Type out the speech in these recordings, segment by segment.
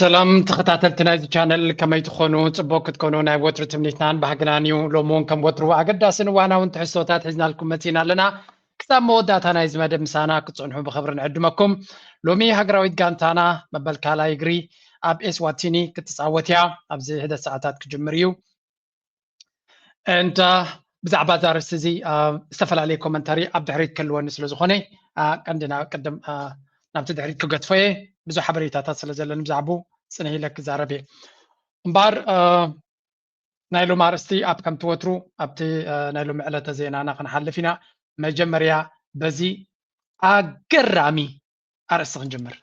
ሰላም ተኸታተልቲ ናይዚ ቻነል፣ ከመይ ትኾኑ? ጽቡቅ ክትኮኑ ናይ ወትሩ ትምኒትናን ባህግናን እዩ። ሎሚ እውን ከም ወትሩ ኣገዳስን እዋናውን ትሕዝቶታት ሒዝናልኩም መጺና ኣለና። ክሳብ መወዳእታ ናይዚ መደብ ምሳና ክትጸንሑ ብኽብሪ ንዕድመኩም። ሎሚ ሃገራዊት ጋንታና መበል ካልኣይ እግሪ ኣብ ኤስዋቲኒ ክትጻወት እያ። ኣብዚ ሕደት ሰዓታት ክጅምር እዩ። And ብዛዕባ እዚ ኣርእስቲ እዚ ዝተፈላለየ ኮመንታሪ ኣብ ድሕሪት ክህልወኒ ስለ ዝኾነ ቀንድና ቅድም ናብቲ ድሕሪት ክገድፎ እየ። ብዙሕ ሓበሬታታት ስለ ዘለኒ ብዛዕባኡ ጽንሕ ኢለ ክዛረብ እየ። እምበኣር ናይ ሎም ኣርእስቲ ኣብ ከምቲ ወትሩ ኣብቲ ናይ ሎም ዕለተ ዜናና ክንሓልፍ ኢና። መጀመርያ በዚ ኣገራሚ ኣርእስቲ ክንጅምር።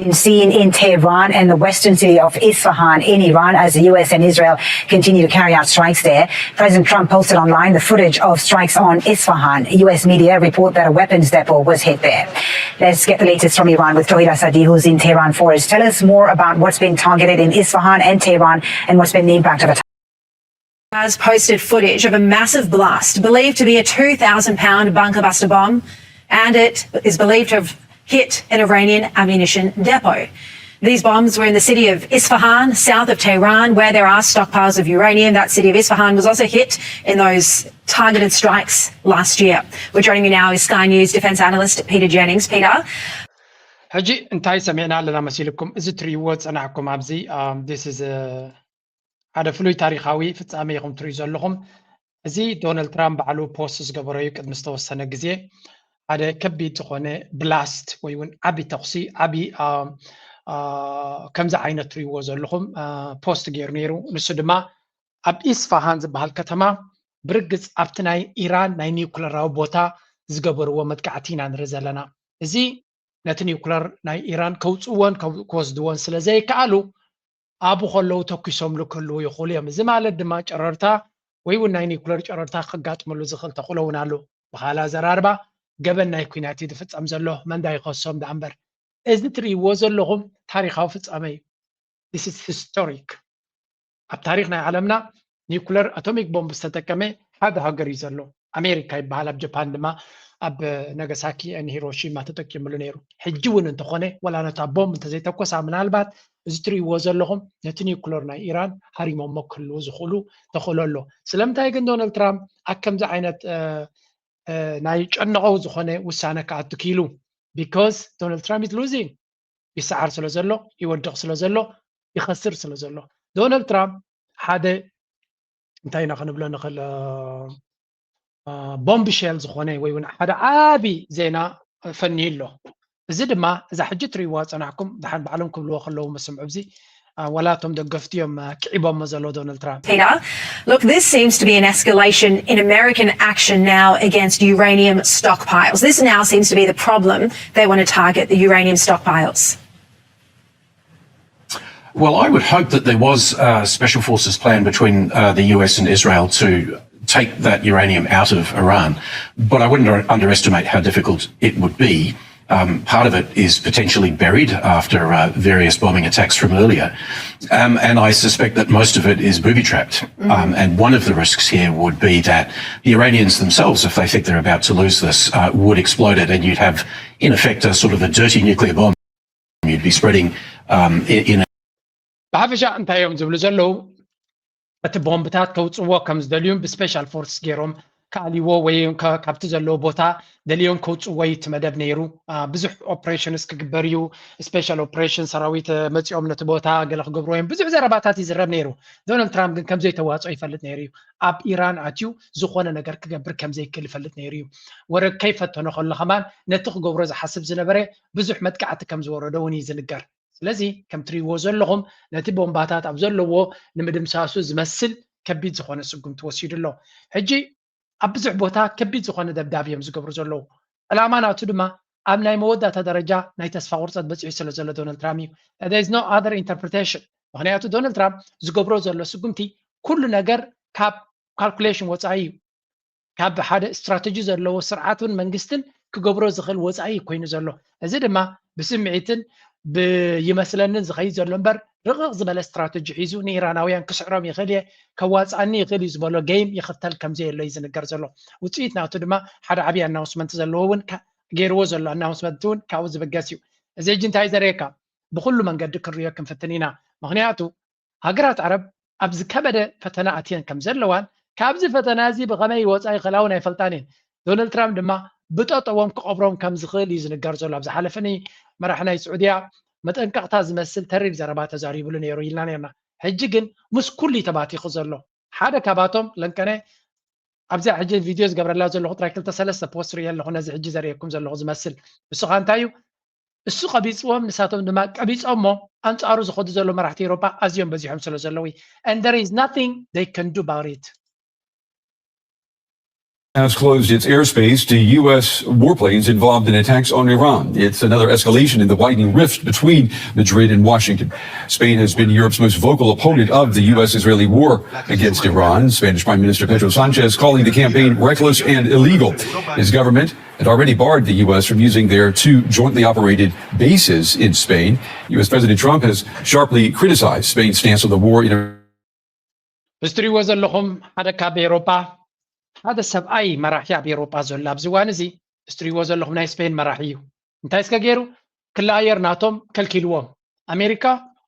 Been seen in Tehran and the western city of Isfahan in Iran as the U S and Israel continue to carry out strikes there. President Trump posted online the footage of strikes on Isfahan. U S media report that a weapons depot was hit there. Let's get the latest from Iran with Tohir Asadi, who's in Tehran for us. Tell us more about what's been targeted in Isfahan and Tehran and what's been the impact of attack. Has posted footage of a massive blast believed to be a two thousand pound bunker buster bomb, and it is believed to have hit an Iranian ammunition depot. These bombs were in the city of Isfahan, south of Tehran, where there are stockpiles of uranium. That city of Isfahan was also hit in those targeted strikes last year. Well, joining me now is Sky News defense analyst Peter Jennings. Peter. ሕጂ እንታይ ሰሚዕና ኣለና መሲልኩም? እዚ ትርእይዎ ዝጸናሕኩም ኣብዚ this is ሓደ ፍሉይ ታሪኻዊ ፍጻሜ ኢኹም ትርእዩ ዘለኹም። እዚ ዶናልድ ትራምፕ ባዕሉ ፖስት ዝገበሮ እዩ። ቅድሚ ዝተወሰነ ግዜ ሓደ ከቢድ ዝኾነ ብላስት ወይ እውን ዓቢ ተኹሲ ዓቢ ከምዚ ዓይነት ትርእይዎ ዘለኹም ፖስት ገይሩ ነይሩ። ንሱ ድማ ኣብ ኢስፋሃን ዝበሃል ከተማ ብርግጽ ኣብቲ ናይ ኢራን ናይ ኒውክለራዊ ቦታ ዝገበርዎ መጥቃዕቲ ኢና ንርኢ ዘለና። እዚ ነቲ ኒውክለር ናይ ኢራን ከውጽእዎን ክወስድዎን ስለ ዘይከኣሉ ኣብኡ ከለዉ ተኲሶምሉ ክህልዉ ይኽእሉ እዮም። እዚ ማለት ድማ ጨረርታ ወይ እውን ናይ ኒውክለር ጨረርታ ከጋጥመሉ ዝኽእል ተኽእሎ እውን ኣሎ። ብኻልእ ኣዘራርባ ገበን ናይ ኲናት እዩ ዝፍጸም ዘሎ። መንዳ ይኸሶም ደኣ እምበር እዚ ትርእይዎ ዘለኹም ታሪኻዊ ፍጻመ እዩ። This is historic። ኣብ ታሪኽ ናይ ዓለምና ኒውክለር ኣቶሚክ ቦምብ ዝተጠቀመ ሓደ ሃገር እዩ ዘሎ። ኣሜሪካ ይበሃል። ኣብ ጃፓን ድማ ኣብ ናጋሳኪ ን ሂሮሺማ ተጠቂምሉ ነይሩ። ሕጂ እውን እንተኾነ ዋላ ነታ ቦምብ እንተዘይተኮሳ ምናልባት እዚ ትርእይዎ ዘለኹም ነቲ ኒውክለር ናይ ኢራን ሃሪሞሞ ክህልዉ ዝኽእሉ ተኽእሎ ኣሎ። ስለምንታይ ግን ዶናልድ ትራምፕ ኣብ ከምዚ ዓይነት ናይ ጨነቐው ዝኾነ ውሳነ ክኣቱ ክኢሉ? Because ዶናልድ ትራምፕ is losing ይሰዓር ስለ ዘሎ ይወድቕ ስለ ዘሎ ይኸስር ስለ ዘሎ ዶናልድ ትራምፕ ሓደ እንታይ ኢና ክንብሎ ንኽእል ቦምብ ሼል ዝኾነ ወይ እውን ሓደ ዓቢ ዜና ፈንዩ ኣሎ። እዚ ድማ እዛ ሕጂ ትርእይዋ ጸናሕኩም ደሓን ባዕሎም ክብልዎ ከለዉ መስምዑ። እዚ ዋላ እቶም ደገፍቲ እዮም ክዒቦሞ ዘለዉ ዶናልድ ትራምፕ። Peter, look, this seems to be an escalation in American action now against uranium stockpiles. This now seems to be the problem. They want to target the uranium stockpiles. Well, I would hope that there was a special forces plan between uh, the U S and Israel to take that uranium out of Iran. But I wouldn't underestimate how difficult it would be. Um, part of it is potentially buried after uh, various bombing attacks from earlier. Um, and I suspect that most of it is booby trapped. Mm-hmm. Um, and one of the risks here would be that the Iranians themselves, if they think they're about to lose this, uh, would explode it, and you'd have, in effect, a sort of a dirty nuclear bomb. You'd be spreading um, in, in ብሓፈሻ እንታይ እዮም ዝብሉ ዘለዉ? እቲ ቦምብታት ከውፅዎ ከም ዝደልዩን ብስፔሻል ፎርስ ገይሮም ክኣልይዎ ወይ ካብቲ ዘለዎ ቦታ ደልዮም ከውፅዎ እዩ እቲ መደብ ነይሩ። ብዙሕ ኦፕሬሽንስ ክግበር እዩ። ስፔሻል ኦፕሬሽን ሰራዊት መፂኦም ነቲ ቦታ ገለ ክገብርዎ እዮም ብዙሕ ዘረባታት ይዝረብ ነይሩ። ዶናልድ ትራምፕ ግን ከም ዘይተዋፅኦ ይፈልጥ ነይሩ እዩ። ኣብ ኢራን ኣትዩ ዝኾነ ነገር ክገብር ከም ዘይክእል ይፈልጥ ነይሩ እዩ። ወረ ከይፈተኖ ከሎ ከማን ነቲ ክገብሮ ዝሓስብ ዝነበረ ብዙሕ መጥቃዕቲ ከም ዝወረዶ እውን እዩ ዝንገር። ስለዚ ከም ትርእይዎ ዘለኹም ነቲ ቦምባታት ኣብ ዘለዎ ንምድምሳሱ ዝመስል ከቢድ ዝኾነ ስጉምቲ ወሲዱ ኣሎ። ሕጂ ኣብ ብዙሕ ቦታ ከቢድ ዝኾነ ደብዳብ እዮም ዝገብሩ ዘለዉ። ዕላማ ናቱ ድማ ኣብ ናይ መወዳእታ ደረጃ ናይ ተስፋ ቁርፀት በፂሑ ስለ ዘሎ ዶናልድ ትራምፕ እዩ። There is no other interpretation። ምክንያቱ ዶናልድ ትራምፕ ዝገብሮ ዘሎ ስጉምቲ ኩሉ ነገር ካብ ካልኩሌሽን ወፃኢ እዩ። ካብ ሓደ ስትራተጂ ዘለዎ ስርዓትን መንግስትን ክገብሮ ዝኽእል ወፃኢ ኮይኑ ዘሎ። እዚ ድማ ብስምዒትን ብይመስለንን ዝኸይድ ዘሎ እምበር ርቕቕ ዝበለ ስትራተጂ ሒዙ ንኢራናውያን ክስዕሮም ይኽእል እየ፣ ከዋፅኣኒ ይኽእል እዩ ዝበሎ ጌም ይኽተል ከምዘየሎ እዩ ዝንገር ዘሎ። ውፅኢት ናቱ ድማ ሓደ ዓብዪ ኣናውንስመንት ዘለዎ እውን ገይርዎ ዘሎ ኣናውንስመንት እውን ካብኡ ዝብገስ እዩ። እዚ ሕጂ እንታይ ዘርእየካ? ብኩሉ መንገዲ ክንሪኦ ክንፍትን ኢና። ምክንያቱ ሃገራት ዓረብ ኣብ ዝከበደ ፈተና ኣትየን ከም ዘለዋን ካብዚ ፈተና እዚ ብኸመይ ይወፃ ይኽእላ እውን ኣይፈልጣን እየን። ዶናልድ ትራምፕ ድማ ብጠጠዎም ክቐብሮም ከም ዝኽእል እዩ ዝንገር ዘሎ። ኣብ ዝሓለፈ መራሕ ናይ ስዑድያ መጠንቀቕታ ዝመስል ተሪር ዘረባ ተዛሪብሉ ነይሩ ኢልና ነርና። ሕጂ ግን ምስ ኩሉ እዩ ተባቲኹ ዘሎ። ሓደ ካባቶም ለንቀነ ኣብዚኣ ሕጂ ቪድዮ ዝገብረላ ዘለኹ ጥራይ ክልተ ሰለስተ ፖስት ርእየ ኣለኹ፣ ነዚ ሕጂ ዘርእየኩም ዘለኹ ዝመስል። እሱ ኸ እንታይ እዩ? እሱ ቀቢፅዎም፣ ንሳቶም ድማ ቀቢፆሞ ኣንፃሩ ዝኸዱ ዘሎ መራሕቲ ኤሮፓ ኣዝዮም በዚሖም ስለ ዘለዉ። And there is nothing they can do about it. Has closed its airspace to U S warplanes involved in attacks on Iran. It's another escalation in the widening rift between Madrid and Washington. Spain has been Europe's most vocal opponent of the U S Israeli war against Iran. Spanish Prime Minister Pedro Sanchez calling the campaign reckless and illegal. His government had already barred the U S from using their two jointly operated bases in Spain. U S President Trump has sharply criticized Spain's stance on the war in እዚ ትሪእዎ ዘለኹም ሓደ ካብ ኤሮጳ ሓደ ሰብኣይ መራሒ ኣብ ኤሮጳ ዘሎ ኣብዚ እዋን እዚ እዚ ትሪእዎ ዘለኹም ናይ ስፔን መራሒ እዩ። እንታይ እስከ ገይሩ? ክሊ ኣየር ናቶም ከልኪልዎም። ኣሜሪካ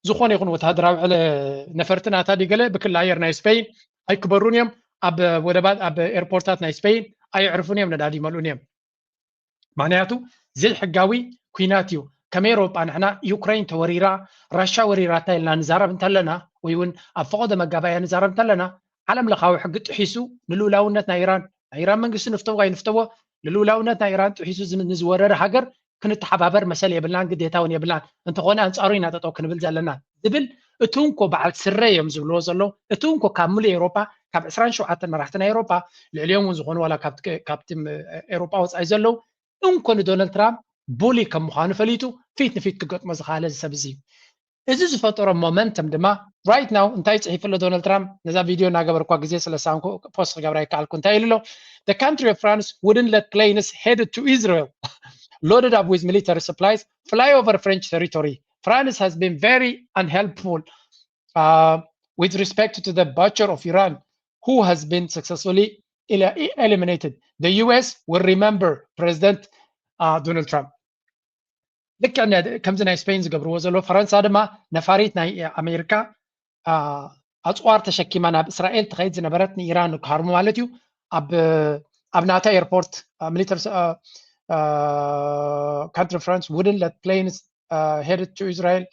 ዝኾነ ይኹን ወታደራዊ ዕለ ነፈርቲ ናታ ድዩ ገለ ብክሊ ኣየር ናይ ስፔን ኣይክበሩን እዮም። ኣብ ወደባት ኣብ ኤርፖርታት ናይ ስፔን ኣየዕርፉን እዮም፣ ነዳዲ ይመልኡን እዮም። ምክንያቱ ዘይሕጋዊ ኩናት እዩ። ከም ኤሮጳ ንሕና ዩክሬን ተወሪራ ራሻ ወሪራታ ኢልና ንዛረብ እንተለና ወይ እውን ኣብ ፈቐዶ መጋባእያ ንዛረብ እንተለና ዓለም ለኻዊ ሕጊ ጥሒሱ ንልኡላውነት ናይ ኢራን ናይ ኢራን መንግስቲ ንፍተዎ ኣይንፍተዎ ንልኡላውነት ናይ ኢራን ጥሒሱ ዝም- ንዝወረረ ሃገር ክንተሓባበር መሰል የብልናን ግዴታ እውን የብልናን። እንተኾነ ኣንፃሩ ኢና ጠጠው ክንብል ዘለና ዝብል እቲ እንኮ በዓል ስረ እዮም ዝብልዎ ዘለዉ። እቲ እንኮ ካብ ሙሉእ ኤሮፓ ካብ ዕስራን ሸውዓተን መራሕቲ ናይ ኤሮፓ ልዕሊኦም እውን ዝኾኑ ዋላ ካብቲ ኤሮፓ ወፃኢ ዘለዉ እንኮ ንዶናልድ ትራምፕ ቡሊ ከም ምዃኑ ፈሊጡ ፊት ንፊት ክገጥሞ ዝኸኣለ እዚ ሰብ እዚ እዩ። እዚ ዝፈጠሮ ሞመንተም ድማ right now እንታይ ፅሒፉ ኣሎ ዶናልድ ትራምፕ? ነዛ ቪድዮ እናገበርኳ ግዜ ስለ ሳንኩ ፖስት ክገብራ ይከኣልኩ። እንታይ ኢሉ ኣሎ? The country of France wouldn't let planes headed to Israel loaded up with military supplies fly over French territory. France has been very unhelpful uh, with respect to the butcher of Iran, who has been successfully ele- eliminated. The U S will remember President uh, Donald Trump. ልክዕ ነ- ከምዚ ናይ ስፔን ዝገብርዎ ዘለዉ ፈረንሳ ድማ ነፋሪት ናይ ኣሜሪካ ኣ- ኣፅዋር ተሸኪማ ናብ እስራኤል ትኸይድ ዝነበረት ንኢራን ክሃርሙ ማለት እዩ ኣብ ኣብ ናታ ኤርፖርት ሚሊተሪ country France wouldn't let planes headed to Israel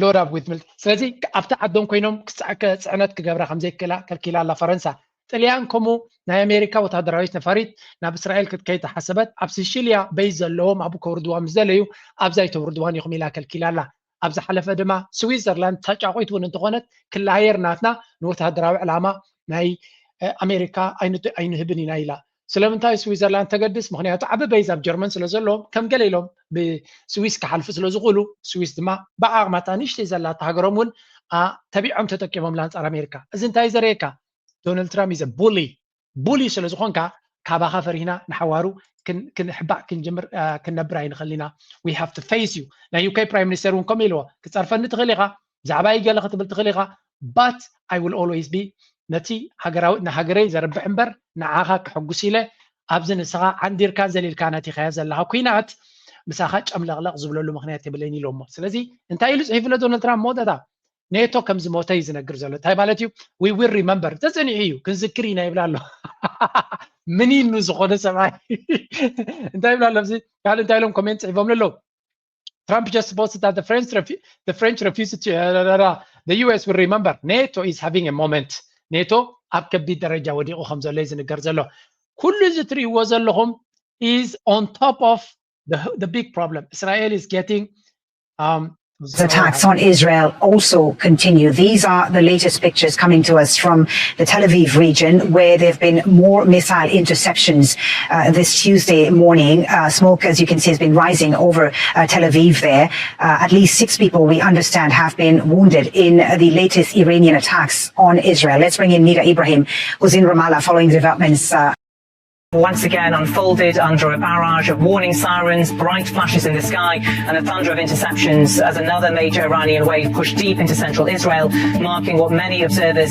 load up with military ስለዚ ኣብቲ ዓዶም ኮይኖም ክፅዕ- ክ- ፅዕነት ክገብራ ከምዘይክእላ ከልኪላ ኣላ ፈረንሳ። ጥልያን ከምኡ ናይ ኣሜሪካ ወታደራዊት ነፋሪት ናብ እስራኤል ክትከይድ ተሓሰበት ኣብ ሲሺልያ በይዝ ዘለዎም ኣብኡ ከውርድዋ ምስ ደለዩ ኣብዛ ኣይተውርድዋን ኢኹም ኢላ ከልኪላ ኣላ። ኣብ ዝሓለፈ ድማ ስዊዘርላንድ ተጫቒት እውን እንተኾነት ክላየር ናትና ንወታደራዊ ዕላማ ናይ ኣሜሪካ ኣይንህብን ኢና ኢላ። ስለምንታይ ስዊዘርላንድ ተገድስ? ምክንያቱ ዓቢ በይዝ ኣብ ጀርመን ስለ ዘለዎም ከም ገለ ኢሎም ብስዊስ ክሓልፉ ስለ ዝኽእሉ ስዊስ ድማ ብዓቕማታ ንእሽተይ ዘላታ ሃገሮም እውን ተቢዖም ተጠቂሞም ላንጻር ኣሜሪካ። እዚ እንታይ ዘርእየካ? ዶናልድ ትራምፕ ኢዘ ቡሊ ቡሊ ስለ ዝኾንካ ካባኻ ፈሪህና ንሓዋሩ ክንሕባእ ክንጀምር ክንነብር ኣይንኽእል ኢና። We have to face you። ናይ ዩኬ ፕራይም ሚኒስተር እውን ከምኡ ኢልዎ ክፀርፈኒ ትኽእል ኢኻ፣ ብዛዕባይ ገለ ክትብል ትኽእል ኢኻ but I will always be ነቲ ሃገራዊ ንሃገረይ ዘርብሕ እምበር ንዓኻ ክሕጉስ ኢለ ኣብዚ ንስኻ ዓንዲርካን ዘሊልካን ኣቲኻዮ ዘለኻ ኲናት ምሳኻ ጨምለቕለቕ ዝብለሉ ምኽንያት የብለይን ኢሎሞ። ስለዚ እንታይ ኢሉ ፅሒፉ ኣሎ ዶናልድ ትራምፕ መወዳእታ ኔቶ ከም ዝሞተ እዩ ዝነግር ዘሎ። እንታይ ማለት እዩ? We will remember ተፀኒሑ እዩ ክንዝክር ኢና ይብላ ኣሎ። ምን ኢሉ ዝኾነ ሰብኣይ እንታይ ይብላ ኣሎ? ኣብዚ ካልእ እንታይ ኢሎም ኮሜንት ፅሒፎም ኣለዉ? Trump just posted that the French, refu- the French refused to, uh, the U S will remember NATO is having a moment. ኔቶ ኣብ ከቢድ ደረጃ ወዲቑ ከም ዘሎ እዩ ዝንገር ዘሎ። ኩሉ እዚ ትርእይዎ ዘለኹም is on top of the, the big problem. Israel is getting um, The attacks on Israel also continue. These are the latest pictures coming to us from the Tel Aviv region, where there have been more missile interceptions uh, this Tuesday morning. Uh, smoke, as you can see, has been rising over uh, Tel Aviv there. Uh, at least six people, we understand, have been wounded in the latest Iranian attacks on Israel. Let's bring in Nida Ibrahim, who's in Ramallah following the developments. Uh, once again unfolded under a barrage of warning sirens, bright flashes in the sky, and a thunder of interceptions as another major Iranian wave pushed deep into central Israel, marking what many observers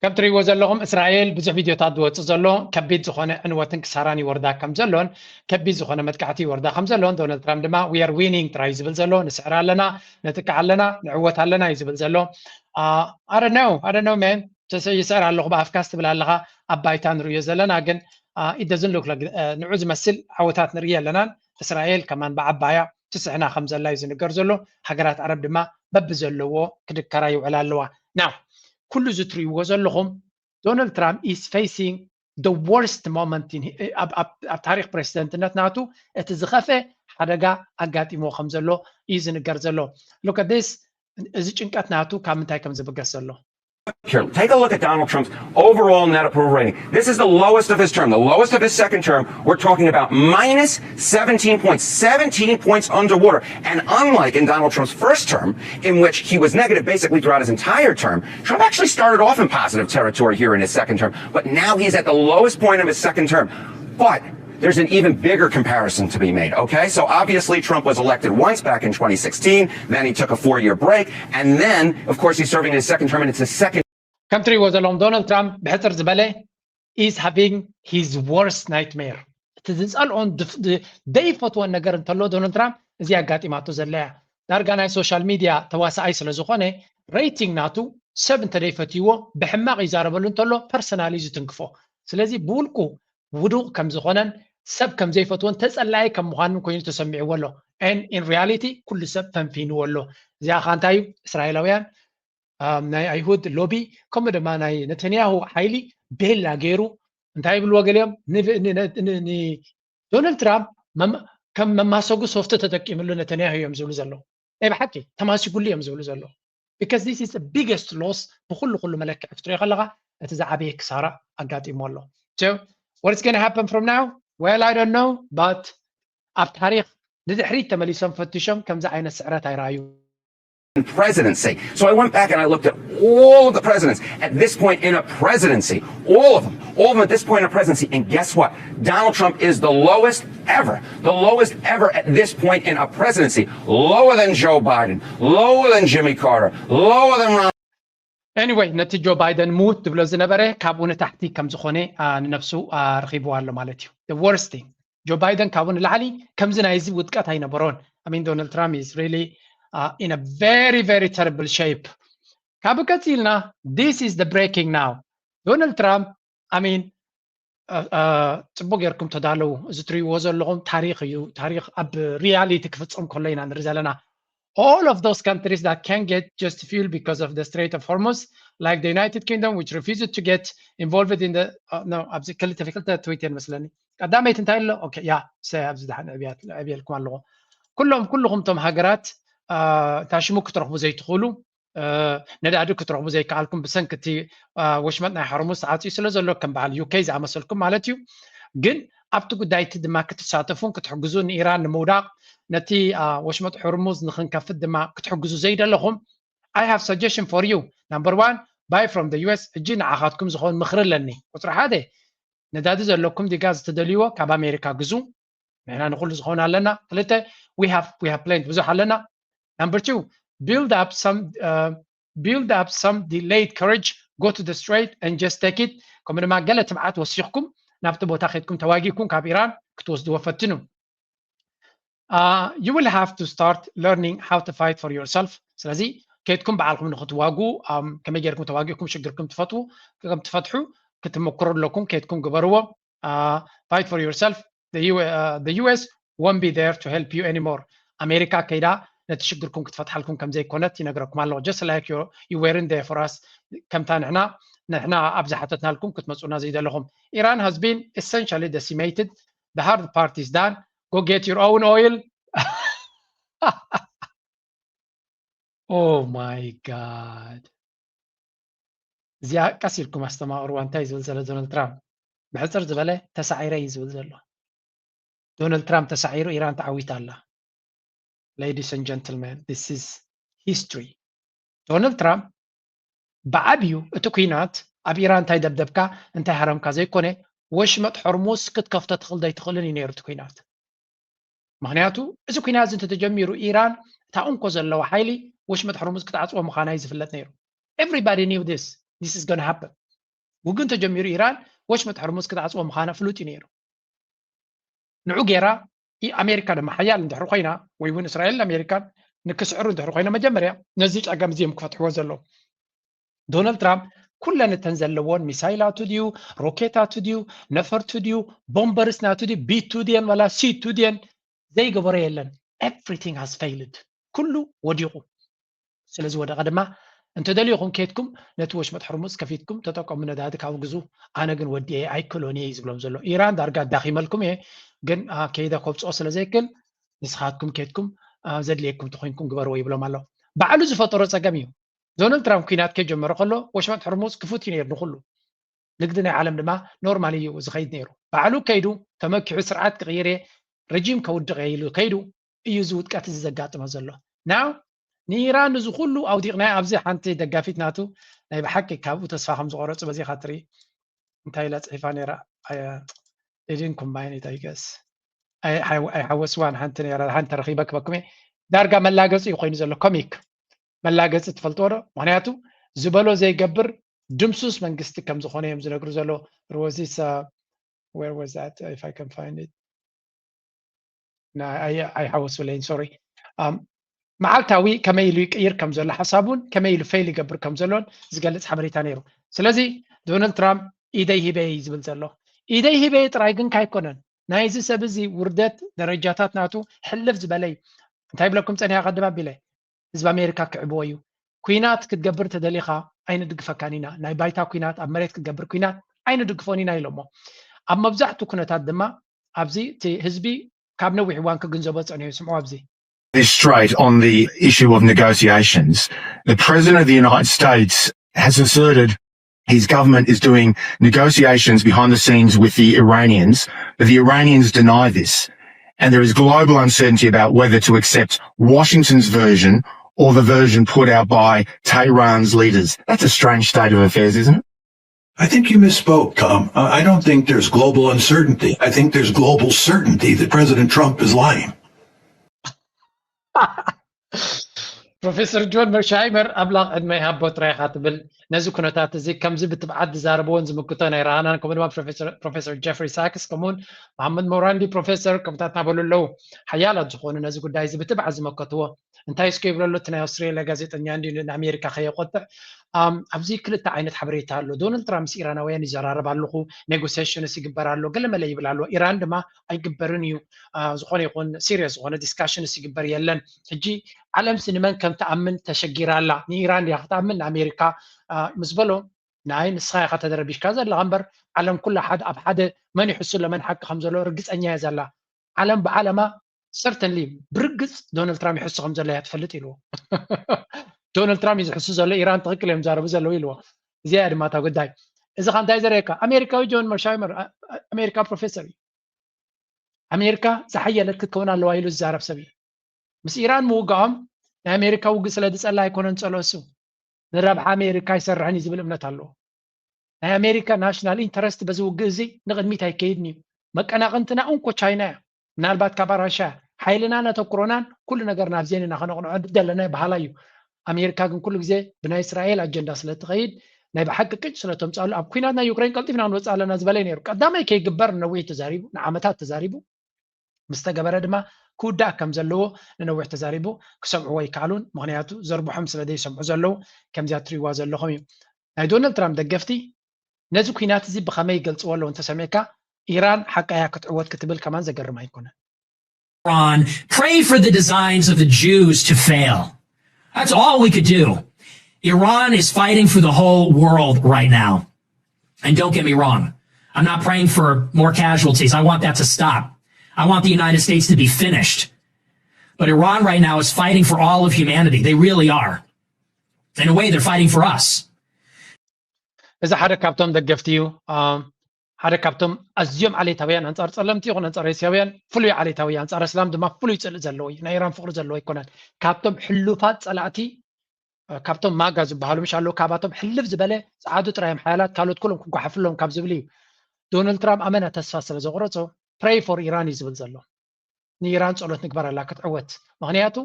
ከም ትሪእዎ ዘለኹም እስራኤል ብዙሕ ቪድዮታት ዝወፅእ ዘሎ ከቢድ ዝኾነ ዕንወትን ክሳራን ይወርዳ ከም ዘሎን ከቢድ ዝኾነ መጥቃዕቲ ይወርዳ ከም ዘሎን ዶናልድ ትራምፕ ድማ we are winning ጥራይ ዝብል ዘሎ ንስዕር ኣለና ነጥቃዕ ኣለና ንዕወት ኣለና እዩ ዝብል ዘሎ ኣረነው ኣረነው መን ይስዕር ኣለኹ ብኣፍካስ ትብል ኣለኻ ኣብ ባይታ ንርእዮ ዘለና ግን it doesn't look like ንዑ ዝመስል ዓወታት ንርኢ ኣለናን እስራኤል ከማን ብዓባያ ትስዕና ከም ዘላ እዩ ዝንገር ዘሎ ሃገራት ዓረብ ድማ በብዘለዎ ክድከራ ይውዕላ ኣለዋ now ኩሉ እዚ ትሪእዎ ዘለኹም ዶናልድ ትራምፕ is facing the worst moment in ኣብ ታሪክ ፕሬዚደንትነት ናቱ እቲ ዝኸፍአ ሓደጋ ኣጋጢሞ ከም ዘሎ እዩ ዝንገር ዘሎ look at this እዚ ጭንቀት ናቱ ካብ ምንታይ ከም ዝብገስ ዘሎ Here, take a look at Donald Trump's overall net approval rating. This is the lowest of his term, the lowest of his second term. We're talking about minus seventeen points, seventeen points underwater. And unlike in Donald Trump's first term, in which he was negative basically throughout his entire term, Trump actually started off in positive territory here in his second term, but now he's at the lowest point of his second term. But there's an even bigger comparison to be made, okay? So obviously, Trump was elected once back in twenty sixteen, then he took a four year break, and then, of course, he's serving his second term, and it's his second. ከም ትሪእዎ ዘለኹም ዶናልድ ትራምፕ ብሕፅር ዝበለ is having his worst nightmare እቲ ዝፀልኦን ዘይፈትወን ነገር እንተሎ ዶናልድ ትራምፕ እዚ ኣጋጢማቶ ዘለያ ዳርጋ ናይ ሶሻል ሚድያ ተዋሳኣይ ስለ ዝኾነ ሬቲንግ ናቱ ሰብ እንተደይፈትይዎ ብሕማቕ ይዛረበሉ እንተሎ ፐርሰናሊ ዝትንክፎ ስለዚ ብውልቁ ውዱቕ ከም ዝኾነን ሰብ ከም ዘይፈትዎን ተጸላኢ ከም ምዃንን ኮይኑ ተሰሚዕዎ ኣሎ and in reality ኩሉ ሰብ ፈንፊንዎ ኣሎ እዚኣ ኸ እንታይ እዩ እስራኤላውያን ናይ ኣይሁድ ሎቢ ከምኡ ድማ ናይ ነተንያሁ ሓይሊ ቤላ ገይሩ እንታይ ይብልዎ ገሊኦም ዶናልድ ትራምፕ ከም መማሰጉ ሶፍቲ ተጠቂምሉ ነተንያሁ እዮም ዝብሉ ዘለዉ ናይ ብሓቂ ተማሲጉሉ እዮም ዝብሉ ዘለዉ because this is the biggest loss ብኩሉ ኩሉ መለክዒ ክትሪኦ ከለካ እቲ ዝዓበየ ክሳራ ኣጋጢሞ ኣሎ so what's gonna happen from now well I don't know but ኣብ ታሪክ ንድሕሪት ተመሊሶም ፈትሾም ከምዚ ዓይነት ስዕረት ኣይረኣዩ presidency. So I went back and I looked at all of the presidents at this point in a presidency, all of them, all of them at this point in a presidency. And guess what? Donald Trump is the lowest ever, the lowest ever at this point in a presidency, lower than Joe Biden, lower than Jimmy Carter, lower than Ron. Anyway, ነቲ ጆ ባይደን ሙት ትብሎ ዝነበረ ካብኡ ንታሕቲ ከም ዝኾነ ንነብሱ ረኺብዋ ኣሎ ማለት እዩ። The worst thing. ጆ ባይደን ካብኡ ንላዕሊ ከምዚ ናይዚ ውድቀት ኣይነበሮን። I mean, Donald Trump is really uh, in a very, very terrible shape. ካብ ቀፂልና, this is the breaking now. ዶናልድ ትራምፕ, I mean, uh, uh, ፅቡቅ ጌርኩም ተዳለዉ። እዚ ትሪእዎ ዘለኹም ታሪክ እዩ። ታሪክ ኣብ ሪያሊቲ ክፍፀም ከሎ ኢና ንርኢ ዘለና። All of those countries that can get just fuel because of the Strait of Hormuz, like the United Kingdom, which refused to get involved in the, uh, no, ኣብዚ ክልተ ክልተ ትዊት መስለኒ ቀዳመይቲ እንታይ ኣሎ okay yeah say ኣብዚ ደሓን ዕብየልኩም ኣለኹ ኩሎም ኩልኹም እቶም ሃገራት ታሽሙ ክትረኽቡ ዘይትኽእሉ ነዳዲ ክትረኽቡ ዘይከኣልኩም ብሰንኪ እቲ ወሽመጥ ናይ ሆርሙዝ ተዓፅዩ ስለ ዘሎ ከም በዓል UK ዝኣመሰልኩም ማለት እዩ ግን ኣብቲ ጉዳይ እቲ ድማ ክትሳተፉን ክትሕግዙ ንኢራን ንምውዳቕ ነቲ ወሽመጥ ሆርሙዝ ንክንከፍት ድማ ክትሕግዙ ዘይደለኹም I have suggestion for you number one buy from the US ሕጂ ንዓኻትኩም ዝኾን ምኽሪ ኣለኒ ቁፅሪ ሓደ ነዳዲ ዘለኩም ዲጋ ዝተደልይዎ ካብ ኣሜሪካ ግዙ ንሕና ንኩሉ ዝኾን ኣለና ክልተ we have we have plenty ብዙሕ ኣለና number two build up some uh, build up some delayed courage go to the strait and just take it ከምኡ ድማ ገለ ትብዓት ወሲኽኩም ናብቲ ቦታ ከድኩም ተዋጊእኩም ካብ ኢራን ክትወስድዎ ፈትኑ uh, you will have to start learning how to fight for yourself ስለዚ ከድኩም በዓልኩም ንክትዋጉ ከመይ ጌርኩም ተዋጊእኩም ሽግርኩም ትፈትዉ ከም ትፈትሑ ክትምክሩ ኣለኩም ከድኩም ግበርዎ uh, fight for yourself the, U, uh, the US won't be there to help you anymore ኣሜሪካ ከይዳ ነቲ ሽግርኩም ክትፈትሓልኩም ከም ዘይኮነት ይነግረኩም ኣለኹ just like you, you weren't there for us ከምታ ንሕና ንሕና ኣብ ዝሓተትናልኩም ክትመፁና ዘይደለኹም Iran has been essentially decimated the hard part is done go get your own oil oh my god እዚኣ ቀስ ኢልኩም ኣስተማቕርዋ እንታይ ዝብል ዘሎ ዶናልድ ትራምፕ ብሕፅር ዝበለ ተሳዒረ እዩ ዝብል ዘሎ ዶናልድ ትራምፕ ተሳዒሩ ኢራን ተዓዊታ ኣላ ladies and gentlemen this is history ዶናልድ ትራምፕ ብዓብዩ እቲ ኩናት ኣብ ኢራን እንታይ ደብደብካ እንታይ ሃረምካ ዘይኮነ ወሽመጥ ሆርሙዝ ክትከፍቶ ትኽእል ዘይትኽእልን እዩ ነይሩ እቲ ኩናት ምክንያቱ እዚ ኩናት እዚ እንተተጀሚሩ ኢራን እታ እንኮ ዘለዋ ሓይሊ ወሽመጥ ሆርሙዝ ክትዓፅዎ ምዃና እዩ ዝፍለጥ ነይሩ everybody knew this this is gonna happen ውግእ እንተጀሚሩ ኢራን ወሽመጥ ሕርሙዝ ክትዓፅዎ ምዃና ፍሉጥ እዩ ነይሩ። ንዑ ገይራ ኣሜሪካ ድማ ሓያል እንድሕር ኮይና ወይ እውን እስራኤልን ኣሜሪካን ንክስዕሩ እንድሕር ኮይና መጀመርያ ነዚ ጸገም እዚ እዮም ክፈትሕዎ ዘለዉ። ዶናልድ ትራምፕ ኩለን እተን ዘለዎን ሚሳይላቱ ድዩ ሮኬታቱ ድዩ ነፈርቱ ድዩ ቦምበርስ ናቱ ድዩ ቢቱ ድየን ዋላ ሲቱ ድየን ዘይገበሮ የለን። Everything has failed። ኩሉ ወዲቑ። ስለዚ ወደቐ ድማ እንተደሊኹም ኬድኩም ነቲ ወሽመጥ ሕርሙዝ ከፊትኩም ተጠቀሙ ነዳዲ ካብኡ ግዙ። ኣነ ግን ወዲኤ ኣይክእሎን እየ እዩ ዝብሎም ዘሎ። ኢራን ዳርጋ ኣዳኺመልኩም እየ ግን ከይደ ከብፅኦ ስለ ዘይክል ንስኻትኩም ኬድኩም ዘድልየኩም ተኮይንኩም ግበርዎ ይብሎም ኣሎ። ባዕሉ ዝፈጠሮ ፀገም እዩ። ዶናልድ ትራምፕ ኩናት ከይጀመረ ከሎ ወሽመጥ ሕርሙዝ ክፉት እዩ ነይሩ ንኩሉ። ንግዲ ናይ ዓለም ድማ ኖርማል እዩ ዝኸይድ ነይሩ። ባዕሉ ከይዱ ተመኪሑ ስርዓት ክቕይር እየ ረጂም ከውድቕ እየ ኢሉ ከይዱ እዩ እዚ ውድቀት እዚ ዘጋጥሞ ዘሎ። ናው ንኢራን እዚ ኩሉ ኣውዲቕናዮ ኣብዚ ሓንቲ ደጋፊት ናቱ ናይ ብሓቂ ካብኡ ተስፋ ከም ዝቆረፁ በዚኻ ትርኢ። እንታይ ኢላ ፅሒፋ ነይራ? They didn't combine it, I guess. ኣይሓወስዋን ሓንቲ ነይራ ሓንቲ ተረኺበ ክበኩም እየ። ዳርጋ መላገፂ እዩ ኮይኑ ዘሎ ኮሚክ መላገፂ ትፈልጥዎ ዶ? ምክንያቱ ዝበሎ ዘይገብር ድምሱስ መንግስቲ ከም ዝኾነ እዮም ዝነግሩ ዘሎ። Where was that? If I can find it. ኣይሓወስብለይን ሶሪ። መዓልታዊ ከመይ ኢሉ ይቅይር ከም ዘሎ ሓሳቡን ከመይ ኢሉ ፌል ይገብር ከም ዘሎን ዝገልፅ ሓበሬታ ነይሩ። ስለዚ ዶናልድ ትራምፕ ኢደይ ሂበይ ዝብል ዘሎ ኢደይ ሂበይ ጥራይ ግን ካይኮነን ናይዚ ሰብ እዚ ውርደት ደረጃታት ናቱ ሕልፍ ዝበለይ እንታይ ብለኩም ፀኒያ ቀድም ኣቢለ ህዝቢ ኣሜሪካ ክዕብዎ እዩ። ኩናት ክትገብር ተደሊኻ ኣይንድግፈካን ኢና። ናይ ባይታ ኩናት ኣብ መሬት ክትገብር ኩናት ኣይንድግፎን ኢና ኢሎሞ። ኣብ መብዛሕቱ ኩነታት ድማ ኣብዚ እቲ ህዝቢ ካብ ነዊሕ እዋን ክግንዘቦ ጸኒሑ ስምዑ ኣብዚ Straight on the issue of negotiations, the President of the United States has asserted his government is doing negotiations behind the scenes with the Iranians, but the Iranians deny this. And there is global uncertainty about whether to accept Washington's version or the version put out by Tehran's leaders. That's a strange state of affairs, isn't it? I think you misspoke, Tom. I don't think there's global uncertainty. I think there's global certainty that President Trump is lying. ፕሮፌሰር ጆን መርሻይመር ኣምላኽ ዕድመ ይሃቦ ጥራይ ኢኻ ትብል። ነዚ ኩነታት እዚ ከምዚ ብትብዓት ዝዛረብዎን ዝምክቶ ናይ ረሃናን ከምኡ ድማ ፕሮፌሰር ጀፍሪ ሳክስ ከምኡውን መሓመድ ሞራንዲ ፕሮፌሰር ከምታት እናበሉ ኣለዉ። ሓያላት ዝኾኑ ነዚ ጉዳይ እዚ ብትብዓት ዝመከትዎ እንታይ እስከ ይብሎ ኣሎ እቲ ናይ ኣውስትሬልያ ጋዜጠኛ እንዲ ንኣሜሪካ ከየቆጥዕ ኣብዚ ክልተ ዓይነት ሓበሬታ ኣሎ። ዶናልድ ትራምፕ ምስ ኢራናውያን ይዘራረብ ኣለኹ፣ ኔጎሲሽንስ ይግበር ኣሎ፣ ገለመለ ይብል ኣሎ። ኢራን ድማ ኣይግበርን እዩ፣ ዝኾነ ይኹን ሲሪየስ ዝኾነ ዲስካሽንስ ይግበር የለን። ሕጂ ዓለምሲ ንመን ከም ትኣምን ተሸጊራ ኣላ። ንኢራን ድያ ክትኣምን ንኣሜሪካ ምስ በሎ ናይ ንስኻ ኢኻ ተደረቢሽካ ዘለኻ እምበር ዓለም ኩላ ሓደ ኣብ ሓደ መን ይሕሱ ለመን ሓቂ ከም ዘሎ ርግፀኛ እያ ዘላ። ዓለም ብዓለማ ሰርተንሊ ብርግፅ ዶናልድ ትራምፕ ይሕሱ ከም ዘሎ እያ ትፈልጥ ኢልዎ። ዶናልድ ትራምፕ እዩ ዝሕሱ ዘሎ ኢራን ትኽክል እዮም ዛረቡ ዘለዉ ኢልዎ። እዚኣ ድማ እታ ጉዳይ እዚ ካ እንታይ ዘርእየካ ኣሜሪካዊ ጆን መርሻይመር ኣሜሪካ ፕሮፌሰር እዩ። ኣሜሪካ ዝሓየለት ክትከውን ኣለዋ ኢሉ ዝዛረብ ሰብ እዩ። ምስ ኢራን ምውጋኦም ናይ ኣሜሪካ ውግእ ስለ ዝፀላ ኣይኮነን ፀልኦ እሱ ንረብሓ ኣሜሪካ ኣይሰርሕን እዩ ዝብል እምነት ኣለዎ። ናይ ኣሜሪካ ናሽናል ኢንተረስት በዚ ውግእ እዚ ንቕድሚት ኣይከይድን እዩ። መቀናቕንትና እንኮ ቻይና እያ። ምናልባት ካብ ኣራሻ ሓይልናን ኣተኩሮናን ኩሉ ነገር ናብ ዜን ኢና ከነቕንዖ ዘለና ይበሃላ እዩ። ኣሜሪካ ግን ኩሉ ግዜ ብናይ እስራኤል ኣጀንዳ ስለ ትኸይድ ናይ ብሓቂ ቅጭ ስለ ተምፅኣሉ ኣብ ኩናት ናይ ዩክሬን ቀልጢፍና ክንወፅእ ኣለና ዝበለ ነይሩ። ቀዳማይ ከይግበር ንነዊሕ ተዛሪቡ፣ ንዓመታት ተዛሪቡ። ምስ ተገበረ ድማ ክውዳእ ከም ዘለዎ ንነዊሕ ተዛሪቡ። ክሰምዕዎ ኣይከኣሉን፣ ምኽንያቱ ዘርብሖም ስለ ዘይሰምዑ ዘለዉ። ከምዚኣ ትሪእዋ ዘለኹም እዩ። ናይ ዶናልድ ትራምፕ ደገፍቲ ነዚ ኩናት እዚ ብኸመይ ይገልፅዎ ኣለዉ እንተሰሚዕካ፣ ኢራን ሓቃ እያ ክትዕወት ክትብል ከማን ዘገርም ኣይኮነን። Iran, pray for the designs of the Jews to fail. That's all we could do. Iran is fighting for the whole world right now. And don't get me wrong, I'm not praying for more casualties. I want that to stop. I want the United States to be finished. But Iran right now is fighting for all of humanity. They really are. In a way, they're fighting for us. እዚ ሓደ ካብቶም ደገፍቲ እዩ። ሓደ ካብቶም ኣዝዮም ዓሌታውያን ኣንጻር ጸለምቲ ይኹን ኣንጻር ኤስያውያን ፍሉይ ዓሌታዊ ኣንጻር እስላም ድማ ፍሉይ ጽልእ ዘለዎ እዩ። ናይ ኢራን ፍቕሪ ዘለዎ ኣይኮነን። ካብቶም ሕሉፋት ጸላእቲ ካብቶም ማጋ ዝበሃሉ ምሽ ኣለዉ ካባቶም ሕልፍ ዝበለ ጸዓዱ ጥራዮም ሓያላት ካልኦት ኩሎም ክጓሓፍሎም ካብ ዝብል እዩ። ዶናልድ ትራምፕ ኣመና ተስፋ ስለ ዘቑረጾ ፕሬይ ፎር ኢራን እዩ ዝብል ዘሎ። ንኢራን ጸሎት ንግበረላ ክትዕወት። ምኽንያቱ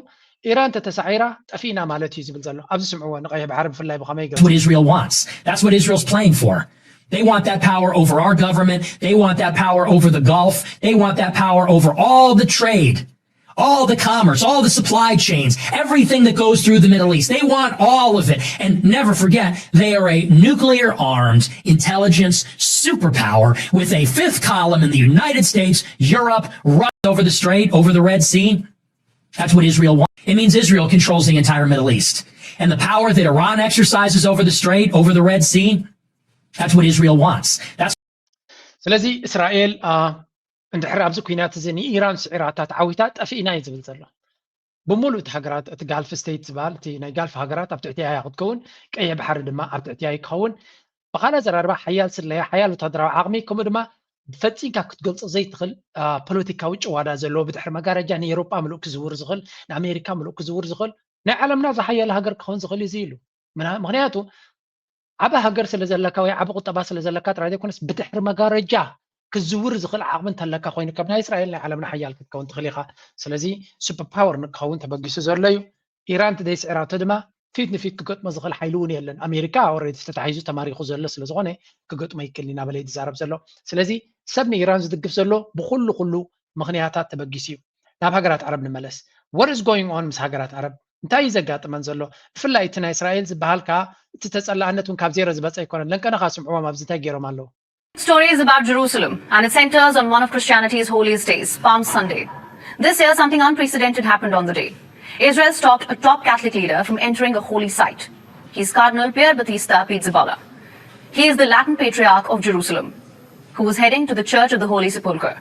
ኢራን ተተሳዒራ ጠፊእና ማለት እዩ ዝብል ዘሎ። ኣብዚ ስምዕዎ ንቐይሕ ባሕሪ ብፍላይ ብኸመይ ገ That's what Israel wants. That's what Israel's playing for. They want that power over our government. They want that power over the Gulf. They want that power over all the trade, all the commerce, all the supply chains, everything that goes through the Middle East. They want all of it. And never forget, they are a nuclear armed intelligence superpower with a fifth column in the United States, Europe, right over the strait, over the Red Sea. That's what Israel wants. It means Israel controls the entire Middle East. And the power that Iran exercises over the strait, over the Red Sea, that's what Israel wants. That's ስለዚ እስራኤል እንድሕር ኣብዚ ኩናት እዚ ንኢራን ስዒራታ ተዓዊታ ጠፊእና እዩ ዝብል ዘሎ። ብምሉእ እቲ ሃገራት እቲ ጋልፍ ስቴት ዝበሃል እቲ ናይ ጋልፍ ሃገራት ኣብ ትሕቲያ ክትከውን፣ ቀይሕ ባሕሪ ድማ ኣብ ትሕቲያ ክኸውን። ብኻልእ ኣዘራርባ ሓያል ስለያ፣ ሓያል ወታደራዊ ዓቕሚ፣ ከምኡ ድማ ፈጺምካ ክትገልጾ ዘይትኽእል ፖለቲካዊ ጭዋዳ ዘለዎ ብድሕሪ መጋረጃ ንኤሮጳ ምሉእ ክዝውር ዝኽእል፣ ንኣሜሪካ ምሉእ ክዝውር ዝኽእል ናይ ዓለምና ዝሓያለ ሃገር ክኸውን ዝኽእል እዩ ኢሉ። ምክንያቱ ዓቢ ሃገር ስለ ዘለካ ወይ ዓቢ ቁጠባ ስለ ዘለካ ጥራይ ዘይኮነስ ብድሕሪ መጋረጃ ክዝውር ዝኽእል ዓቕሚ እንተለካ ኮይኑ ከም ናይ እስራኤል ናይ ዓለምና ሓያል ክትከውን ትኽእል ኢኻ። ስለዚ ሱፐር ፓወር ንክኸውን ተበጊሱ ዘሎ እዩ። ኢራን ተደይስዕራቶ ድማ ፊት ንፊት ክገጥሞ ዝኽእል ሓይሊ እውን የለን። ኣሜሪካ ኦልሬዲ ተታሒዙ ተማሪኹ ዘሎ ስለ ዝኾነ ክገጥሞ ይክእል እናበለ እዩ ዝዛረብ ዘሎ። ስለዚ ሰብ ንኢራን ዝድግፍ ዘሎ ብኩሉ ኩሉ ምኽንያታት ተበጊሱ እዩ። ናብ ሃገራት ዓረብ ንመለስ። What is going on ምስ ሃገራት ዓረብ? እንታይ እዩ ዘጋጥመን ዘሎ? ብፍላይ እቲ ናይ እስራኤል ዝበሃል ከዓ እቲ ተፀላእነት እውን ካብ ዜሮ ዝበፀ ኣይኮነን። ለንቀነኻ ስምዕዎም ኣብዚ እንታይ ገይሮም ኣለዉ? Stories about Jerusalem, and it centers on one of Christianity's holiest days, Palm Sunday. This year, something unprecedented happened on the day. Israel stopped a top Catholic leader from entering a holy site. He's Cardinal Pier Battista Pizzaballa. He is the Latin Patriarch of Jerusalem, who was heading to the Church of the Holy Sepulchre.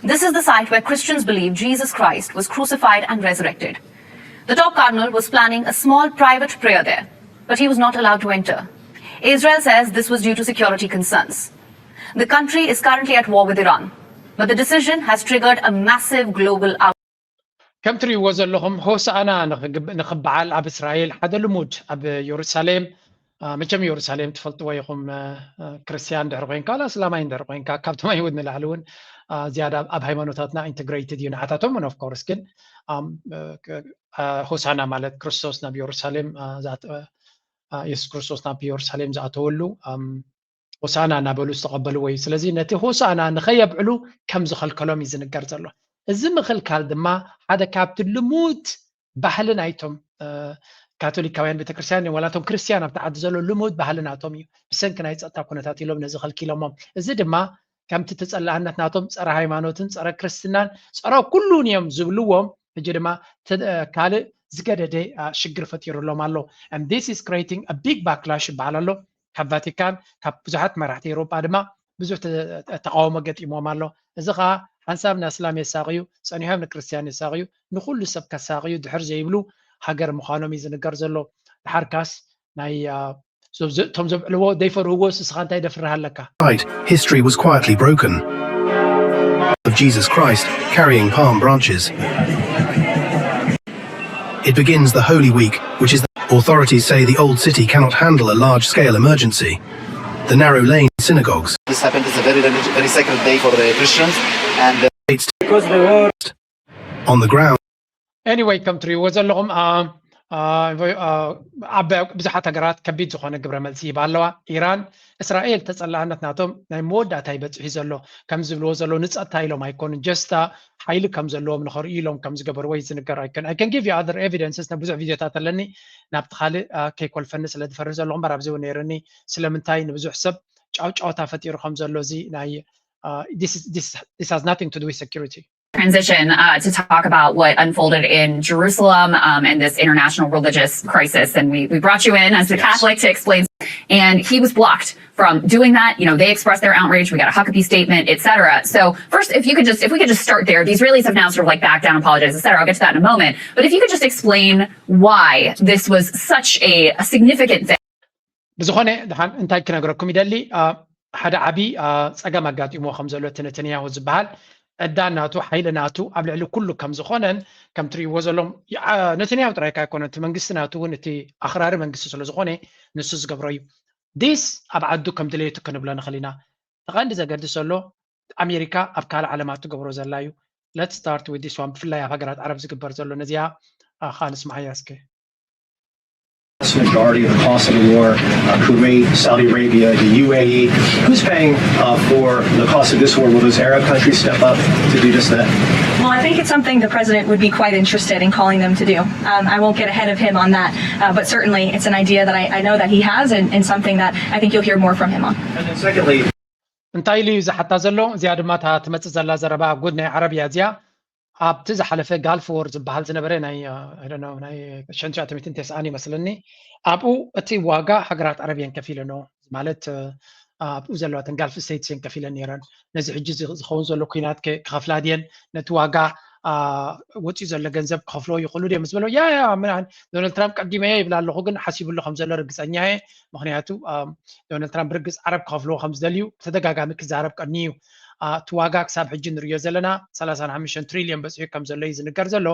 This is the site where Christians believe Jesus Christ was crucified and resurrected. The top cardinal was planning a small private prayer there, but he was not allowed to enter. Israel says this was due to security concerns. The country is currently at war with Iran, but the decision has triggered a massive global outcry. ከም ትሪእዎ ዘለኹም ሆሳኣና ንኽግብ- ንኽበዓል ኣብ እስራኤል ሓደ ልሙድ ኣብ ኢየሩሳሌም፣ አ፣ መቸም ኢየሩሳሌም ትፈልጥዎ ኢኹም፣ አ፣ አ፣ ክርስትያን ድሕሪ ኮይንካ ዋላ እስላማይ እንድሕሪ ኮይንካ ካብቶም ኣይሁድ ንላዕሊ እውን፣ አ፣ ዝያዳ ኣብ ሃይማኖታትና ኢንተግሬትድ እዩ ንዓታቶም እውን ኦፍ ኮርስ። ግን ኣም፣ አ፣ ክ- አ፣ ሆሳና ማለት ክርስቶስ ናብ ኢየሩሳሌም፣ አ፣ ዝኣተ- አ፣ የሱስ ክርስቶስ ናብ ኢየሩሳሌም ዝኣተወሉ ኣም፣ ሆሳና እናበሉ ዝተቐበልዎ እዩ። ስለዚ ነቲ ሆሳና ንኸየብዕሉ ከም ዝኸልከሎም እዩ ዝንገር ዘሎ። እዚ ምኽልካል ድማ ሓደ ካብቲ ልሙድ ባህሊ ናይቶም እ፣ ካቶሊካውያን ቤተክርስትያን እዮም፣ ዋላ እቶም ክርስትያን ኣብቲ ዓዲ ዘሎ ልሙድ ባህሊ ናቶም እዩ። ብሰንኪ ናይ ጸጥታ ኩነታት ኢሎም ነዚ ከልኪሎሞም። እዚ ድማ ከምቲ ተጸላእነት ናቶም ጸረ ሃይማኖትን ጸረ ክርስትናን ጸረ ኩሉን እዮም ዝብልዎም፣ ሕጂ ድማ ተ- ካልእ ዝገደደ አ፣ ሽግር ፈጢሩሎም ኣሎ። And this is creating a big backlash ይበሃል ኣሎ። ካብ ቫቲካን ካብ ብዙሓት መራሕቲ ኤውሮጳ ድማ ብዙሕ ተ- ተቃውሞ ገጢምዎም ኣሎ። እዚ ከዓ ሓንሳብ ንኣስላም የሳቕዩ ጸኒሖም ንክርስትያን የሳቕዩ ንኩሉ ሰብ ከሳቕዩ ድሕር ዘይብሉ ሃገር ምዃኖም እዩ ዝንገር ዘሎ። ድሓርካስ ናይ አ፣ ዞ- ዞ- እቶም ዘብዕልዎ ዘይፈርህዎ ስስኻ እንታይ ደፍርህ ኣለካ? History was quietly broken. Of Jesus Christ carrying palm branches. It begins the Holy Week, which is the authorities say the old city cannot handle a large scale emergency. The narrow lane synagogues. This happened is a very religious, very sacred day for the Christians, and uh, Because they were on the ground. Anyway ከም ትሪእዎ ዘለኹም አ፣ አ፣ አ፣ ኣብ ብዙሓት ሃገራት ከቢድ ዝኾነ ግብረ መልሲ ይህባ ኣለዋ። ኢራን እስራኤል ተጸላእነት ናቶም ናይ መወዳእታ ይበጽሕ እዩ ዘሎ ከም ዝብልዎ ዘለዉ ንጸጥታ ኢሎም ኣይኮኑን ጀስታ ሓይሊ ከም ዘለዎም ንኸርእዩ ኢሎም ከም ዝገበርዎ እዩ ዝንገር ኣይኮን I can give you other evidences ነ ብዙሕ ቪድዮታት ኣለኒ ናብቲ ካልእ አ፣ ከይኮልፈኒ ስለ ዝፈርህ ዘለኹ እምበር ኣብዚ እውን ነይርኒ ስለምንታይ ንብዙሕ ሰብ ጫውጫውታ ፈጢሩ ከም ዘሎ እዚ ናይ አ፣ this is- this- this has nothing to do with security Transition uh, to talk about what unfolded in Jerusalem um, and this international religious crisis. And we, we brought you in as a Catholic to explain. And he was blocked from doing that. You know, they expressed their outrage. We got a Huckabee statement, et cetera. So first, if you could just, if we could just start there, the Israelis have now sort of like backed down, apologized, et cetera. I'll get to that in a moment. But if you could just explain why this was such a, a significant thing. ብዝኾነ ድሓን እንታይ ክነግረኩም ይደሊ አ፣ ሓደ ዓቢ አ፣ ጸገም ኣጋጢምዎ ከም ዘሎ እቲ ነተንያሁ ዝበሃል ዕዳ ናቱ ሓይሊ ናቱ ኣብ ልዕሊ ኩሉ ከም ዝኾነን ከም ትርእይዎ ዘሎም አ፣ ነተንያሁ ጥራይ ካ ኣይኮነን እቲ መንግስቲ ናቱ እውን እቲ ኣኽራሪ መንግስቲ ስለ ዝኾነ ንሱ ዝገብሮ እዩ ዲስ ኣብ ዓዱ ከም ድሌቱ ክንብሎ ንኽእል ኢና እቲ ቀንዲ ዘገድስ ዘሎ ኣሜሪካ ኣብ ካልእ ዓለማት ትገብሮ ዘላ እዩ let's start with this one ብፍላይ ኣብ ሃገራት ዓረብ ዝግበር ዘሎ ነዚኣ አ፣ ካ ንስማዓያ እስከ vast majority of the cost of the war, uh, Kuwait, Saudi Arabia, the U A E. Who's paying uh, for the cost of this war? Will those Arab countries step up to do just that? Well, I think it's something the president would be quite interested in calling them to do. Um, I won't get ahead of him on that, uh, but certainly it's an idea that I, I know that he has and, and something that I think you'll hear more from him on. And then secondly, እንታይ ኢሉ እዩ ዝሓታ ዘሎ? እዚኣ ድማ እታ ትመፅእ ዘላ ዘረባ ኣብ ጉድ ናይ ዓረብ እያ። እዚኣ ኣብቲ ዝሓለፈ ጋልፍ ዎር ዝበሃል ዝነበረ ናይ ናይ ሸንሻ ተሚትን ተስኣን ይመስለኒ። ኣብኡ እቲ ዋጋ ሃገራት ዓረብ እየን ከፊለኖ ማለት ኣብኡ ዘለዋ ተን ጋልፍ ስቴትስ እየን ከፊለን ነይረን። ነዚ ሕጂ ዝኸውን ዘሎ ኩናት ክኸፍላ ድየን? ነቲ ዋጋ ወፂኡ ዘሎ ገንዘብ ክኸፍልዎ ይኽእሉ ድዮም ምስ በሎ ያ ያ ዶናልድ ትራምፕ ቀዲመዮ ይብል ኣለኹ፣ ግን ሓሲብሉ ከም ዘሎ ርግፀኛ እየ። ምክንያቱ ዶናልድ ትራምፕ ብርግፅ ዓረብ ክኸፍልዎ ከም ዝደልዩ ብተደጋጋሚ ክዛረብ ቀኒ እዩ። እቲ ዋጋ ክሳብ ሕጂ ንሪዮ ዘለና ሰላሳን ሓሙሽተን ትሪልዮን በፂሑ ከም ዘሎ እዩ ዝንገር ዘሎ።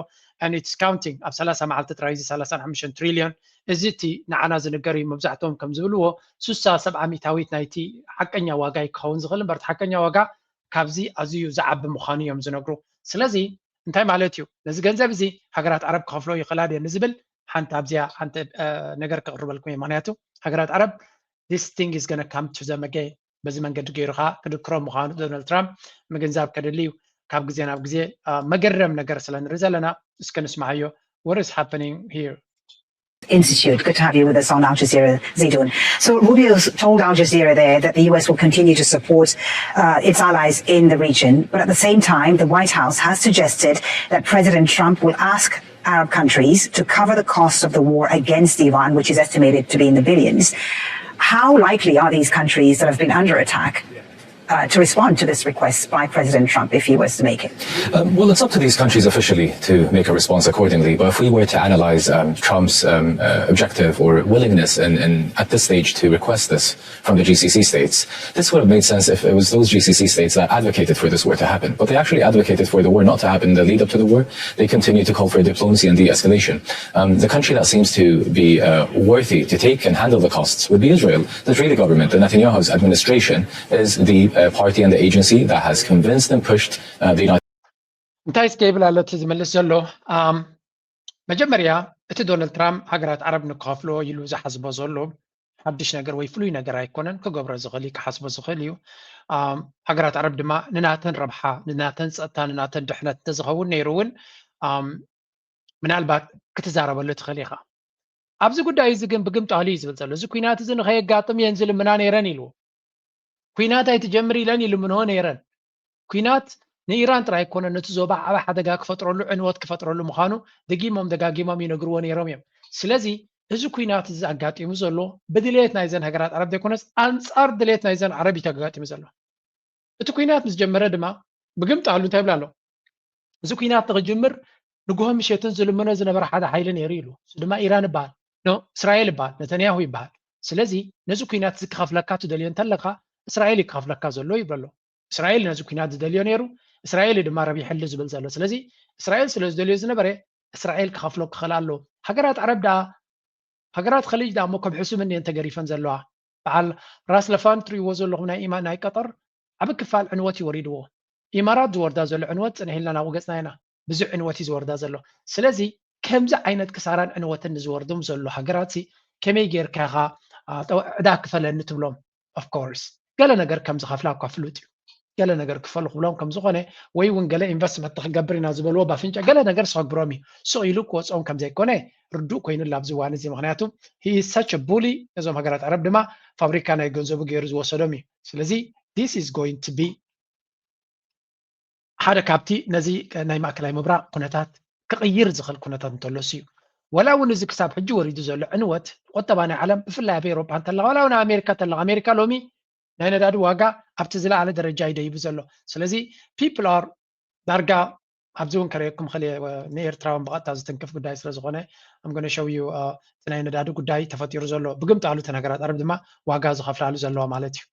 And it's counting። ኣብ ሰላሳ መዓልቲ ጥራይ እዚ ሰላሳን ሓሙሽተን ትሪልዮን እዚ እቲ ንዓና ዝንገር እዩ። መብዛሕትኦም ከም ዝብልዎ ሱሳ ሰብዓ ሚእታዊት ናይቲ ሓቀኛ ዋጋ እዩ ክኸውን ዝኽእል እምበር እቲ ሓቀኛ ዋጋ ካብዚ ኣዝዩ ዝዓቢ ምዃኑ እዮም ዝነግሩ። ስለዚ እንታይ ማለት እዩ? ነዚ ገንዘብ እዚ ሃገራት ዓረብ ክኸፍሎ ይኽእላ ድየን ንዝብል ሓንቲ ኣብዚኣ ሓንቲ ነገር ከቕርበልኩም እየ። ምክንያቱ ሃገራት ዓረብ this thing is gonna come to them again። በዚ መንገዲ ገይሩ ከዓ ክድክሮም ምዃኑ ዶናልድ ትራምፕ ምግንዛብ ከድሊ እዩ። ካብ ግዜ ናብ ግዜ መገረም ነገር ስለ ንርኢ ዘለና እስከ ንስማዓዮ። What is happening here? Institute. Good to have you with us on Al Jazeera, Zeydoun. So Rubio told Al Jazeera there that the U S will continue to support uh, its allies in the region, but at the same time, the White House has suggested that President Trump will ask Arab countries to cover the cost of the war against Iran, which is estimated to be in the billions. How likely are these countries that have been under attack uh, to respond to this request by President Trump if he was to make it? Um, well, it's up to these countries officially to make a response accordingly. But if we were to analyze um, Trump's um, uh, objective or willingness in, in, at this stage to request this from the G C C states, this would have made sense if it was those G C C states that advocated for this war to happen. But they actually advocated for the war not to happen in the lead up to the war. They continued to call for diplomacy and de escalation. Um, the country that seems to be uh, worthy to take and handle the costs would be Israel. The Israeli government, the Netanyahu's administration, is the uh, party and the agency that has convinced and pushed uh, the United እንታይ እስከ ይብል ኣሎ እቲ ዝመልስ ዘሎ? መጀመርያ እቲ ዶናልድ ትራምፕ ሃገራት ዓረብ ንክኸፍልዎ ኢሉ ዝሓስቦ ዘሎ ሓድሽ ነገር ወይ ፍሉይ ነገር ኣይኮነን። ክገብሮ ዝኽእል እዩ፣ ክሓስቦ ዝኽእል እዩ። ሃገራት ዓረብ ድማ ንናተን ረብሓ፣ ንናተን ፀጥታ፣ ንናተን ድሕነት እንተዝኸውን ነይሩ እውን ምናልባት ክትዛረበሉ ትኽእል ኢኻ። ኣብዚ ጉዳይ እዚ ግን ብግምጣሉ እዩ ዝብል ዘሎ። እዚ ኩናት እዚ ንኸየጋጥም እየን ዝልምና ነይረን ኢሉ። ኩናት ኣይትጀምር ኢለን ይልምንዎ ነይረን። ኩናት ንኢራን ጥራይ ኣይኮነን፣ ነቲ ዞባ ዓቢ ሓደጋ ክፈጥረሉ፣ ዕንወት ክፈጥረሉ ምዃኑ ደጊሞም ደጋጊሞም ይነግርዎ ነይሮም እዮም። ስለዚ እዚ ኩናት እዚ ኣጋጢሙ ዘሎ ብድሌት ናይዘን ሃገራት ዓረብ ዘይኮነስ ኣንጻር ድሌት ናይዘን ዓረብ እዩ ኣጋጢሙ ዘሎ። እቲ ኩናት ምስ ጀመረ ድማ ብግምጣሉ እንታይ ይብል ኣሎ? እዚ ኩናት ንክጅምር ንግሆ ምሸትን ዝልምኖ ዝነበረ ሓደ ሓይሊ ነይሩ ኢሉ። እሱ ድማ ኢራን ይበሃል፣ ኖ እስራኤል ይበሃል፣ ነተንያሁ ይበሃል። ስለዚ ነዚ ኩናት እዚ ክኸፍለካ ትደልዮ እንተለካ እስራኤል እዩ ክኸፍለካ ዘሎ ይብሎ ኣሎ። እስራኤል ነዚ ኩናት ዝደልዮ ነይሩ፣ እስራኤል እዩ ድማ ረቢሐሉ ዝብል ዘሎ። ስለዚ እስራኤል ስለ ዝደልዮ ዝነበረ እስራኤል ክኸፍሎ ክኽእል ኣሎ። ሃገራት ዓረብ ደኣ ሃገራት ኸሊጅ ደኣ እሞ ከብሕሱ ምን እየን ተገሪፈን ዘለዋ? በዓል ራስ ለፋን ትርእይዎ ዘለኹም ናይ ኢማ ናይ ቀጠር ዓቢ ክፋል ዕንወት እዩ ወሪድዎ። ኢማራት ዝወርዳ ዘሎ ዕንወት ጽንሕ ኢልና ናብኡ ገጽና ኢና። ብዙሕ ዕንወት እዩ ዝወርዳ ዘሎ። ስለዚ ከምዚ ዓይነት ክሳራን ዕንወትን ንዝወርዶም ዘሎ ሃገራት ከመይ ጌርካ ኢኻ ዕዳ ክፈለኒ ትብሎም? Of course ገለ ነገር ከም ዝኸፍላ እኳ ፍሉጥ እዩ። ገለ ነገር ክፈሉ ክብሎም ከም ዝኾነ ወይ እውን ገለ ኢንቨስትመንት ክገብር ኢና ዝበልዎ ባፍንጫ ገለ ነገር ዝኸግብሮም እዩ። ስቕ ኢሉ ክወፅኦም ከም ዘይኮነ ርዱእ ኮይኑ ኣብዚ እዋን እዚ። ምክንያቱ he is such a bully፣ ነዞም ሃገራት ዓረብ ድማ ፋብሪካ ናይ ገንዘቡ ገይሩ ዝወሰዶም እዩ። ስለዚ this is going to be ሓደ ካብቲ ነዚ ናይ ማእከላይ ምብራቕ ኩነታት ክቕይር ዝኽእል ኩነታት እንተሎስ እዩ። ወላ እውን እዚ ክሳብ ሕጂ ወሪዱ ዘሎ ዕንወት ቁጠባ ናይ ዓለም ብፍላይ ኣብ ኤሮፓ እንተለኻ ዋላ እውን ኣብ ኣሜሪካ እንተለኻ ኣሜሪካ ሎሚ ናይ ነዳዲ ዋጋ ኣብቲ ዝለዓለ ደረጃ እዩ ደይቡ ዘሎ። ስለዚ people are ዳርጋ ኣብዚ እውን ከርእየኩም ኽእል ንኤርትራውን ብቐጥታ ዝትንክፍ ጉዳይ ስለ ዝኾነ I'm gonna show you እቲ ናይ ነዳዲ ጉዳይ ተፈጢሩ ዘሎ ብግምጣሉ እተን ሃገራት ዓረብ ድማ ዋጋ ዝኸፍላሉ ዘለዋ ማለት እዩ።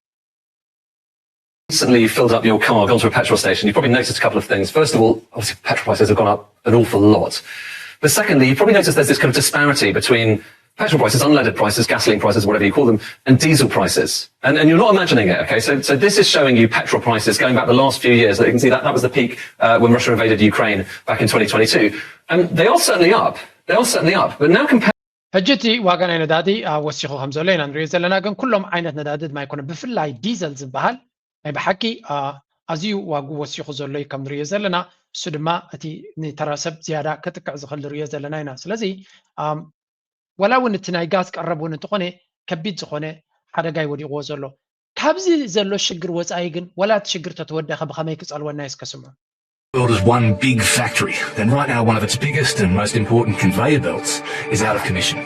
Recently, you filled up your car, gone to a petrol station. You probably noticed a couple of things. First of all, obviously, petrol prices have gone up an awful lot. But secondly, you probably noticed there's this kind of disparity between petrol prices, unleaded prices, gasoline prices, whatever you call them, and diesel prices. And, and you're not imagining it, okay? So, so this is showing you petrol prices going back the last few years. You can see that that was the peak uh, when Russia invaded Ukraine back in twenty twenty-two. And they are certainly up. They are certainly up. But now compare ሕጂ እቲ ዋጋ ናይ ነዳዲ ወሲኹ ከም ዘሎ ኢና ንሪኦ ዘለና። ግን ኩሎም ዓይነት ነዳዲ ድማ ኣይኮነ፣ ብፍላይ ዲዘል ዝበሃል ናይ ብሓቂ ኣዝዩ ዋጉ ወሲኹ ዘሎ እዩ ከም ንሪኦ ዘለና። እሱ ድማ እቲ ንተራ ሰብ ዝያዳ ከጥቅዕ ዝኽእል ንሪኦ ዘለና ኢና። ስለዚ ዋላ እውን እቲ ናይ ጋዝ ቀረብ እውን እንተኾነ ከቢድ ዝኾነ ሓደጋ ይወዲቕዎ ዘሎ። ካብዚ ዘሎ ሽግር ወፃኢ ግን ዋላ እቲ ሽግር ተተወደኸ ብኸመይ ክፀልወና እዩ እስከ ስምዑ። World is one big factory, and right now one of its biggest and most important conveyor belts is out of commission.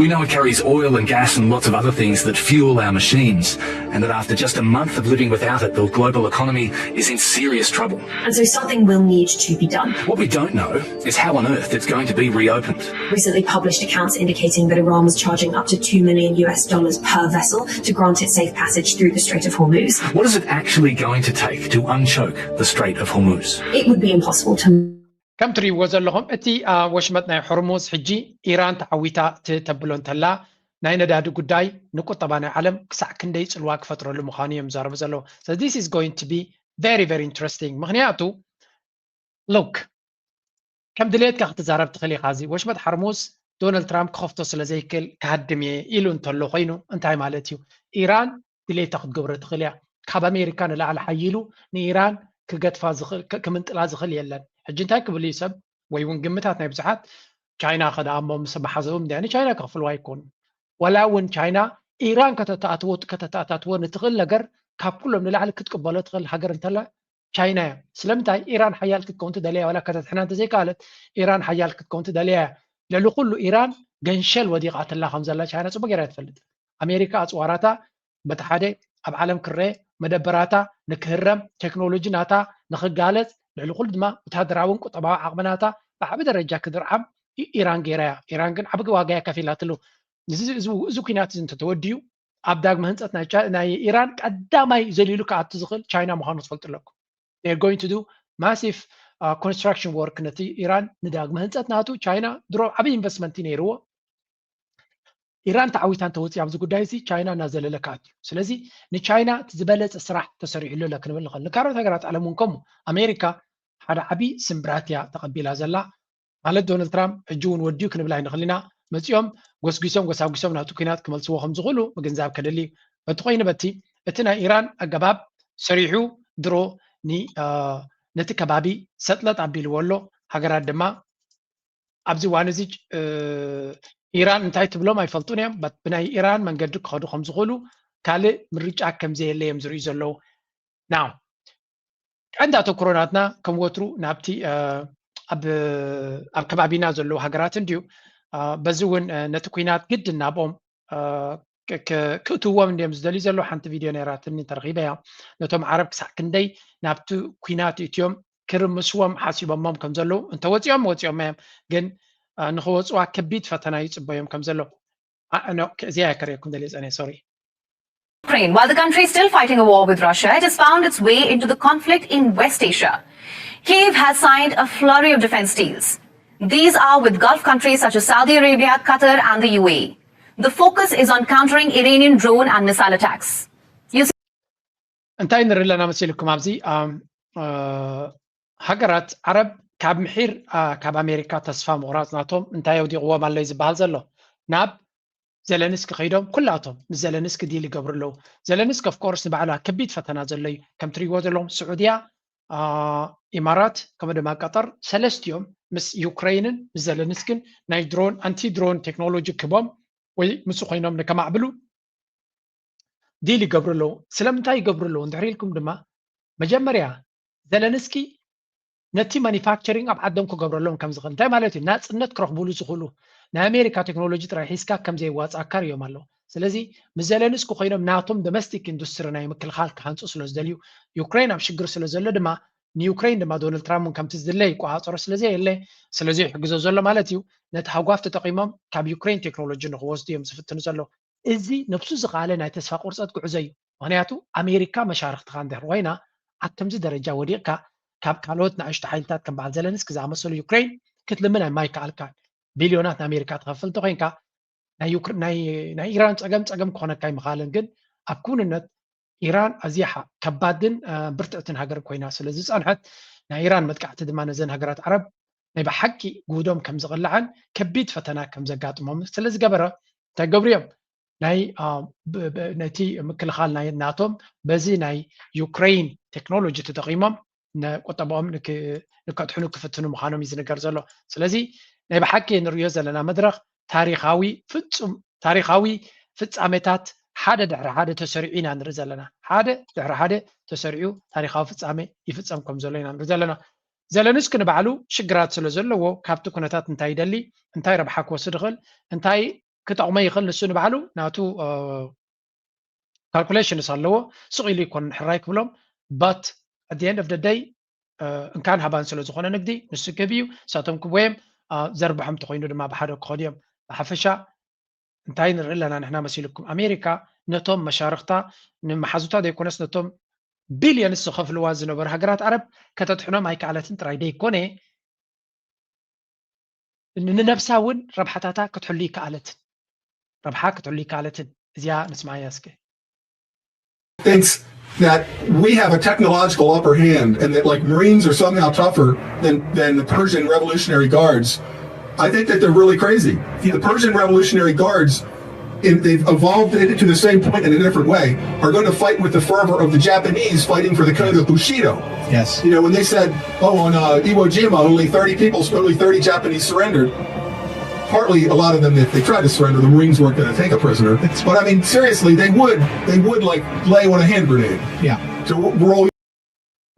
We know it carries oil and gas and lots of other things that fuel our machines, and that after just a month of living without it, the global economy is in serious trouble. And so something will need to be done. What we don't know is how on earth it's going to be reopened. Recently published accounts indicating that Iran was charging up to two million U S dollars per vessel to grant it safe passage through the Strait of Hormuz. What is it actually going to take to unchoke the Strait of Hormuz? It would be impossible to ከም ትሪእዎ ዘለኹም እቲ ወሽመጥ ናይ ሆርሙዝ ሕጂ ኢራን ተዓዊታ ተብሎ እንተላ ናይ ነዳዲ ጉዳይ ንቁጠባ ናይ ዓለም ክሳዕ ክንደይ ፅልዋ ክፈጥረሉ ምዃኑ እዮም ዝዛረቡ ዘለዉ። So this is going to be very very interesting። ምክንያቱ look ከም ድሌትካ ክትዛረብ ትኽእል ኢኻ። እዚ ወሽመጥ ሓርሙዝ ዶናልድ ትራምፕ ክኸፍቶ ስለ ዘይክእል ክሃድም እየ ኢሉ እንተሎ ኮይኑ እንታይ ማለት እዩ? ኢራን ድሌታ ክትገብሮ ትኽእል እያ። ካብ ኣሜሪካ ንላዕሊ ሓይሉ ንኢራን ክገጥፋ ክምንጥላ ዝኽእል የለን። ሕጂ እንታይ ክብል እዩ ሰብ ወይ እውን ግምታት ናይ ብዙሓት ቻይና ከደኣ እሞ ምስ መሓዘቦም እንዲያ ንቻይና ከኽፍልዋ ኣይኮኑ። ዋላ እውን ቻይና ኢራን ከተተኣትዎ ከተተኣታትዎ ንትኽእል ነገር ካብ ኩሎም ንላዕሊ ክትቅበሎ ትኽእል ሃገር እንተላ ቻይና እያ። ስለምንታይ ኢራን ሓያል ክትከውን ትደልያ ዋላ ከተድሕና እንተዘይከኣለት ኢራን ሓያል ክትከውን ትደልያ እያ። ልዕሊ ኩሉ ኢራን ገንሸል ወዲቓትላ ከም ዘላ ቻይና ፅቡቅ ገይራ ትፈልጥ። ኣሜሪካ ኣፅዋራታ በቲ ሓደ ኣብ ዓለም ክረአ መደበራታ ንክህረም ቴክኖሎጂ ናታ ንክጋለፅ ልዕሊ ኩሉ ድማ ወታደራውን ቁጠባዊ ዓቕሚ ናታ ብዓቢ ደረጃ ክድርዓም ኢራን ገይራ እያ። ኢራን ግን ዓቢ ዋጋ እያ ከፊላትሉ። እዚ ኩናት እዚ እንተተወዲኡ ኣብ ዳግመ ህንፀት ናይ ኢራን ቀዳማይ ዘሊሉ ክኣቱ ዝኽእል ቻይና ምዃኑ ትፈልጡ ኣለኩም። They're going to do massive construction work ነቲ ኢራን ንዳግመ ህንፀት ናቱ ቻይና ድሮ ዓብይ ኢንቨስትመንት ነይርዎ። ኢራን ተዓዊታ እንተወፂኣ ኣብዚ ጉዳይ እዚ ቻይና እናዘለለ ክኣቱ እዩ። ስለዚ ንቻይና እቲ ዝበለፀ ስራሕ ተሰሪሕሉ ኣሎ ክንብል ንኽእል። ንካልኦት ሃገራት ዓለም እውን ከምኡ ኣሜሪካ ሓደ ዓብዪ ስምብራት እያ ተቐቢላ ዘላ። ማለት ዶናልድ ትራምፕ ሕጂ እውን ወዲኡ ክንብል ኣይንኽእል ኢና። መፂኦም ጎስጒሶም ጎሳጒሶም ናቱ ኲናት ክመልስዎ ከም ዝኽእሉ ምግንዛብ ከድሊ እዩ። በቲ ኮይኑ በቲ እቲ ናይ ኢራን ኣገባብ ሰሪሑ ድሮ ነቲ ከባቢ ሰጥለጥ ኣቢልዎ ኣሎ። ሃገራት ድማ ኣብዚ እዋን እዚ ኢራን እንታይ ትብሎም ኣይፈልጡን እዮም። ብናይ ኢራን መንገዲ ክኸዱ ከም ዝኽእሉ ካልእ ምርጫ ከም ዘየለ እዮም ዝርእዩ ዘለዉ። ናው ቀንዲ ኣተኩሮ ናትና ከም ወትሩ ናብቲ ኣብ ከባቢና ዘለዉ ሃገራት እንድዩ። በዚ እውን ነቲ ኲናት ግድን ናብኦም ክእትዎም እንድዮም ዝደልዩ ዘለዉ። ሓንቲ ቪድዮ ነይራትኒ ተረኺበ እያ። ነቶም ዓረብ ክሳዕ ክንደይ ናብቲ ኲናት እትዮም ክርምስዎም ሓሲቦሞም ከም ዘለዉ እንተወፂኦም ወፂኦም እዮም፣ ግን ንክወፅዋ ከቢድ ፈተና ይፅበዮም ከም ዘሎ እዚኣ እያ ከርእየኩም ደልየ ፀነ ሶሪ። Ukraine. While the country is still fighting a war with Russia, it has found its way into the conflict in West Asia. Kyiv has signed a flurry of defense deals. These are with Gulf countries such as Saudi Arabia, Qatar, and the U A E. The focus is on countering Iranian drone and missile attacks. እንታይ ንርኢ ኣለና መሲልኩም ኣብዚ ሃገራት ዓረብ ካብ ምሒር ካብ ኣሜሪካ ተስፋ ምቑራፅ ናቶም እንታይ ኣውዲቕዎም ኣሎ እዩ ዝበሃል ዘሎ። ናብ ዘለንስኪ ከይዶም ኩላቶም ምስ ዘለንስኪ ዲል ይገብሩ ኣለዉ። ዘለንስኪ ኦፍኮርስ ንባዕላ ከቢድ ፈተና ዘሎ እዩ። ከም ትሪእዎ ዘለኹም ስዑድያ፣ ኢማራት ከምኡ ድማ ቀጠር ሰለስቲኦም ምስ ዩክረይንን ምስ ዘለንስኪን ናይ ድሮን ኣንቲ ድሮን ቴክኖሎጂ ክህቦም ወይ ምስ ኮይኖም ንከማዕብሉ ዲል ይገብሩ ኣለዉ። ስለምንታይ ይገብሩ ኣለዉ እንድሕር ኢልኩም ድማ መጀመርያ ዘለንስኪ ነቲ ማኒፋክቸሪንግ ኣብ ዓዶም ክገብረሎም ከም ዝኽእል እንታይ ማለት እዩ? ናፅነት ክረኽቡሉ ዝኽእሉ ናይ ኣሜሪካ ቴክኖሎጂ ጥራይ ሒዝካ ከም ዘየዋፅኣካ ርእዮም ኣለዉ። ስለዚ ምስ ዘለንስኪ ኮይኖም ናቶም ዶሜስቲክ ኢንዱስትሪ ናይ ምክልኻል ክሃንፁ ስለ ዝደልዩ ዩክሬን ኣብ ሽግር ስለ ዘሎ ድማ ንዩክሬን ድማ ዶናልድ ትራምፕ እውን ከምቲ ዝድለ ይቆፃፀሮ ስለ ዘየለ ስለዚ ይሕግዞ ዘሎ ማለት እዩ። ነቲ ሃጓፍ ተጠቒሞም ካብ ዩክሬን ቴክኖሎጂ ንክወስዱ እዮም ዝፍትኑ ዘለዉ። እዚ ነብሱ ዝኸኣለ ናይ ተስፋ ቁርፀት ጉዕዞ እዩ። ምክንያቱ ኣሜሪካ መሻርክትኻ እንድሕር ኮይና ኣብ ከምዚ ደረጃ ወዲቕካ ካብ ካልኦት ንኣሽቱ ሓይልታት ከም በዓል ዘለንስኪ ዝኣመሰሉ ዩክሬን ክትልምን ኣይማይከኣልካን። ቢልዮናት ንኣሜሪካ ትኸፍል እንተኮይንካ ናይ ኢራን ፀገም ፀገም ክኾነካ ኣይምኻልን። ግን ኣብ ክውንነት ኢራን ኣዝያ ከባድን ብርትዕትን ሃገር ኮይና ስለ ዝፀንሐት ናይ ኢራን መጥቃዕቲ ድማ ነዘን ሃገራት ዓረብ ናይ ብሓቂ ጉህዶም ከም ዝቕላዕን ከቢድ ፈተና ከም ዘጋጥሞም ስለ ዝገበረ እንታይ ገብሩ እዮም ናይ ነቲ ምክልኻል ናይ ናቶም በዚ ናይ ዩክሬን ቴክኖሎጂ ተጠቒሞም ንቁጠባኦም ንከድሕኑ ክፍትኑ ምዃኖም እዩ ዝንገር ዘሎ። ስለዚ ናይ ብሓቂ ንርእዮ ዘለና መድረኽ ታሪኻዊ ፍጹም ታሪኻዊ ፍጻሜታት ሓደ ድሕሪ ሓደ ተሰሪዑ ኢና ንርኢ ዘለና። ሓደ ድሕሪ ሓደ ተሰሪዑ ታሪኻዊ ፍጻሜ ይፍጸም ከም ዘሎ ኢና ንርኢ ዘለና። ዘለንስኪ ንባዕሉ ሽግራት ስለ ዘለዎ ካብቲ ኩነታት እንታይ ይደሊ፣ እንታይ ረብሓ ክወስድ ይኽእል፣ እንታይ ክጠቕሞ ይኽእል ንሱ ንባዕሉ ናቱ ካልኩሌሽንስ ኣለዎ። ስቕ ኢሉ ይኮን ሕራይ ክብሎም but at the end of the day እንካን ሃባን ስለ ዝኾነ ንግዲ ንሱ ክህብ እዩ። ንሳቶም ክቦዮም ዘርብሖም ተኮይኑ ድማ ብሓደ ክኸዱ እዮም። ብሓፈሻ እንታይ ንርኢ ኣለና ንሕና መሲልኩም ኣሜሪካ ነቶም መሻርክታ ንመሓዙታ ዘይኮነስ ነቶም ቢልዮንስ ዝኸፍልዋ ዝነበሩ ሃገራት ዓረብ ከተድሕኖም ኣይከኣለትን ጥራይ ደይኮነ ንነብሳ እውን ረብሓታታ ክትሕሉ ይከኣለትን ረብሓ ክትሕሉ ይከኣለትን እዚኣ ንስማያ እስከ thinks that we have a technological upper hand and that like Marines are somehow tougher than, than the Persian Revolutionary Guards, I think that they're really crazy. The Persian Revolutionary Guards, if they've evolved it to the same point in a different way, are going to fight with the fervor of the Japanese fighting for the Kodo Bushido. Yes. You know, when they said, oh, on uh, Iwo Jima, only thirty people, only thirty Japanese surrendered. Partly, a lot of them, if they tried to surrender, the Marines weren't going to take a prisoner. But I mean, seriously, they would, they would like lay on a hand grenade. Yeah. So we're all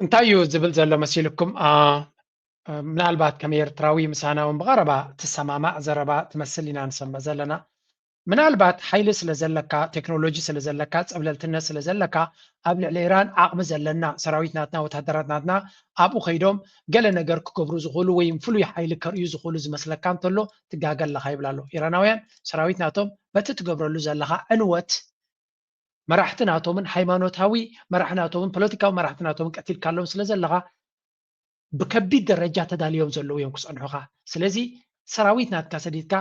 እንታይ እዩ ዝብል ዘሎ መሲልኩም? ምናልባት ከም ኤርትራዊ ምሳና እውን ብቐረባ ትሰማማዕ ዘረባ ትመስል ኢና ንሰምዕ ዘለና። ምናልባት ሓይሊ ስለ ዘለካ፣ ቴክኖሎጂ ስለ ዘለካ፣ ጸብለልትነት ስለ ዘለካ ኣብ ልዕሊ ኢራን ዓቕሚ ዘለና ሰራዊት ናትና ወታደራት ናትና ኣብኡ ከይዶም ገለ ነገር ክገብሩ ዝኽእሉ ወይ ፍሉይ ሓይሊ ከርእዩ ዝኽእሉ ዝመስለካ እንተሎ ትጋገ ኣለኻ ይብል ኣሎ። ኢራናውያን ሰራዊት ናቶም በቲ ትገብረሉ ዘለኻ ዕንወት መራሕቲ ናቶምን ሃይማኖታዊ መራሒ ናቶምን ፖለቲካዊ መራሕቲ ናቶምን ቀቲልካሎም ስለ ዘለኻ ብከቢድ ደረጃ ተዳልዮም ዘለዉ እዮም ክፀንሑኻ። ስለዚ ሰራዊት ናትካ ሰዲድካ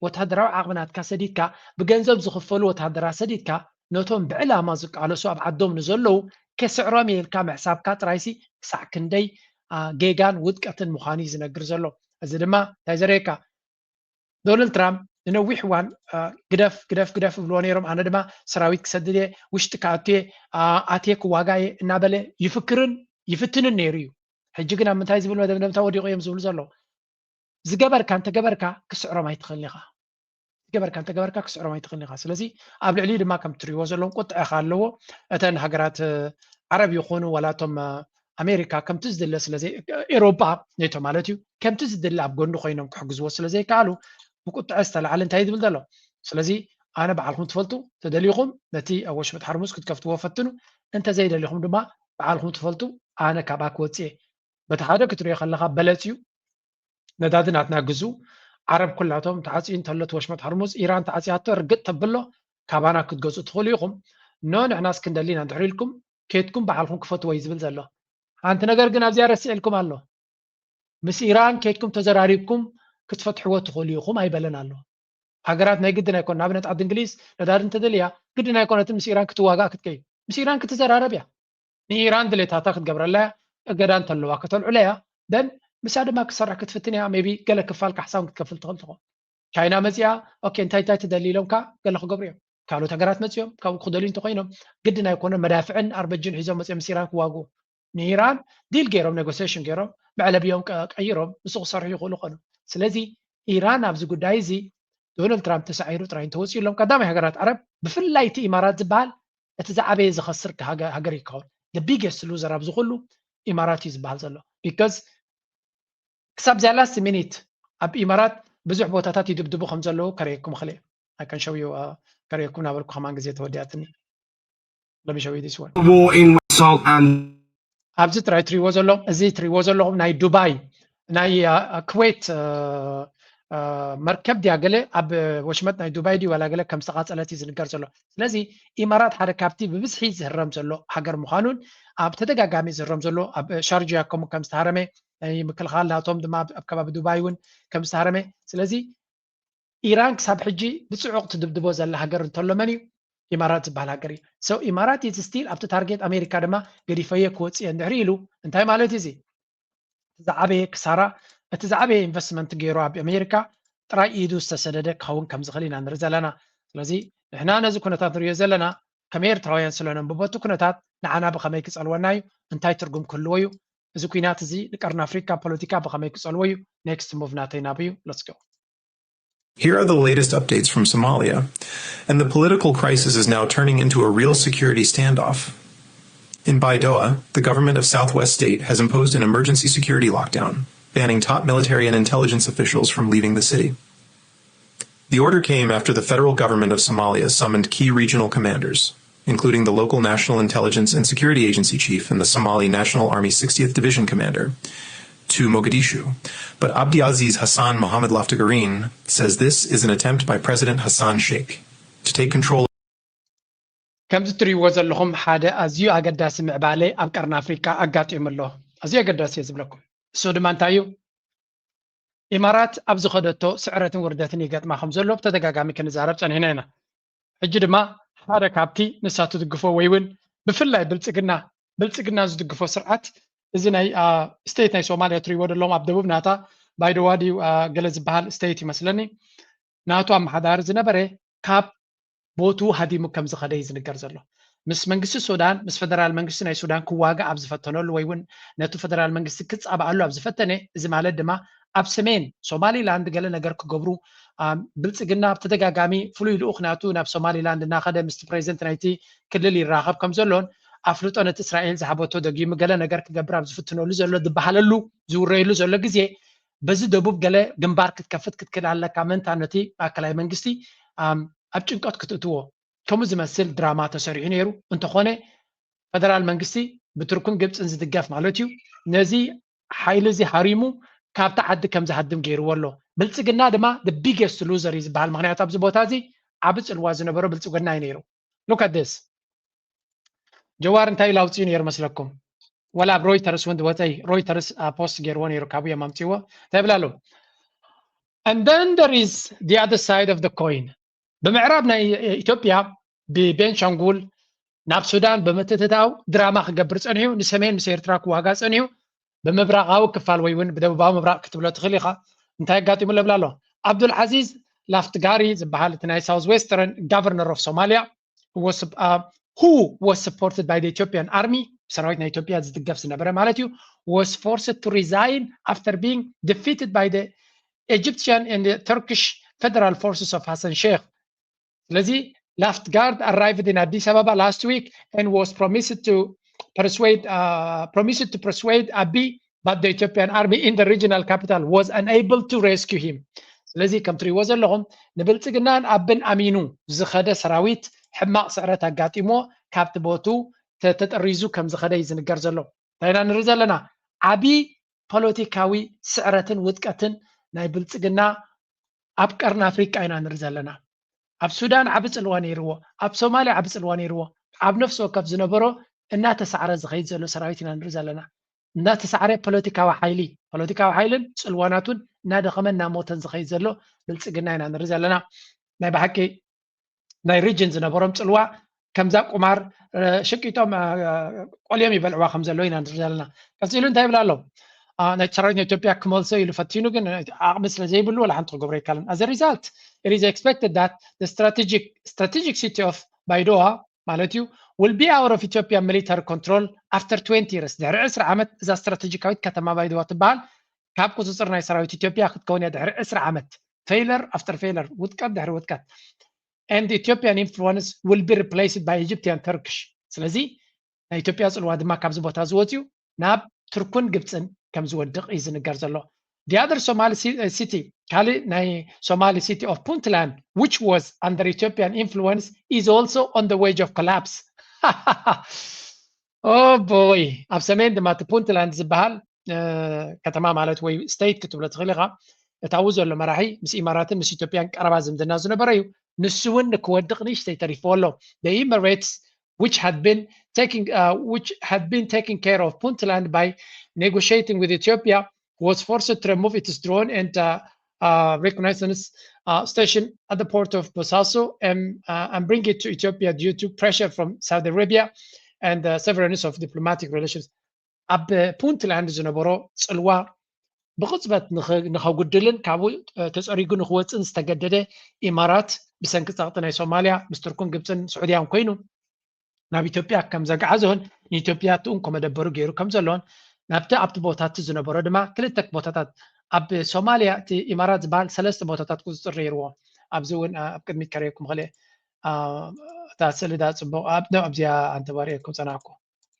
ወታደራዊ ዓቕሚ ናትካ ሰዲድካ ብገንዘብ ዝኽፈሉ ወታደራት ሰዲድካ ነቶም ብዕላማ ዝቃለሱ ኣብ ዓዶም ንዘለዉ ከስዕሮም ኢልካ ምሕሳብካ ጥራይሲ ክሳዕ ክንደይ ጌጋን ውድቀትን ምዃኑ እዩ ዝነግር ዘሎ። እዚ ድማ እንታይ ዘርእየካ ዶናልድ ትራምፕ ንነዊሕ እዋን ግደፍ ግደፍ ግደፍ ይብልዎ ነይሮም። ኣነ ድማ ሰራዊት ክሰድድ እየ፣ ውሽጢ ክኣቱ እየ፣ ኣትየ ክዋጋ እየ እናበለ ይፍክርን ይፍትንን ነይሩ እዩ። ሕጂ ግን ኣብ ምንታይ ዝብል መደምደምታ ወዲቑ እዮም ዝብሉ ዘለዉ። ዝገበርካ እንተገበርካ ክስዕሮም ኣይትኽእልን ኢኻ። ዝገበርካ እንተገበርካ ክስዕሮም ኣይትኽእልን ኢኻ። ስለዚ ኣብ ልዕሊኡ ድማ ከም ትሪእዎ ዘለኹም ቁጥዐ ኢኻ ኣለዎ። እተን ሃገራት ዓረብ ይኹኑ ዋላ እቶም ኣሜሪካ ከምቲ ዝድለ ስለዘይ ኤሮጳ ኔቶ ማለት እዩ ከምቲ ዝድለ ኣብ ጎኒ ኮይኖም ክሕግዝዎ ስለዘይከኣሉ ብቁጥዐ ዝተላዓለ እንታይ ዝብል ዘሎ። ስለዚ ኣነ በዓልኩም ትፈልጡ ተደሊኹም ነቲ ወሽመጥ ሓርሙዝ ክትከፍትዎ ፈትኑ፣ እንተዘይደሊኹም ድማ በዓልኩም ትፈልጡ ኣነ ካብኣ ክወፅእ እየ። በቲ ሓደ ክትሪኦ ከለካ በለፅ እዩ። ነዳዲ ናትና ግዙ። ዓረብ ኩላቶም ተዓፅዩ እንተሎ እቲ ወሽመጥ ሓርሙዝ ኢራን ተዓፅያቶ ርግጥ ተብሎ ካባና ክትገዝኡ ትኽእሉ ኢኹም። ኖ ንሕናስ ክንደሊ ኢና እንድሕር ኢልኩም ኬድኩም ባዕልኹም ክፈትዎ እዩ ዝብል ዘሎ። ሓንቲ ነገር ግን ኣብዚኣ ረሲዕልኩም ኣሎ። ምስ ኢራን ኬድኩም ተዘራሪብኩም ክትፈትሕዎ ትኽእሉ ኢኹም ኣይበለን ኣሎ። ሃገራት ናይ ግድን ኣይኮን ንኣብነት ዓዲ እንግሊዝ ነዳዲ እንተደልያ ግድን ኣይኮነትን ምስ ኢራን ክትዋጋእ ክትከይድ ምስ ኢራን ክትዘራረብ እያ። ንኢራን ድሌታታ ክትገብረላ እያ። እገዳ እንተለዋ ከተልዕሎ እያ። ደን ምሳ ድማ ክትሰርሕ ክትፍትን እያ። ሜቢ ገለ ክፋል ካሕሳውን ክትከፍል ትኽእል ትኾን። ቻይና መፂኣ ኦኬ እንታይ እንታይ ትደሊ ኢሎምካ ገለ ክገብሩ እዮም። ካልኦት ሃገራት መፂኦም ካብኡ ክደልዩ እንተኮይኖም ግድን ኣይኮነ መዳፍዕን ኣርበጅን ሒዞም መፂኦም ምስ ኢራን ክዋግኡ ንኢራን ዲል ገይሮም ኔጎሲሽን ገይሮም መዕለቢኦም ቀይሮም ምስ ክሰርሑ ይኽእሉ ኾኑ። ስለዚ ኢራን ኣብዚ ጉዳይ እዚ ዶናልድ ትራምፕ ተሳዒሩ ጥራይ እንተወፂኡሎም ቀዳማይ ሃገራት ዓረብ ብፍላይ እቲ ኢማራት ዝበሃል እቲ ዝዓበየ ዝኸስር ሃገር ይከውን። ቢገስት ሉዘር ኣብዚ ኩሉ ኢማራት እዩ ዝበሃል ዘሎ። ቢካዝ ክሳብ እዚኣ ላስት ሚኒት ኣብ ኢማራት ብዙሕ ቦታታት ይድብድቡ ከም ዘለዉ ከርእየኩም ክእል። ከንሸውዩ ከርእየኩም ናበልኩ ከማን ግዜ ተወዲኣትኒ። Let me show you this one. War in South and ኣብዚ ጥራይ ትሪእዎ ዘለኹም እዚ ትሪእዎ ዘለኹም ናይ ዱባይ ናይ ኩዌት መርከብ ድያ ገለ ኣብ ወሽመጥ ናይ ዱባይ ድዩ ዋላ ገለ ከም ዝተቓፀለት እዩ ዝንገር ዘሎ። ስለዚ ኢማራት ሓደ ካብቲ ብብዝሒ ዝህረም ዘሎ ሃገር ምዃኑን ኣብ ተደጋጋሚ ዝህረም ዘሎ ኣብ ሻርጃ ከምኡ ከም ዝተሃረመ ናይ ምክልኻል ናቶም ድማ ኣብ ከባቢ ዱባይ እውን ከም ዝተሃረመ። ስለዚ ኢራን ክሳብ ሕጂ ብፅዑቕ ትድብድቦ ዘላ ሃገር እንተሎ መን እዩ? ኢማራት ዝበሃል ሃገር እዩ። So ኢማራት is still ኣብቲ ታርጌት ኣሜሪካ ድማ ገዲፈዮ ክወፅእ እየ እንድሕሪ ኢሉ እንታይ ማለት እዩ እዚ? ዝዓበየ ክሳራ እቲ ዝዓበየ ኢንቨስትመንት ገይሩ ኣብ ኣሜሪካ ጥራይ ኢዱ ዝተሰደደ ክኸውን ከም ዝኽእል ኢና ንርኢ ዘለና። ስለዚ ንሕና ነዚ ኩነታት ንሪኦ ዘለና ከም ኤርትራውያን ስለነንብቦ እቲ ኩነታት ንዓና ብኸመይ ክጸልወና እዩ? እንታይ ትርጉም ክህልዎ እዩ? እዚ ኩናት እዚ ንቀርኒ ኣፍሪካ ፖለቲካ ብኸመይ ክጸልዎ እዩ? ኔክስት ሙቭ ናተይ ናብ እዩ። Let's go. Here are the latest updates from Somalia, and the political crisis is now turning into a real security standoff. In Baidoa, the government of Southwest State has imposed an emergency security lockdown, banning top military and intelligence officials from leaving the city. The order came after the federal government of Somalia summoned key regional commanders, including the local National Intelligence and Security Agency chief and the Somali National Army sixtieth Division commander, to Mogadishu. But Abdiaziz Hassan Mohamed Laftagarin says this is an attempt by President Hassan Sheikh to take control. ከምዚ ትሪእዎ ዘለኹም ሓደ ኣዝዩ ኣገዳሲ ምዕባለ ኣብ ቀርኒ ኣፍሪካ ኣጋጢሙ ኣሎ። ኣዝዩ ኣገዳሲ እየ ዝብለኩም። እሱ ድማ እንታይ እዩ? ኢማራት ኣብ ዝኸደቶ ስዕረትን ውርደትን ይገጥማ ከም ዘሎ ብተደጋጋሚ ክንዛረብ ጸኒሕና ኢና። ሕጂ ድማ ሓደ ካብቲ ንሳ ትድግፎ ወይ እውን ብፍላይ ብልጽግና ብልጽግና ዝድግፎ ስርዓት እዚ ናይ ስቴት ናይ ሶማልያ ትሪእዎ ዘለኹም ኣብ ደቡብ ናታ ባይደዋ ድዩ ገለ ዝበሃል ስቴት ይመስለኒ ናቱ ኣመሓዳሪ ዝነበረ ካብ ቦቱ ሃዲሙ ከም ዝኸደ እዩ ዝንገር ዘሎ። ምስ መንግስቲ ሱዳን ምስ ፈደራል መንግስቲ ናይ ሱዳን ክዋጋእ ኣብ ዝፈተነሉ ወይ እውን ነቲ ፈደራል መንግስቲ ክፃባኣሉ ኣብ ዝፈተነ እዚ ማለት ድማ ኣብ ሰሜን ሶማሊላንድ ገለ ነገር ክገብሩ ብልፅግና ብተደጋጋሚ ፍሉይ ልኡኽ ናቱ ናብ ሶማሊላንድ እናኸደ ምስቲ ፕሬዚደንት ናይቲ ክልል ይራኸብ ከም ዘሎን ኣፍልጦ ነቲ እስራኤል ዝሃበቶ ደጊሙ ገለ ነገር ክገብር ኣብ ዝፍትነሉ ዘሎ ዝበሃለሉ ዝውረየሉ ዘሎ ግዜ በዚ ደቡብ ገለ ግንባር ክትከፍት ክትክእል ኣለካ ምእንታ ነቲ ማእከላይ መንግስቲ ኣብ ጭንቀት ክትእትዎ ከምኡ ዝመስል ድራማ ተሰሪሑ ነይሩ። እንተኾነ ፈደራል መንግስቲ ብቱርክን ግብፅን ዝድገፍ ማለት እዩ ነዚ ሓይሊ እዚ ሃሪሙ ካብቲ ዓዲ ከም ዝሃድም ገይርዎ ኣሎ። ብልፅግና ድማ the biggest loser እዩ ዝበሃል። ምክንያቱ ኣብዚ ቦታ እዚ ዓቢ ፅልዋ ዝነበሮ ብልፅግና እዩ ነይሩ። Look at this. ጀዋር እንታይ ኢሉ ኣውፅኡ ነይሩ መስለኩም? ወላ ኣብ ሮይተርስ እውን ዝወፀ ሮይተርስ ፖስት ገይርዎ ነይሩ ካብኡ እዮም ኣምፅዎ እንታይ ይብላ ኣለዉ? And then there is the other side of the coin. ብምዕራብ ናይ ኢትዮጵያ ብቤንሻንጉል ናብ ሱዳን ብምትእትታው ድራማ ክገብር ፀኒሑ ንሰሜን ምስ ኤርትራ ክዋጋ ፀኒሑ ብምብራቃዊ ክፋል ወይ እውን ብደቡባዊ ምብራቅ ክትብሎ ትኽእል ኢኻ እንታይ ኣጋጢሙ ለብላ ኣሎ ኣብዱልዓዚዝ ላፍትጋሪ ዝበሃል እቲ ናይ ሳውዝ ዌስተርን ጋቨርነር ኦፍ ሶማሊያ who was supported by the Ethiopian army ሰራዊት ናይ ኢትዮጵያ ዝድገፍ ዝነበረ ማለት እዩ was forced to resign after being defeated by the Egyptian and the Turkish federal forces of Hassan Sheikh ስለዚ Laftgaard arrived in Addis Ababa last week and was promised to persuade uh, promised to persuade Abiy but the Ethiopian army in the regional capital was unable to rescue him ስለዚ ከም ትሪእዎ ዘለኹም ንብልፅግናን ኣብን ኣሚኑ ዝኸደ ሰራዊት ሕማቕ ስዕረት ኣጋጢሞ ካብቲ ቦቱ ተጠሪዙ ከም ዝኸደ እዩ ዝንገር ዘሎ እንታይ ኢና ንርኢ ዘለና ዓብዪ ፖለቲካዊ ስዕረትን ውጥቀትን ናይ ብልፅግና ኣብ ቀርኒ ኣፍሪቃ ኢና ንርኢ ዘለና ኣብ ሱዳን ዓቢ ፅልዋ ነይርዎ ኣብ ሶማልያ ዓቢ ፅልዋ ነይርዎ ኣብ ነፍሲ ወከፍ ዝነበሮ እናተሳዕረ ዝኸይድ ዘሎ ሰራዊት ኢና ንርኢ ዘለና እናተሳዕረ ፖለቲካዊ ሓይሊ ፖለቲካዊ ሓይልን ፅልዋናቱን እናደኸመ እናሞተን ዝኸይድ ዘሎ ብልፅግና ኢና ንርኢ ዘለና ናይ ብሓቂ ናይ ሪጅን ዝነበሮም ፅልዋ ከምዛ ቁማር ሽቂጦም ቆልዮም ይበልዕዋ ከም ዘለዉ ኢና ንርኢ ዘለና ቀፂሉ እንታይ ይብል ኣሎ ናይ ሰራዊት ናይ ኢትዮጵያ ክመልሶ ኢሉ ፈቲኑ ግን ዓቕሚ ስለ ዘይብሉ ወላ ሓንቲ ክገብሮ ይካልን as a result it is expected that the strategic strategic city of Baidoa ማለት እዩ will be out of Ethiopia military control after twenty years ድሕሪ ዕስራ ዓመት እዛ ስትራቴጂካዊት ከተማ ባይደዋ ትበሃል ካብ ቁፅፅር ናይ ሰራዊት ኢትዮጵያ ክትከውን እያ ድሕሪ ዕስራ ዓመት failure after failure ውጥቀት ድሕሪ ውጥቀት and Ethiopian influence will be replaced by Egyptian Turkish ስለዚ ናይ ኢትዮጵያ ፅልዋ ድማ ካብዚ ቦታ ዝወፅዩ ናብ ቱርኩን ግብፅን ከም ዝወድቕ እዩ ዝንገር ዘሎ the other Somali city ካልእ ናይ Somali city of Puntland which was under Ethiopian influence is also on the verge of collapse oh boy ኣብ ሰሜን ድማ እቲ ፑንትላንድ ዝበሃል ከተማ ማለት ወይ ስቴት ክትብሎ ትኽእል ኢኻ እታዊ ዘሎ መራሒ ምስ ኢማራትን ምስ ኢትዮጵያን ቀረባ ዝምድና ዝነበረ እዩ ንሱ እውን ንክወድቕ ንእሽተይ ተሪፍዎ ኣሎ the Emirates which had been taking uh, which had been taking care of Puntland by negotiating with Ethiopia was forced to remove its drone and uh, uh, reconnaissance uh, station at the port of Bosaso and, uh, and bring it to Ethiopia due to pressure from Saudi Arabia and uh, severance of diplomatic relations. ኣብ ፑንትላንድ ዝነበሮ ፅልዋ ብቕፅበት ንኸጉድልን ካብኡ ተፀሪጉ ንክወፅእን ዝተገደደ ኢማራት ብሰንኪ ፀቕጢ ናይ ሶማልያ ምስ ቱርክን ግብፅን ስዑድያን ኮይኑ ናብ ኢትዮጵያ ከም ዘግዓዞን ንኢትዮጵያ እቲ እንኮ መደበሩ ገይሩ ከም ዘሎን ናብቲ ኣብቲ ቦታቲ ዝነበሮ ድማ ክልተ ቦታታት ኣብ ሶማልያ እቲ ኢማራት ዝበሃል ሰለስተ ቦታታት ቁፅፅር ነይርዎ። ኣብዚ እውን ኣብ ቅድሚት ከርእየኩም ክእል እታ ስእሊ ዳ ፅቡቕ ኣብዚኣ ኣንተባሪኤኩም ፀናሕኩ።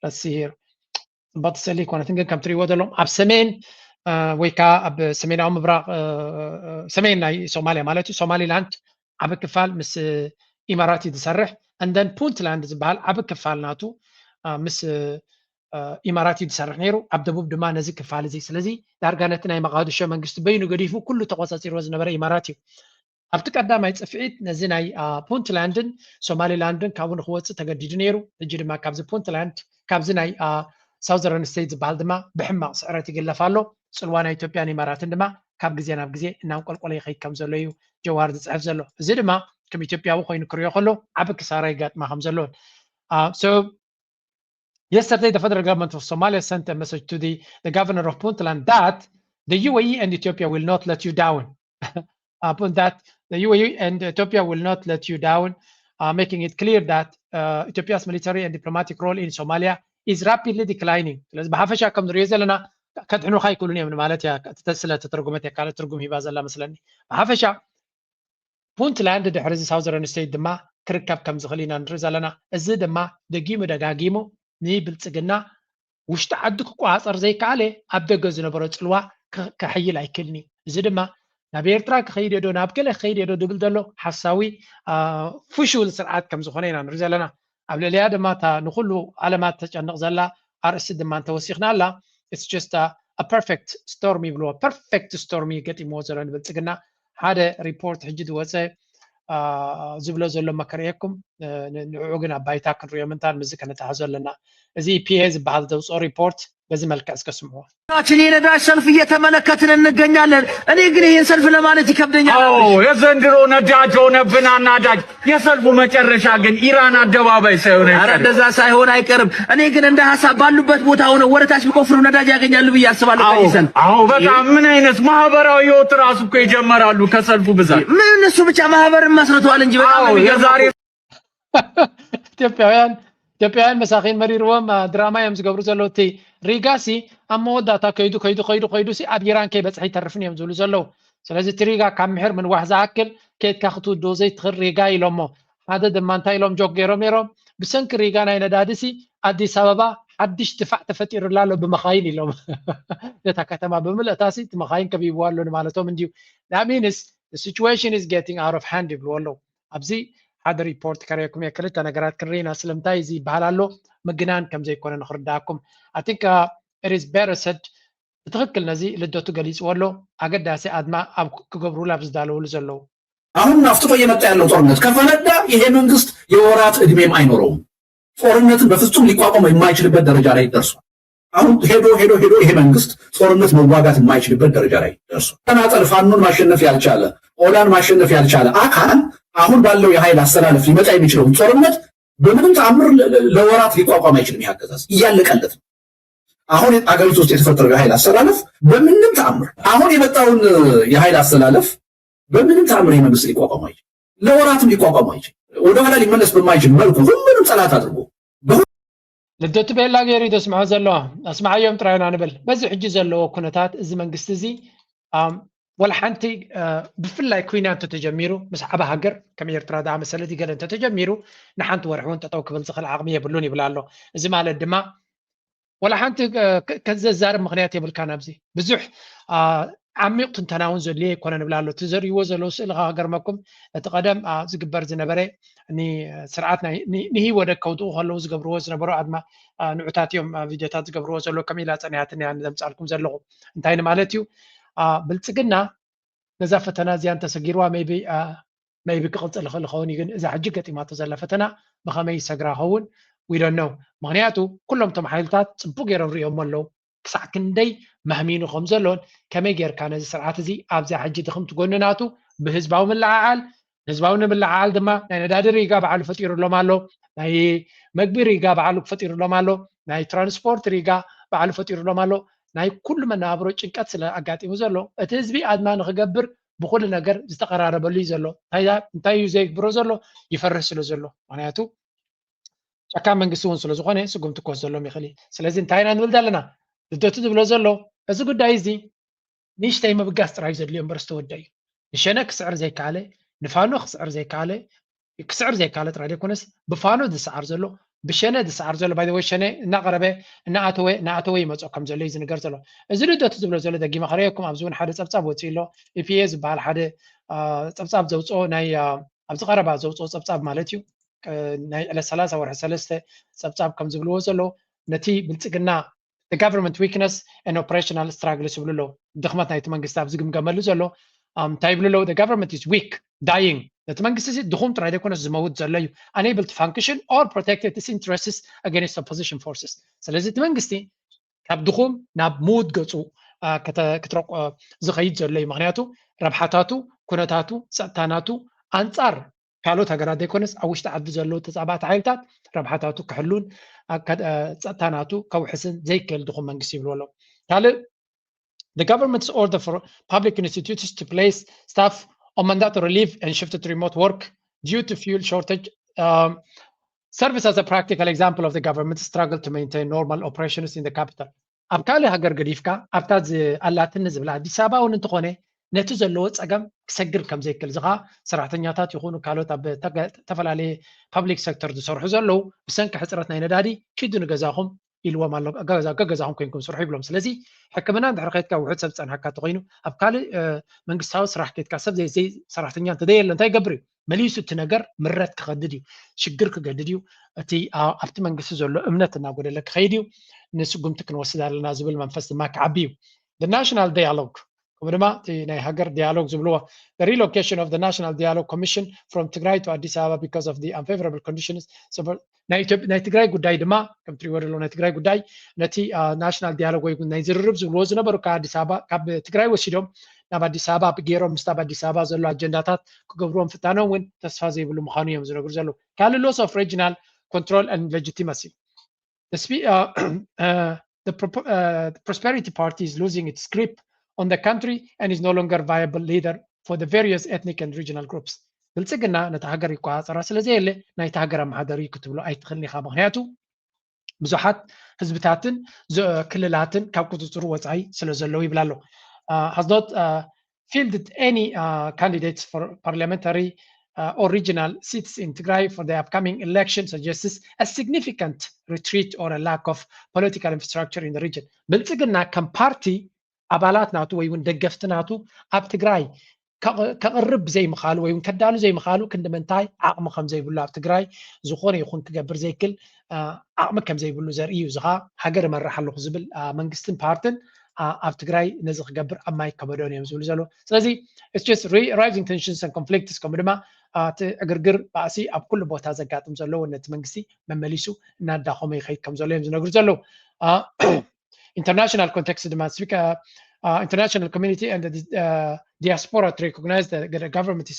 ረሲሂር ፅቡቕቲ ስእሊ ይኮነትን ግን ከም ትሪእዎ ዘለኹም ኣብ ሰሜን ወይ ከዓ ኣብ ሰሜናዊ ምብራቕ ሰሜን ናይ ሶማልያ ማለት እዩ ሶማሊላንድ ዓቢ ክፋል ምስ ኢማራት እዩ ዝሰርሕ። እንደን ፑንትላንድ ዝበሃል ዓቢ ክፋል ናቱ ምስ ኢማራት እዩ ዝሰርሕ ነይሩ። ኣብ ደቡብ ድማ ነዚ ክፋል እዚ ስለዚ ዳርጋ ነቲ ናይ መቃድሾ መንግስቲ በይኑ ገዲፉ ኩሉ ተቆፃፂርዎ ዝነበረ ኢማራት እዩ። ኣብቲ ቀዳማይ ፅፍዒት ነዚ ናይ ፑንትላንድን ሶማሊላንድን ካብኡ ንክወፅእ ተገዲዱ ነይሩ። ሕጂ ድማ ካብዚ ፑንትላንድ ካብዚ ናይ ሳውዘረን ስቴት ዝበሃል ድማ ብሕማቕ ስዕረት ይግለፍ ኣሎ። ፅልዋ ናይ ኢትዮጵያን ኢማራትን ድማ ካብ ግዜ ናብ ግዜ እናንቆልቆለ ይኸይድ ከም ዘሎ እዩ ጀዋር ዝፅሕፍ ዘሎ። እዚ ድማ ከም ኢትዮጵያዊ ኮይኑ ክሪኦ ከሎ ዓቢ ክሳራ ይጋጥማ ከም ዘሎን Yesterday, the federal government of Somalia sent a message to the, the governor of Puntland that the U A E and Ethiopia will not let you down. Upon that, the U A E and Ethiopia will not let you down, uh, making it clear that uh, Ethiopia's military and diplomatic role in Somalia is rapidly declining. ስለዚ ብሓፈሻ ከም ንሪኦ ዘለና ከድሕኑኻ ይክእሉን እዮም ማለት እያ። ስለ ተተርጉመት እያ ካልእ ትርጉም ሂባ ዘላ መስለኒ። ብሓፈሻ ፑንትላንድ ድሕሪ እዚ ሳውዘርን ስቴት ድማ ክርከብ ከም ዝኽእል ኢና ንርኢ ዘለና። እዚ ድማ ደጊሙ ደጋጊሙ ንብልፅግና ውሽጢ ዓዲ ክቆፃፀር ዘይከኣለ ኣብ ደገ ዝነበሮ ፅልዋ ከሕይል ኣይክእልን እዩ። እዚ ድማ ናብ ኤርትራ ክኸይድ ዶ ናብ ገለ ክኸይድ ዶ ድብል ዘሎ ሓሳዊ ፍሹል ስርዓት ከም ዝኾነ ኢና ንርኢ ዘለና። ኣብ ልዕሊያ ድማ እታ ንኩሉ ዓለማት ተጨንቕ ዘላ ኣርእስቲ ድማ እንተወሲኽና ኣላ it's just a perfect storm ይብልዎ። perfect storm እዩ ገጢምዎ ዘሎ ንብልፅግና። ሓደ ሪፖርት ሕጂ ዝወፀ ዝብሎ ዘሎ መከርእየኩም ንዕኡ ግን ኣብ ባይታ ክንሪኦ ምንታን ምዚ ከነተሓዞ ኣለና። እዚ ፒኤ ዝበሃል ዘውፅኦ ሪፖርት በዚ መልክዕ እስከ ስምዕዎ። ችን የነዳጅ ሰልፍ እየተመለከትን እንገኛለን። እኔ ግን ይህን ሰልፍ ለማለት ይከብደኛል። የዘንድሮ ነዳጅ ሆነብን አናዳጅ። የሰልፉ መጨረሻ ግን ኢራን አደባባይ ሳይሆን ኧረ እንደዛ ሳይሆን አይቀርም። እኔ ግን እንደ ሀሳብ ባሉበት ቦታ ሆነው ወደታች ቢቆፍሩ ነዳጅ ያገኛሉ ብዬ አስባለሁ። ከዚህ ሰልፍ አዎ በጣም ምን አይነት ማህበራዊ ህይወት ራሱ እኮ ይጀመራሉ ከሰልፉ ብዛት። ምን እነሱ ብቻ ማህበርን መስርተዋል እንጂ በጣም ነው የሚገርመው። የዛሬ ኢትዮጵያውያን ኢትዮጵያውያን መሳኪን መሪርዎም ድራማ እዮም ዝገብሩ ዘለዉ። እቲ ሪጋ ሲ ኣብ መወዳእታ ከይዱ ከይዱ ከይዱ ከይዱ ሲ ኣብ ኢራን ከይበፅሐ ይተርፍን እዮም ዝብሉ ዘለዉ። ስለዚ እቲ ሪጋ ካብ ምሕር ምንዋሕ ዝኣክል ከይድካ ክትውድኦ ዘይትኽእል ሪጋ ኢሎሞ። ሓደ ድማ እንታይ ኢሎም ጆክ ገይሮም ነይሮም፣ ብሰንኪ ሪጋ ናይ ነዳዲ ሲ ኣዲስ ኣበባ ሓድሽ ድፋዕ ተፈጢሩላ ኣሎ ብመኻይን ኢሎም። ነታ ከተማ ብምልእታ ሲ እቲ መኻይን ከቢብዋ ኣሎ ንማለቶም እንድዩ። That means the situation is getting out of hand ይብልዎ ኣለዉ። ኣብዚ ሓደ ሪፖርት ከርእየኩም እየ። ክልተ ነገራት ክንርኢ ኢና። ስለምንታይ እዚ ይበሃል ኣሎ ምግናን ከም ዘይኮነ ንኽርዳእኩም። I think it is better said ብትኽክል ነዚ ልደቱ ገሊፅዎ ኣሎ። ኣገዳሲ ኣድማ ኣብ ክገብሩሉ ኣብ ዝዳለውሉ ዘለዉ አሁን አፍጥጦ እየመጣ ያለው ጦርነት ከፈነዳ ይሄ መንግስት የወራት እድሜም አይኖረውም። ጦርነትን በፍጹም ሊቋቋም የማይችልበት ደረጃ ላይ ደርሷል። አሁን ሄዶ ሄዶ ሄዶ ይሄ መንግስት ጦርነት መዋጋት የማይችልበት ደረጃ ላይ ደርሷል። ተናጠል ፋኖን ማሸነፍ ያልቻለ ኦላን ማሸነፍ ያልቻለ አካል አሁን ባለው የኃይል አሰላለፍ ሊመጣ የሚችለውን ጦርነት በምንም ተአምር ለወራት ሊቋቋም አይችልም። ይህ አገዛዝ እያለቀለት ነው። አሁን አገሪቱ ውስጥ የተፈጠረው የኃይል አሰላለፍ በምንም ተአምር አሁን የመጣውን የኃይል አሰላለፍ በምንም ተአምር ይህ መንግስት ሊቋቋም አይችልም። ለወራትም ሊቋቋም አይችልም። ወደኋላ ሊመለስ በማይችል መልኩ ሁሉንም ጠላት አድርጎ ልደቱ ቤላ ገይሩ እዩ ዘስምዖ ዘሎ። ኣስምዓዮም ጥራይና ንብል። በዚ ሕጂ ዘለዎ ኩነታት እዚ መንግስቲ እዚ ወላ ሓንቲ ብፍላይ ኩናት እንተተጀሚሩ ምስ ዓቢ ሃገር ከም ኤርትራ ዝኣመሰለት ገለ እንተተጀሚሩ ንሓንቲ ወርሒ እውን ጠጠው ክብል ዝኽእል ዓቕሚ የብሉን ይብል ኣሎ። እዚ ማለት ድማ ወላ ሓንቲ ከዘዛርብ ምኽንያት የብልካን። ኣብዚ ብዙሕ ዓሚቕ ትንተና እውን ዘድልዮ ኣይኮነን እብል ኣሎ። እቲ ዘርእይዎ ዘለዉ ስእሊ ከገርመኩም እቲ ቀደም ዝግበር ዝነበረ ስርዓት ንህወደግ ከውድቑ ከለዉ ዝገብርዎ ዝነበሩ ኣድማ ንዑታት እዮም ቪድዮታት ዝገብርዎ ዘለዉ ከም ኢላ ፀኒሃትኒ እያ ዘምፃልኩም ዘለኹ እንታይ ንማለት እዩ ብልፅግና ነዛ ፈተና እዚኣ እንተሰጊርዋ maybe ክቕፅል ይኽእል ይኸውን እዩ ግን እዛ ሕጂ ገጢማቶ ዘላ ፈተና ብኸመይ ይሰግራ ይኸውን we don't know ምኽንያቱ ኩሎም እቶም ሓይልታት ፅቡቅ ገይሮም ሪኦሞ ኣለዉ ክሳዕ ክንደይ መህሚኑ ከም ዘሎን ከመይ ጌርካ ነዚ ስርዓት እዚ ኣብዚኣ ሕጂ ድኽምቲ ጎኒ ናቱ ብህዝባዊ ምልዓዓል ህዝባዊ ንምልዓዓል ድማ ናይ ነዳዲ ሪጋ ባዕሉ ፈጢሩሎም ኣሎ ናይ መግቢ ሪጋ ባዕሉ ፈጢሩሎም ኣሎ ናይ ትራንስፖርት ሪጋ ባዕሉ ፈጢሩሎም ኣሎ ናይ ኩሉ መነባብሮ ጭንቀት ስለ ኣጋጢሙ ዘሎ፣ እቲ ህዝቢ ኣድማ ንክገብር ብኩሉ ነገር ዝተቐራረበሉ እዩ ዘሎ። እንታይ እዩ ዘይግብሮ ዘሎ? ይፈርህ ስለ ዘሎ። ምክንያቱ ጨካን መንግስቲ እውን ስለ ዝኾነ ስጉምቲ ክወስደሎም ይኽእል እዩ። ስለዚ እንታይ ኢና ንብል ዘለና? ልደቱ ዝብሎ ዘሎ፣ እዚ ጉዳይ እዚ ንእሽተይ ምብጋስ ጥራይ ዘድልዮ እምበር ዝተወደ እዩ። ንሸነ ክስዕር ዘይከኣለ፣ ንፋኖ ክስዕር ዘይከኣለ፣ ክስዕር ዘይከኣለ ጥራይ ዘይኮነስ ብፋኖ ዝሰዓር ዘሎ፣ ብሸነ ዝሰዓር ዘሎ፣ ባይ ወይ ሸነ እናቐረበ እናኣተወ እናኣተወ ይመፅኦ ከም ዘሎ እዩ ዝንገር ዘሎ። እዚ ልደቱ ዝብሎ ዘሎ ደጊመ ከርእየኩም፣ ኣብዚ እውን ሓደ ፀብፃብ ወፂኡ ኣሎ። ኢፒኤ ዝበሃል ሓደ አ፣ ፀብፃብ ዘውፅኦ ናይ አ፣ ኣብዚ ቀረባ ዘውፅኦ ፀብፃብ ማለት እዩ። አ፣ ናይ ዕለት ሰላሳ ወርሒ ሰለስተ ፀብፃብ ከም ዝብልዎ ዘሎ፣ ነቲ ብልፅግና the government weakness and operational struggle ይብሉ ኣለዉ። ድኽመት ናይቲ መንግስቲ ኣብ ዝግምገመሉ ዘሎ አ፣ እንታይ ይብሉ ኣለዉ? The government is weak, dying. ነቲ መንግስቲ እዚ ድኹም ጥራይ ዘይኮነስ ዝመውት ዘሎ እዩ። Unable to function or protect its interests against opposition forces. ስለዚ እቲ መንግስቲ ካብ ድኹም ናብ ምዉት ገፁ አ፣ ከተ- ክትረቆ ዝኸይድ ዘሎ እዩ። ምክንያቱ ረብሓታቱ፣ ኩነታቱ፣ ፀጥታ ናቱ ኣንፃር ካልኦት ሃገራት ዘይኮነስ ኣብ ውሽጢ ዓዲ ዘለዉ ተፃባእቲ ሓይልታት ረብሓታቱ ክሕሉን አ፣ ከ- አ፣ ፀጥታ ናቱ ከውሕስን ዘይክእል ድኹም መንግስቲ ይብልዎ ኣለዉ። ካልእ the government's order for public institutions to place staff on mandatory leave and shifted to remote work due to fuel shortage um, serves as a practical example of the government's struggle to maintain normal operations in the capital. ኣብ ካልእ ሃገር ገዲፍካ ኣብታ ኣላትኒ ዝብላ ኣዲስ ኣበባ እውን እንተኾነ ነቲ ዘለዎ ፀገም ክሰግር ከም ዘይክእል፣ እዚ ከዓ ሰራሕተኛታት ይኹኑ ካልኦት ኣብ ተፈላለየ ፓብሊክ ሴክተር ዝሰርሑ ዘለዉ ብሰንኪ ሕፅረት ናይ ነዳዲ ኪዱ ንገዛኹም ኢልዎም ኣሎ። ገዛኩም ኮይንኩም ስርሑ ይብሎም። ስለዚ ሕክምና እንድሕር ከይድካ ውሑድ ሰብ ዝፀንሓካ እንተኮይኑ ኣብ ካልእ መንግስታዊ ስራሕ ከይድካ ሰብ ዘይ ሰራሕተኛ እንተዘየለ እንታይ ይገብር እዩ? መሊሱ እቲ ነገር ምረት ክኸድድ እዩ፣ ሽግር ክገድድ እዩ። እቲ ኣብቲ መንግስቲ ዘሎ እምነት እናጎደለ ክኸይድ እዩ። ንስጉምቲ ክንወስድ ኣለና ዝብል መንፈስ ድማ ክዓቢ እዩ። ናሽናል ዳያሎግ ከምኡ ድማ እቲ ናይ ሃገር ዲያሎግ ዝብልዎ relocation of the National Dialogue Commission from Tigray to Addis Ababa because of the unfavorable conditions ናይ ትግራይ ጉዳይ ድማ ከም ትሪእዎ ዘለዉ ናይ ትግራይ ጉዳይ ነቲ ናሽናል ዲያሎግ ወይ ናይ ዝርርብ ዝብልዎ ዝነበሩ ካብ ኣዲስ ኣበባ ካብ ትግራይ ወሲዶም ናብ ኣዲስ ኣበባ ገይሮም ምስቲ ኣብ ኣዲስ ኣበባ ዘሎ ኣጀንዳታት ክገብርዎም ፍታኖም እውን ተስፋ ዘይብሉ ምዃኑ እዮም ዝነግሩ ዘለዉ። ካልእ loss of regional control and legitimacy. The, uh, uh, the, uh, the Prosperity Party is losing its grip on the country and is no longer viable leader for the various ethnic and regional groups. ብልፅግና ነቲ ሃገር ይቆፃፀራ ስለ ዘየለ ናይቲ ሃገር ኣመሓደሪ እዩ ክትብሎ ኣይትኽእልን ኢኻ። ምክንያቱ ብዙሓት ህዝብታትን ክልላትን ካብ ቁፅፅሩ ወፃኢ ስለ ዘለዉ ይብል ኣሎ። Has not fielded any uh, candidates for parliamentary uh, or regional seats in Tigray for the upcoming election suggests a significant retreat or a lack of political infrastructure in the region. ብልፅግና ከም ፓርቲ ኣባላት ናቱ ወይ እውን ደገፍቲ ናቱ ኣብ ትግራይ ከቕርብ ብዘይምኻሉ ወይ እውን ከዳሉ ዘይምኻሉ ክንዲ ምንታይ ዓቕሚ ከም ዘይብሉ ኣብ ትግራይ ዝኾነ ይኹን ክገብር ዘይክል ዓቕሚ ከም ዘይብሉ ዘርኢ እዩ። እዚ ከዓ ሃገር እመርሕ ኣለኹ ዝብል መንግስትን ፓርትን ኣብ ትግራይ ነዚ ክገብር ኣብ ማይ ከበዶን እዮም ዝብሉ ዘለዉ። ስለዚ rising tensions and conflicts ከምኡ ድማ እቲ ዕግርግር ባእሲ ኣብ ኩሉ ቦታ ዘጋጥም ዘለዉ ነቲ መንግስቲ መመሊሱ እናዳኸሞ ይኸይድ ከም ዘሎ እዮም ዝነግሩ ዘለዉ። International context ድማ international community and diaspora to recognize the government is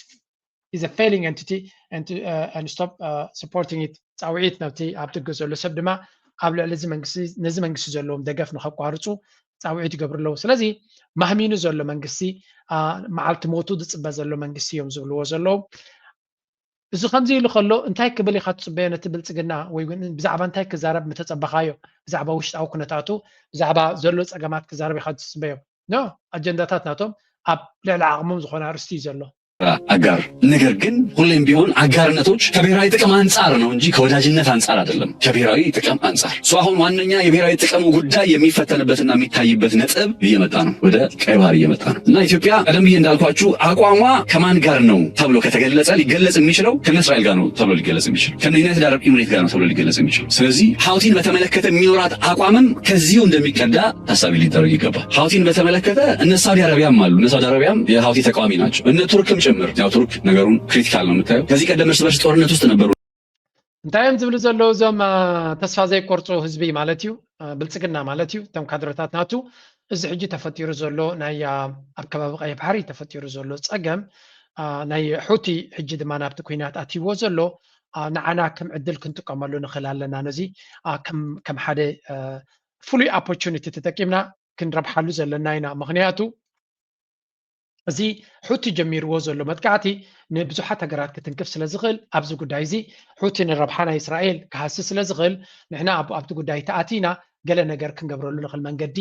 is a failing entity and, to, uh, and stop uh, supporting it ፃውዒት ነቲ ኣብ ደገ ዘሎ ሰብ ድማ ኣብ ልዕሊ ነዚ መንግስቲ ዘለዎም ደገፍ ንከቋርፁ ፃውዒት ይገብሩ ኣለዉ። ስለዚ ማህሚኑ ዘሎ መንግስቲ መዓልቲ ሞቱ ዝፅበ ዘሎ መንግስቲ እዮም ዝብልዎ ዘለዉ። እዚ ከምዚ ኢሉ ከሎ እንታይ ክብል ኢካ ትፅበዮ? ነቲ ብልፅግና ወይ ብዛዕባ እንታይ ክዛረብ ምተፀበካዮ? ብዛዕባ ውሽጣዊ ኩነታቱ ብዛዕባ ዘሎ ፀገማት ክዛረብ ኢካ ትፅበዮ? ኖ፣ ኣጀንዳታት ናቶም ኣብ ልዕሊ ዓቕሞም ዝኾነ ኣርእስቲ እዩ ዘሎ። ኣጋር ነገር ግን ሁሌም ቢሆን አጋርነቶች ከብሔራዊ ጥቅም አንጻር ነው እንጂ ከወዳጅነት አንጻር አይደለም። ከብሔራዊ ጥቅም አንጻር so አሁን ዋነኛ የብሔራዊ ጥቅሙ ጉዳይ የሚፈተንበትና የሚታይበት ነጥብ እየመጣ ነው፣ ወደ ቀይ ባህር እየመጣ ነው እና ኢትዮጵያ ቀደም ብዬ እንዳልኳችሁ አቋሟ ከማን ጋር ነው ተብሎ ከተገለጸ ሊገለጽ የሚችለው ከነ እስራኤል ጋር ነው ተብሎ ሊገለጽ የሚችለው ከነ ዩናይትድ አረብ ኤምሬት ጋር ነው ተብሎ ሊገለጽ የሚችለው። ስለዚህ ሀውቲን በተመለከተ የሚኖራት አቋምም ከዚሁ እንደሚቀዳ ታሳቢ ሊደረግ ይገባል። ሀውቲን በተመለከተ እነ ሳውዲ አረቢያም አሉ። እነ ሳውዲ አረቢያም የሀውቲ ተቃዋሚ ናቸው። እነ ቱርክም ጭምር። ያው ቱርክ ነገሩን ክሪቲካል ነው የምታየው። ከዚህ ቀደም እርስ በርስ ጦርነት ውስጥ ነበሩ። እንታይ እዮም ዝብሉ ዘለዉ እዞም ተስፋ ዘይቆርፁ ህዝቢ ማለት እዩ፣ ብልፅግና ማለት እዩ፣ እቶም ካድረታት ናቱ። እዚ ሕጂ ተፈጢሩ ዘሎ ናይ ኣብ ከባቢ ቀይሕ ባሕሪ ተፈጢሩ ዘሎ ፀገም ናይ ሑቲ ሕጂ ድማ ናብቲ ኩናት ኣትይዎ ዘሎ ንዓና ከም ዕድል ክንጥቀመሉ ንኽእል ኣለና። ነዚ ከም ሓደ ፍሉይ ኦፖርቹኒቲ ተጠቂምና ክንረብሓሉ ዘለና ኢና። ምኽንያቱ እዚ ሑቲ ጀሚርዎ ዘሎ መጥቃዕቲ ንብዙሓት ሃገራት ክትንክፍ ስለ ዝኽእል፣ ኣብዚ ጉዳይ እዚ ሑቲ ንረብሓ ናይ እስራኤል ክሃሲ ስለ ዝኽእል፣ ንሕና ኣብ ኣብቲ ጉዳይ ተኣቲና ገለ ነገር ክንገብረሉ ንኽእል መንገዲ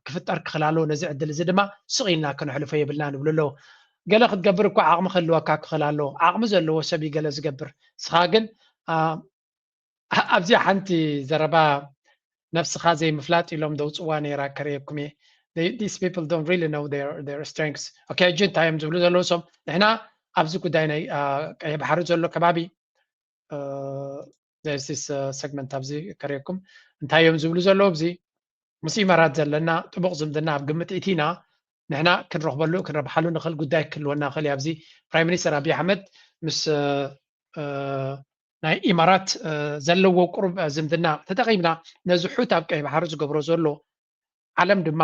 ክፍጠር ክኽእል ኣለዎ። ነዚ ዕድል እዚ ድማ ስቕ ኢልና ከነሕልፎ የብልና ንብሉ ኣለዉ። ገለ ክትገብር እኳ ዓቕሚ ክህልወካ ክኽእል ኣለዎ። ዓቕሚ ዘለዎ ሰብ እዩ ገለ ዝገብር። ንስኻ ግን ኣብዚኣ ሓንቲ ዘረባ ነብስኻ ዘይምፍላጥ ኢሎም ደውፅዋ ነይራ ከርእየኩም እየ። These people don't really know their strengths. Okay, ሕጂ እንታይ እዮም ዝብሉ ዘለዉ? ሶም ንሕና ኣብዚ ጉዳይ ናይ ቀይሕ ባሕሪ ዘሎ ከባቢ ስ ሰግመንት ኣብዚ ከርእየኩም እንታይ እዮም ዝብሉ ዘለዉ? እዚ ምስ ኢማራት ዘለና ጥቡቕ ዝምድና ኣብ ግምት ኢቲና ንሕና ክንረኽበሉ ክንረብሓሉ ንኽእል ጉዳይ ክህልወና ክእል እዩ። ኣብዚ ፕራይም ሚኒስተር ኣብይ ኣሕመድ ምስ ናይ ኢማራት ዘለዎ ቁሩብ ዝምድና ተጠቒምና ነዚ ሑት ኣብ ቀይ ባሕሪ ዝገብሮ ዘሎ ዓለም ድማ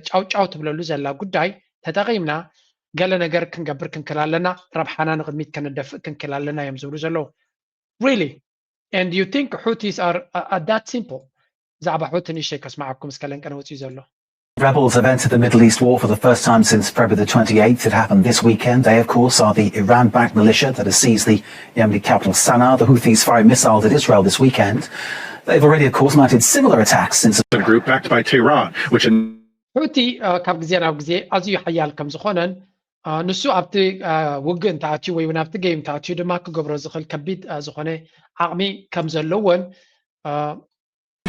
ጫውጫው ትብለሉ ዘላ ጉዳይ ተጠቒምና ገለ ነገር ክንገብር ክንክል ኣለና፣ ረብሓና ንቕድሚት ከነደፍእ ክንክል ኣለና እዮም ዝብሉ ዘለዉ። Really? And you think Houthis are at that simple? ብዛዕባ ሑቲ ንእሽተይ ከስማዓኩም እስከ ለንቀነ ወፂኡ ዘሎ። Rebels have entered the Middle East war for the first time since February the twenty-eighth. It happened this weekend. They, of course, are the Iran-backed militia that has seized the Yemeni capital Sana'a. The Houthis firing missiles at Israel this weekend. They've already, of course, mounted similar attacks since. A group backed by Tehran, which. ሑቲ ካብ ግዜ ናብ ግዜ ኣዝዩ ሓያል ከም ዝኾነን ንሱ ኣብቲ ውግእ እንተኣትዩ ወይ እውን ኣብቲ ገይም እንተኣትዩ ድማ ክገብሮ ዝኽእል ከቢድ ዝኾነ ዓቕሚ ከም ዘለዎን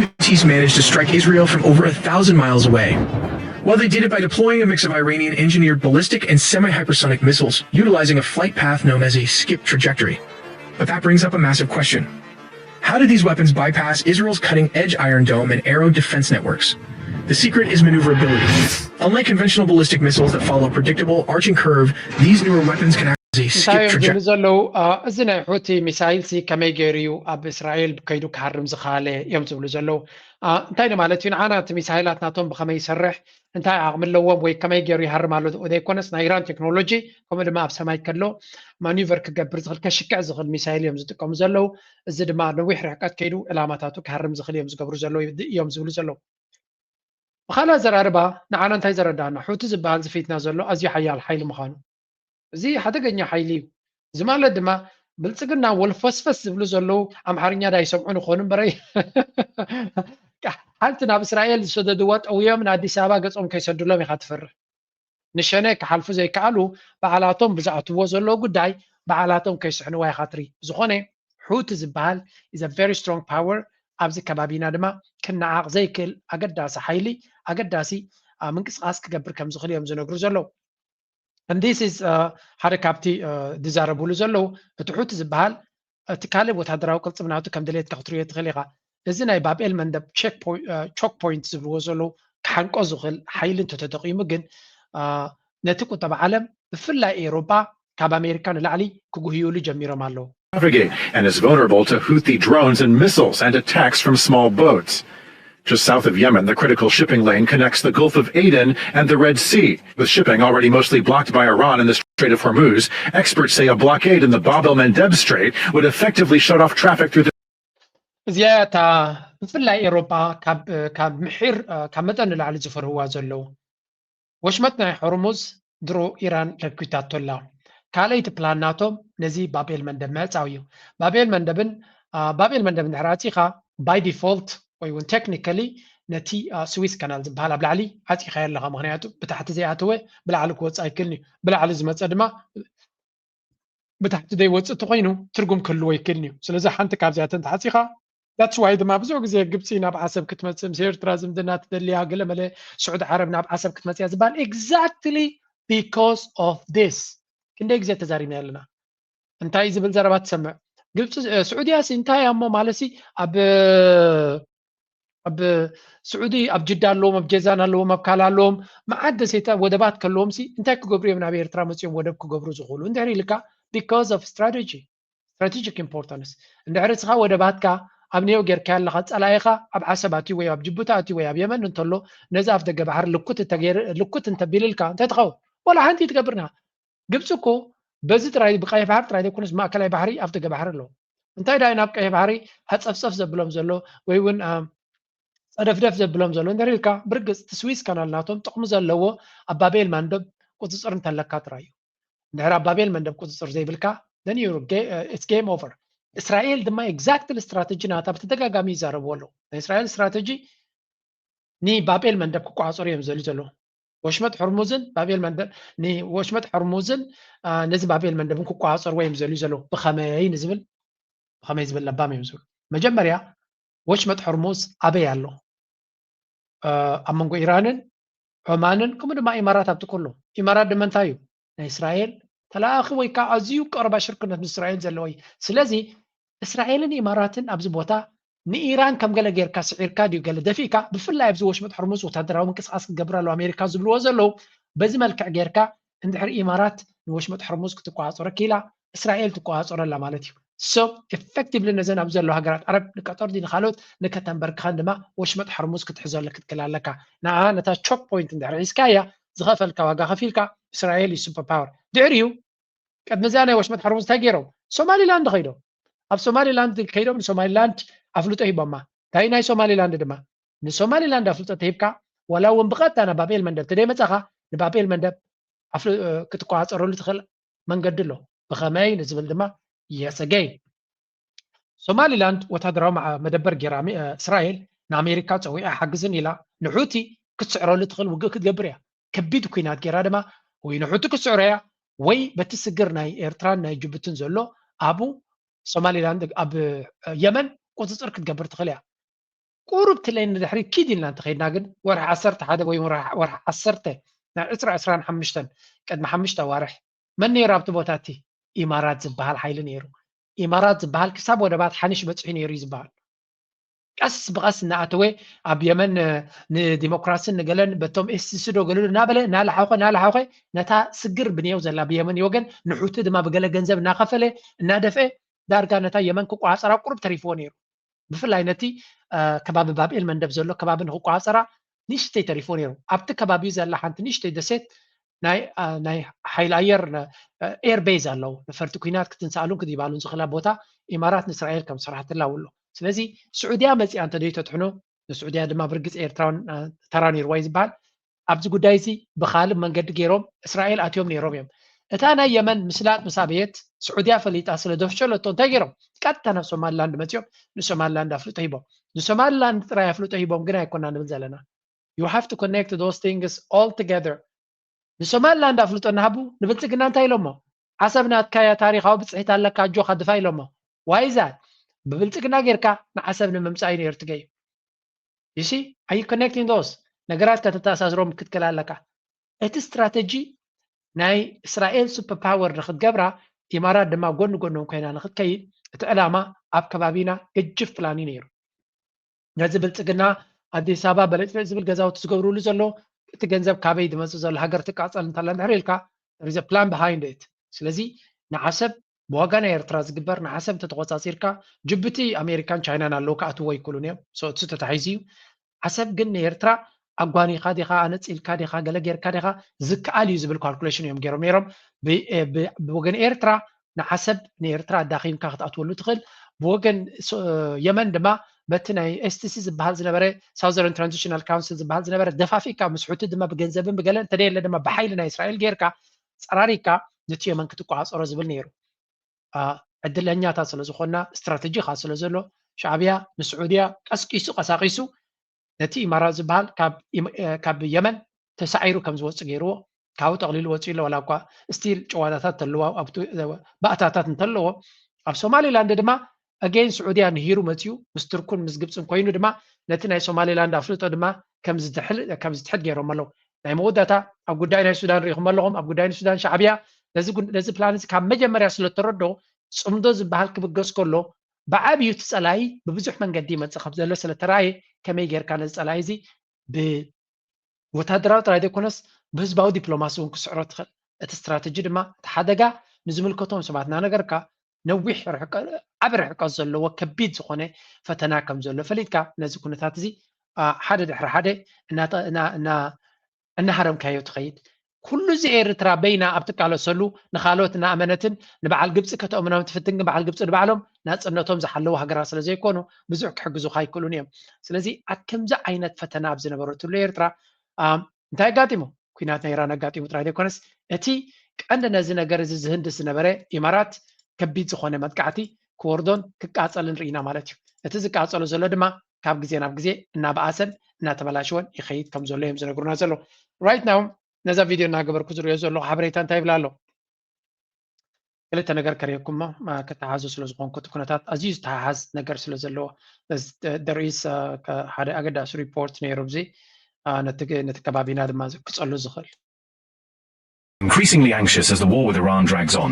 Houthis managed to strike Israel from over a thousand miles away. Well, they did it by deploying a mix of Iranian engineered ballistic and semi hypersonic missiles, utilizing a flight path known as a skip trajectory. But that brings up a massive question. How did these weapons bypass Israel's cutting edge Iron Dome and Arrow defense networks? The secret is maneuverability. Unlike conventional ballistic missiles that follow a predictable, arching curve, these newer weapons can act as a skip trajectory. ዘለዉ እዚ ናይ ሑቲ ሚሳይል ሲ ከመይ ገይሩ እዩ ኣብ እስራኤል ከይዱ ክሃርም ዝኸኣለ እዮም ዝብሉ ዘለዉ። እንታይ ማለት እዩ? ንዓና እቲ ሚሳይላት ናቶም ብኸመይ ይሰርሕ፣ እንታይ ዓቕሚ ኣለዎም ወይ ከመይ ገይሩ ይሃርም ኣሎ ዘይኮነስ ናይ ኢራን ቴክኖሎጂ ከምኡ ድማ ኣብ ሰማይ ከሎ ማኒቨር ክገብር ዝኽእል ከሽክዕ ዝኽእል ሚሳይል እዮም ዝጥቀሙ ዘለዉ። እዚ ድማ ነዊሕ ርሕቀት ከይዱ ዕላማታቱ ክሃርም ዝኽእል እዮም ዝገብሩ ዘለዉ እዮም ዝብሉ ዘለዉ። ብኻልእ ኣዘራርባ ንዓና እንታይ ዘረዳና? ሑቲ ዝበሃል ዝፊትና ዘሎ ኣዝዩ ሓያል ሓይሊ ምዃኑ። እዚ ሓደገኛ ሓይሊ እዩ። እዚ ማለት ድማ ብልፅግና ወልፈስፈስ ዝብሉ ዘለዉ ኣምሓርኛ ዳይሰምዑ ንኾኑ እምበረይ ሓንቲ ናብ እስራኤል ዝሰደድዋ ጠውዮም ንኣዲስ ኣበባ ገፆም ከይሰዱሎም ኢኻ ትፈርህ። ንሸነ ክሓልፉ ዘይከኣሉ በዓላቶም ብዝኣትዎ ዘለዉ ጉዳይ በዓላቶም ከይስሕንዋ ኢኻ ትርኢ። ዝኾነ ሑቲ ዝበሃል is a very strong power ኣብዚ ከባቢና ድማ ክነዓቕ ዘይክእል ኣገዳሲ ሓይሊ ኣገዳሲ ምንቅስቃስ ክገብር ከም ዝኽእል እዮም ዝነግሩ ዘለዉ። And this is ሓደ ካብቲ ዝዛረብሉ ዘለዉ እቲ ሑቲ ዝበሃል እቲ ካልእ ወታደራዊ ቅልፅም ናቱ ከም ድሌትካ ክትርእዮ ትኽእል ኢኻ። እዚ ናይ ባብኤል መንደብ ቾክ ፖይንት ዝብልዎ ዘለዉ ክሓንቆ ዝኽእል ሓይሊ እንተተጠቒሙ ግን ነቲ ቁጠባ ዓለም ብፍላይ ኤውሮጳ ካብ ኣሜሪካ ንላዕሊ ክጉህዩሉ ጀሚሮም ኣለዉ። Navigate and is vulnerable to Houthi drones and missiles and attacks from small boats. Just south of Yemen, the critical shipping lane connects the Gulf of Aden and the Red Sea. With shipping already mostly blocked by Iran in the Strait of Hormuz, experts say a blockade in the Bab el Mandeb Strait would effectively shut off traffic through the. እዚኣ እታ ብፍላይ ኤውሮጳ ካብ ምሒር ካብ መጠን ንላዕሊ ዝፈርህዋ ዘለዉ። ወሽመጥ ናይ ሆርሙዝ ድሮ ኢራን ለኪታቶ ኣላ። ካልኣይቲ ፕላን ናቶም ነዚ ባብኤል መንደብ ምዕፃው እዩ። ባብኤል መንደብን ባብኤል መንደብ እንድሕር ኣፂኻ by default ወይ እውን technically ነቲ ስዊዝ ካናል ዝበሃል ኣብ ላዕሊ ዓፂኻዮ ኣለኻ። ምኽንያቱ ብታሕቲ ዘይኣተወ ብላዕሊ ክወፅእ ኣይክእልን እዩ። ብላዕሊ ዝመፀ ድማ ብታሕቲ ዘይወፅእ እንተኾይኑ ትርጉም ክህልዎ ኣይክእልን እዩ። ስለዚ ሓንቲ ካብዚኣተን ተዓፂኻ that's why ድማ ብዙሕ ግዜ ግብፂ ናብ ዓሰብ ክትመፅእ ምስ ኤርትራ ዝምድና ትደልያ ገለመለ ስዑዲ ዓረብ ናብ ዓሰብ ክትመፅያ ዝበሃል exactly because of this። ክንደይ ግዜ ተዛሪብና ኣለና። እንታይ ዝብል ዘረባ ትሰምዕ? ግብፂ ስዑድያ ሲ እንታይ እሞ ማለት ሲ ኣብ ኣብ ስዑዲ ኣብ ጅዳ ኣለዎም ኣብ ጀዛን ኣለዎም ኣብ ካላ ኣለዎም መዓት ደሴታ ወደባት ከለዎም ሲ እንታይ ክገብሩ እዮም ናብ ኤርትራ መፅኦም ወደብ ክገብሩ ዝኽእሉ እንድሕር ኢልካ because of strategy strategic importance እንድሕር እስኻ ወደባትካ ኣብ ኔው ጌርካ ኣለኻ ፀላኢኻ ኣብ ዓሰብ ኣትዩ ወይ ኣብ ጅቡቲ ኣትዩ ወይ ኣብ የመን እንተሎ ነዚ ኣፍ ደገ ባሕሪ ልኩት እንተገይር ልኩት እንተቢልልካ እንታይ ትኸውን ወላ ሓንቲ ትገብርና ግብፂ እኮ በዚ ጥራይ ብቀይሕ ባሕሪ ጥራይ ዘይኮነስ ማእከላይ ባሕሪ ኣብ ደገ ባሕሪ ኣለዎ እንታይ ዳይ ናብ ቀይሕ ባሕሪ ሃፀፍፀፍ ዘብሎም ዘሎ ወይ እውን ጸደፍደፍ ዘብሎም ዘሎ እንድሕር ኢልካ፣ ብርግጽ እቲ ስዊስ ካናል ናቶም ጥቕሚ ዘለዎ ኣብ ባቤል ማንደብ ቁጽጽር እንተለካ ጥራይ እዩ። እንድሕር ኣብ ባቤል መንደብ ቁጽጽር ዘይብልካ፣ then you're ga- uh, it's game over። እስራኤል ድማ exactly strategy ናታ ብተደጋጋሚ ይዛረብዎ ኣለዉ። ናይ እስራኤል strategy ንባቤል መንደብ ክቋጸሩ እዮም ዝደልዩ ዘለዉ። ወሽመጥ ሕርሙዝን ባቤል መንደብ ንወሽመጥ ሕርሙዝን ነዚ ባቤል መንደብን ክቋጸርዎ እዮም ዝደልዩ ዘለዉ። ብኸመይ ንዝብል ብኸመይ ዝብል ለባም እዮም ዝብሉ። መጀመርያ ወሽመጥ ሕርሙዝ ኣበይ ኣሎ? ኣብ መንጎ ኢራንን ዖማንን ከምኡ ድማ ኢማራት ኣብቲ ኩሉ። ኢማራት ድማ እንታይ እዩ? ናይ እስራኤል ተላኣኺ ወይ ከዓ ኣዝዩ ቀረባ ሽርክነት ምስ እስራኤል ዘለዎ እዩ። ስለዚ እስራኤልን ኢማራትን ኣብዚ ቦታ ንኢራን ከም ገለ ጌርካ ስዒርካ ድዩ ገለ ደፊእካ፣ ብፍላይ ኣብዚ ወሽመጥ ሕርሙዝ ወታደራዊ ምንቅስቃስ ክገብር ኣሎ ኣሜሪካ ዝብልዎ ዘለዉ፣ በዚ መልክዕ ጌርካ እንድሕር ኢማራት ንወሽመጥ ሕርሙዝ ክትቆፃፀሮ ኪላ እስራኤል ትቆፃፀሮ ኣላ ማለት እዩ። So effectively ነዘን ኣብ ዘለዋ ሃገራት ዓረብ ንቀጠር ድዩ ንካልኦት ንከተንበርክኸን ድማ ወሽመጥ ሕርሙዝ ክትሕዘሉ ክትክል ኣለካ። ንዓ ነታ choke point እንድሕር ሒዝካያ ዝኸፈልካ ዋጋ ከፊልካ እስራኤል እዩ super power። ድሕሪኡ ቅድሚ እዚኣ ናይ ወሽመጥ ሕርሙዝ እንታይ ገይሮም? ሶማሊላንድ ከይዶም። ኣብ ሶማሊላንድ ከይዶም ንሶማሊላንድ ኣፍልጦ ሂቦማ። እንታይ ናይ ሶማሊላንድ ድማ ንሶማሊላንድ ኣፍልጦ ተሂብካ ዋላ እውን ብቐጥታ ናብ ባብኤል መንደብ ተደይመፃኻ ንባብኤል መንደብ ክትቆፃፀረሉ ትኽእል መንገዲ ኣሎ። ብኸመይ ንዝብል ድማ yes again ሶማሊላንድ ወታደራዊ መደበር ጌራ እስራኤል ንኣሜሪካ ፀዊዓ ሓግዝን ኢላ ንሑቲ ክትስዕረሉ ትኽእል ውግእ ክትገብር እያ። ከቢድ ኩናት ጌራ ድማ ወይ ንሑቲ ክትስዕሮ እያ ወይ በቲ ስግር ናይ ኤርትራን ናይ ጅቡትን ዘሎ ኣብኡ ሶማሊላንድ ኣብ የመን ቁፅፅር ክትገብር ትኽእል እያ። ቁሩብ ትለይ ንድሕሪ ኪድ ኢልና እንተኸይድና ግን ወርሒ ዓሰርተ ሓደ ወይ ወርሒ ዓሰርተ ናይ ዕስራ ዕስራን ሓሙሽተን ቅድሚ ሓሙሽተ ኣዋርሕ መን ነይሩ ኣብቲ ቦታ እቲ? ኢማራት ዝበሃል ሓይሊ ነይሩ። ኢማራት ዝበሃል ክሳብ ወደባት ሓኒሽ በፂሑ ነይሩ እዩ ዝበሃል። ቀስ ብቐስ እናኣተወ ኣብ የመን ንዲሞክራስን ንገለን በቶም ኤስሲሲ ዶ ገለሉ እናበለ እናለሓኸ እናለሓኸ ነታ ስግር ብንየው ዘላ ብየመን ወገን ንሑቲ ድማ ብገለ ገንዘብ እናኸፈለ እናደፍአ ዳርጋ ነታ የመን ክቆፃፀራ ቁሩብ ተሪፍዎ ነይሩ። ብፍላይ ነቲ ከባቢ ባብኤል መንደብ ዘሎ ከባቢ ንክቆፃፀራ ንእሽተይ ተሪፍዎ ነይሩ። ኣብቲ ከባቢ ዘላ ሓንቲ ንእሽተይ ደሴት ናይ ሓይሊ ኣየር ኤር ቤዝ ኣለዉ። ነፈርቲ ኩናት ክትንስኣሉን ክድይባሉን ዝኽእላ ቦታ ኢማራት ንእስራኤል ከም ዝሰራሕትላ ውሎ። ስለዚ ስዑድያ መፂኣ እንተደይ ተትሕኖ ንስዑድያ ድማ ብርግፂ ኤርትራውን ተራ ነይርዋ እዩ ዝበሃል። ኣብዚ ጉዳይ እዚ ብኻልእ መንገዲ ገይሮም እስራኤል ኣትዮም ነይሮም እዮም። እታ ናይ የመን ምስላጥ ምስ ኣበየት ስዑድያ ፈሊጣ ስለ ዘፍሸለቶ እንታይ ገይሮም? ቀጥታ ናብ ሶማሊላንድ መፂኦም ንሶማሊላንድ ኣፍልጦ ሂቦም። ንሶማሊላንድ ጥራይ ኣፍልጦ ሂቦም ግን ኣይኮና ንብል ዘለና። You have to connect those things all together። ንሶማሊላንድ ኣፍልጦ እናሃቡ ንብልፅግና እንታይ ኢሎሞ? ዓሰብ ናትካያ ታሪኻዊ ብፅሒት ኣለካ ኣጆኻ ድፋ ኢሎሞ። ዋይዛ ብብልፅግና ጌርካ ንዓሰብ ንምምፃእ እዩ ነይሩ ትገዩ። You see? Are you connecting those? ነገራት ከተተኣሳስሮም ክትክእል ኣለካ። እቲ ስትራተጂ ናይ እስራኤል super power ንክትገብራ ኢማራት ድማ ጎኒ ጎኖም ኮይና ንክትከይድ እቲ ዕላማ ኣብ ከባቢና ገጅፍ ፕላን እዩ ነይሩ። ነዚ ብልፅግና ኣዲስ ኣበባ በለጭለጭ ዝብል ገዛውቲ ዝገብርሉ ዘሎ እቲ ገንዘብ ካበይ ዝመፅእ ዘሎ ሃገር ትቃፀል እንተላ እንድሕር ኢልካ there is a plan behind it። ስለዚ ንዓሰብ ብዋጋ ናይ ኤርትራ ዝግበር ንዓሰብ እንተተቆፃፂርካ ጅቡቲ ኣሜሪካን ቻይናን ኣለዉ ክኣትዎ ኣይክእሉን እዮም። So እሱ ተታሒዙ እዩ። ዓሰብ ግን ንኤርትራ ኣጓኒኻ ዲኻ ኣነፂልካ ዲኻ ገለ ጌርካ ዲኻ ዝከኣል እዩ ዝብል ካልኩሌሽን እዮም ገይሮም ነይሮም። ብወገን ኤርትራ ንዓሰብ ንኤርትራ ኣዳኺምካ ክትኣትወሉ ትኽእል። ብወገን የመን ድማ በቲ ናይ ኤስቲሲ ዝበሃል ዝነበረ ሳውዘርን ትራንዚሽናል ካውንስል ዝበሃል ዝነበረ ደፋፊካ ምስ ሑቲ ድማ ብገንዘብን ብገለን እንተደየለ ድማ ብሓይሊ ናይ እስራኤል ጌርካ ፀራሪካ ነቲ የመን ክትቆፃፀሮ ዝብል ነይሩ። ዕድለኛታት ስለ ዝኾና ስትራተጂ ካ ስለ ዘሎ ሻዕብያ ንስዑድያ ቀስቂሱ ቀሳቂሱ ነቲ ኢማራት ዝበሃል ካብ የመን ተሳዒሩ ከም ዝወፅእ ገይርዎ። ካብኡ ጠቕሊሉ ወፂኡ ኣሎ። ዋላ እኳ ስቲል ጨዋታታት ተለዎ ኣብቲ ባእታታት እንተለዎ ኣብ ሶማሊላንድ ድማ ኣገይን ስዑድያ ንሂሩ መፂኡ ምስ ትርኩን ምስ ግብፅን ኮይኑ ድማ ነቲ ናይ ሶማሊላንድ ኣፍልጦ ድማ ከም ዝትሕድ ገይሮም ኣለዉ። ናይ መወዳእታ ኣብ ጉዳይ ናይ ሱዳን ሪኢኹም ኣለኹም። ኣብ ጉዳይ ንሱዳን ሻዕብያ ነዚ ፕላን እዚ ካብ መጀመርያ ስለተረዶ ፅምዶ ዝበሃል ክብገስ ከሎ ብዓብዩ እቲ ፀላኢ ብብዙሕ መንገዲ ይመፅእ ከም ዘሎ ስለተረኣየ ከመይ ጌርካ ነዚ ፀላኢ እዚ ብወታደራዊ ጥራይ ዘይኮነስ ብህዝባዊ ዲፕሎማሲ እውን ክስዕሮ ትኽእል። እቲ ስትራተጂ ድማ እቲ ሓደጋ ንዝምልከቶም ሰባት እናነገርካ ነዊሕ ዓቢ ርሕቀት ዘለዎ ከቢድ ዝኾነ ፈተና ከም ዘሎ ፈሊጥካ ነዚ ኩነታት እዚ ሓደ ድሕሪ ሓደ እናሃረምካዮ ትኸይድ። ኩሉ እዚ ኤርትራ በይና ኣብ ትቃለሰሉ ንኻልኦት እናኣመነትን ንበዓል ግብፂ ከተእምኖም ትፍትን ግን በዓል ግብፂ ንባዕሎም ናፅነቶም ዝሓለዉ ሃገራት ስለ ዘይኮኑ ብዙሕ ክሕግዙኻ ኣይክእሉን እዮም። ስለዚ ኣብ ከምዚ ዓይነት ፈተና ኣብ ዝነበረትሉ ኤርትራ እንታይ ኣጋጢሙ? ኩናት ናይ ኢራን ኣጋጢሙ ጥራይ ዘይኮነስ እቲ ቀንዲ ነዚ ነገር እዚ ዝህንድስ ዝነበረ ኢማራት ከቢድ ዝኾነ መጥቃዕቲ ክወርዶን ክቃፀልን ርኢና ማለት እዩ። እቲ ዝቃፀሎ ዘሎ ድማ ካብ ግዜ ናብ ግዜ እናበኣሰን እናተበላሸወን ይኸይድ ከም ዘሎ እዮም ዝነግሩና ዘሎ። Right now ነዛ ቪድዮ እናገበርኩ ዝሪኦ ዘለኹ ሓበሬታ እንታይ ይብል ኣሎ? ክልተ ነገር ከርእየኩም እሞ ከተሓዙ ስለ ዝኾንኩ እቲ ኩነታት ኣዝዩ ዝተሓሓዝ ነገር ስለ ዘለዎ። There is ሓደ ኣገዳሲ ሪፖርት ነይሩ ኣብዚ ነቲ ከባቢና ድማ ክፀሉ ዝኽእል። Increasingly anxious as the war with Iran drags on,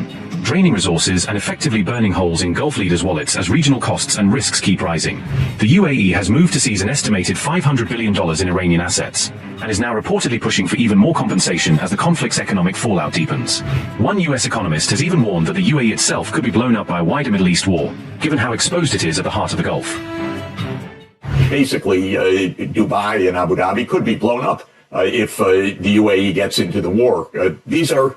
draining resources and effectively burning holes in Gulf leaders' wallets as regional costs and risks keep rising. The U A E has moved to seize an estimated five hundred billion dollars in Iranian assets and is now reportedly pushing for even more compensation as the conflict's economic fallout deepens. One U S economist has even warned that the U A E itself could be blown up by a wider Middle East war, given how exposed it is at the heart of the Gulf. Basically, uh, Dubai and Abu Dhabi could be blown up uh, if uh, the U A E gets into the war. Uh, these are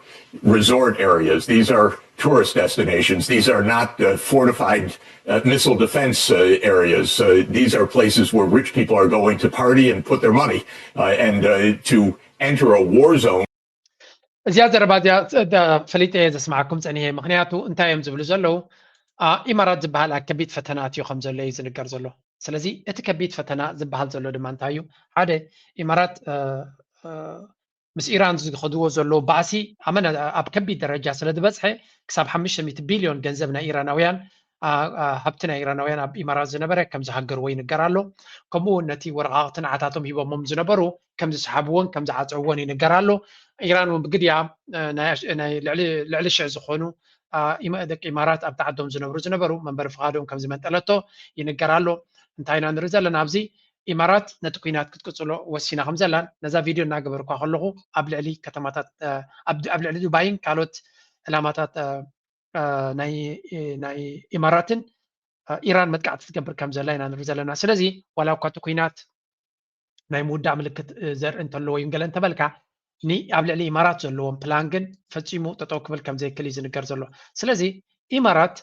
resort areas. These are tourist destinations. These are not uh, fortified uh, missile defense uh, areas. Uh, these are places where rich people are going to party and put their money uh, and uh, to enter a war zone. እዚኣ ዘረባ እዚኣ ፈሊጠ እየ ዘስማዓኩም ፀኒሐ። ምክንያቱ እንታይ እዮም ዝብሉ ዘለዉ? ኢማራት ዝበሃል ኣብ ከቢድ ፈተና ኣትዩ ከም ዘሎ እዩ ዝንገር ዘሎ። ስለዚ እቲ ከቢድ ፈተና ዝበሃል ዘሎ ድማ እንታይ እዩ? ሓደ፣ ኢማራት ምስ ኢራን ዝኸድዎ ዘለዉ ባእሲ ኣመና ኣብ ከቢድ ደረጃ ስለ ዝበፅሐ ክሳብ ሓሙሽተ ሚእቲ ቢልዮን ገንዘብ ናይ ኢራናውያን ሃብቲ ናይ ኢራናውያን ኣብ ኢማራት ዝነበረ ከም ዝሃገርዎ ይንገር ኣሎ። ከምኡ እውን ነቲ ወረቓቕቲ ንዓታቶም ሂቦሞም ዝነበሩ ከም ዝሰሓብዎን ከም ዝዓፀውዎን ይንገር ኣሎ። ኢራን እውን ብግዲያ ናይ ልዕሊ ሽሕ ዝኾኑ ደቂ ኢማራት ኣብቲ ዓዶም ዝነብሩ ዝነበሩ መንበሪ ፍቓዶም ከም ዝመንጠለቶ ይንገር ኣሎ። እንታይ ኢና ንርኢ ዘለና ኣብዚ? ኢማራት ነቲ ኩናት ክትቅፅሎ ወሲና ከም ዘላን ነዛ ቪድዮ እናገበርኳ ከለኹ ኣብ ልዕሊ ከተማታት ኣብ ልዕሊ ዱባይን ካልኦት ዕላማታት ናይ ኢማራትን ኢራን መጥቃዕቲ ትገብር ከም ዘላ ኢና ንርኢ ዘለና። ስለዚ ዋላ እኳ እቲ ኩናት ናይ ምውዳእ ምልክት ዘርኢ እንተለዎ እዩ ገለ እንተበልካ ኣብ ልዕሊ ኢማራት ዘለዎም ፕላን ግን ፈፂሙ ጠጠው ክብል ከም ዘይክእል እዩ ዝንገር ዘሎ። ስለዚ ኢማራት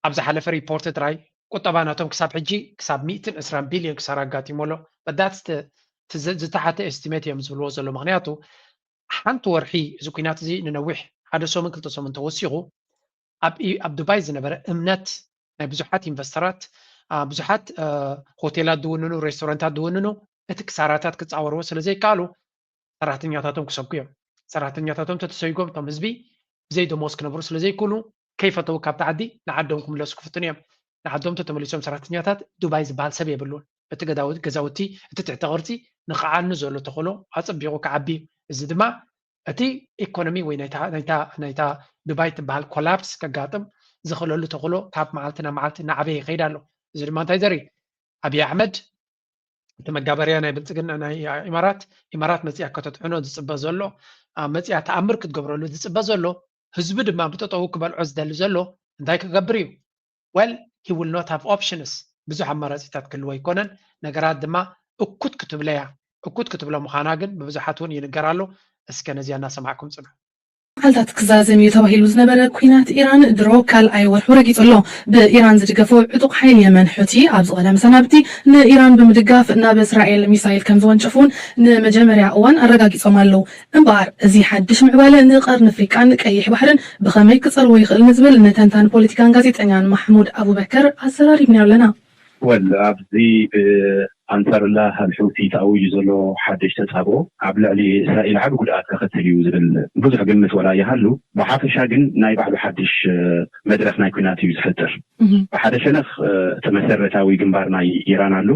ኣብ ዝሓለፈ ሪፖርት ጥራይ ቁጠባ ናቶም ክሳብ ሕጂ ክሳብ ሚእትን ዕስራን ቢልዮን ክሳራ ኣጋጢሞ ኣሎ። በዳት ዝተሓተ ኤስቲሜት እዮም ዝብልዎ ዘሎ። ምክንያቱ ሓንቲ ወርሒ እዚ ኩናት እዚ ንነዊሕ ሓደ ሰሙን ክልተ ሰሙን ተወሲኹ ኣብ ዱባይ ዝነበረ እምነት ናይ ብዙሓት ኢንቨስተራት ብዙሓት ሆቴላት ዝውንኑ ሬስቶራንታት ዝውንኑ እቲ ክሳራታት ክፃወርዎ ስለ ዘይከኣሉ ሰራሕተኛታቶም ክሰጉ እዮም። ሰራሕተኛታቶም ተተሰይጎም እቶም ህዝቢ ብዘይ ደሞዝ ክነብሩ ስለ ዘይክእሉ ከይፈተው ካብቲ ዓዲ ንዓዶም ክምለሱ ክፍትኑ እዮም። ንዓዶም ተተመሊሶም ሰራሕተኛታት ዱባይ ዝበሃል ሰብ የብሉን። እቲ ገዛውቲ እቲ ትሕተ ቅርፂ ንክዓኑ ዘሎ ተኽእሎ ኣፀቢቑ ክዓቢ እዩ። እዚ ድማ እቲ ኢኮኖሚ ወይ ናይታ ዱባይ ትበሃል ኮላፕስ ከጋጥም ዝኽእለሉ ተኽእሎ ካብ መዓልቲ ናብ መዓልቲ እናዓበየ ይኸይድ ኣሎ። እዚ ድማ እንታይ ዘርኢ ኣብይ ኣሕመድ እቲ መጋበርያ ናይ ብልፅግና ናይ ኢማራት ኢማራት መፅያ ከተጥዕኖ ዝፅበ ዘሎ መፅያ ተኣምር ክትገብረሉ ዝፅበ ዘሎ ህዝቢ ድማ ብጠጠው ክበልዖ ዝደሊ ዘሎ እንታይ ክገብር እዩ? Well, he will not have options ብዙሕ ኣማራፂታት ክህልዎ ኣይኮነን። ነገራት ድማ እኩት ክትብለያ እኩት ክትብሎ ምዃና ግን ብብዙሓት እውን ይንገር ኣሎ። እስከ ነዚኣ እናሰማዕኩም ፅንሑ። መዓልታት ክዛዘም እዩ ተባሂሉ ዝነበረ ኲናት ኢራን ድሮ ካልኣይ ወርሑ ረጊጹ ኣሎ። ብኢራን ዝድገፎ ዕጡቕ ሓይሊ የመን ሑቲ ኣብዚ ቀዳም ሰናብቲ ንኢራን ብምድጋፍ ናብ እስራኤል ሚሳይል ከም ዝወንጨፉ እውን ንመጀመርያ እዋን ኣረጋጊጾም ኣለዉ። እምበኣር እዚ ሓድሽ ምዕባለ ንቐርኒ ኣፍሪቃን ቀይሕ ባሕርን ብኸመይ ክጸልዎ ይኽእል ንዝብል ንተንታን ፖለቲካን ጋዜጠኛን ማሕሙድ ኣቡበከር ኣዘራሪብናዮ ኣለና። ወል ኣብዚ ብኣንሳርላ ኣልሑቲ ተኣዊጁ ዘሎ ሓድሽ ተጻብኦ ኣብ ልዕሊ እስራኤል ዓቢ ጉድኣት ከኸትል እዩ ዝብል ብዙሕ ግምት ወላ ይሃሉ፣ ብሓፈሻ ግን ናይ ባዕሉ ሓድሽ መድረኽ ናይ ኲናት እዩ ዝፈጥር። ብሓደ ሸነኽ እቲ መሰረታዊ ግንባር ናይ ኢራን ኣሎ፣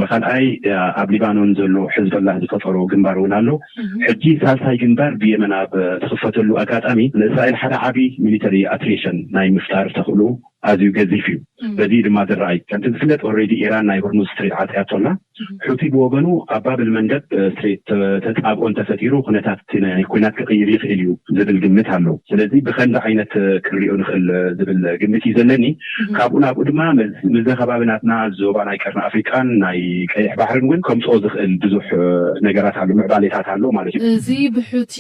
ብኻልኣይ ኣብ ሊባኖን ዘሎ ሕዝበላህ ዝፈጠሮ ግንባር እውን ኣሎ። ሕጂ ሳልሳይ ግንባር ብየመን ኣብ ትኽፈተሉ ኣጋጣሚ ንእስራኤል ሓደ ዓቢ ሚሊተሪ ኣትሬሽን ናይ ምፍጣር ተኽእሎ ኣዝዩ ገዚፍ እዩ። በዚ ድማ ዝረኣይ ከምቲ ዝፍለጥ ኦልሬዲ ኢራን ናይ ሆርሙዝ ስትሬት ዓፅያቶ ኣላ። ሕቲ ብወገኑ ኣብ ባብል መንደብ ስትሬት ተጻብኦ እንተፈጢሩ ኩነታት ናይ ኩናት ክቕይር ይኽእል እዩ ዝብል ግምት ኣሎ። ስለዚ ብኸንዚ ዓይነት ክንሪኦ ንኽእል ዝብል ግምት እዩ ዘለኒ። ካብኡ ናብኡ ድማ ምዚ ከባቢ ናትና ዞባ ናይ ቀርኒ ኣፍሪቃን ናይ ቀይሕ ባሕርን እውን ከምፅኦ ዝኽእል ብዙሕ ነገራት ኣሎ፣ ምዕባሌታት ኣሎ ማለት እዩ። እዚ ብሑቲ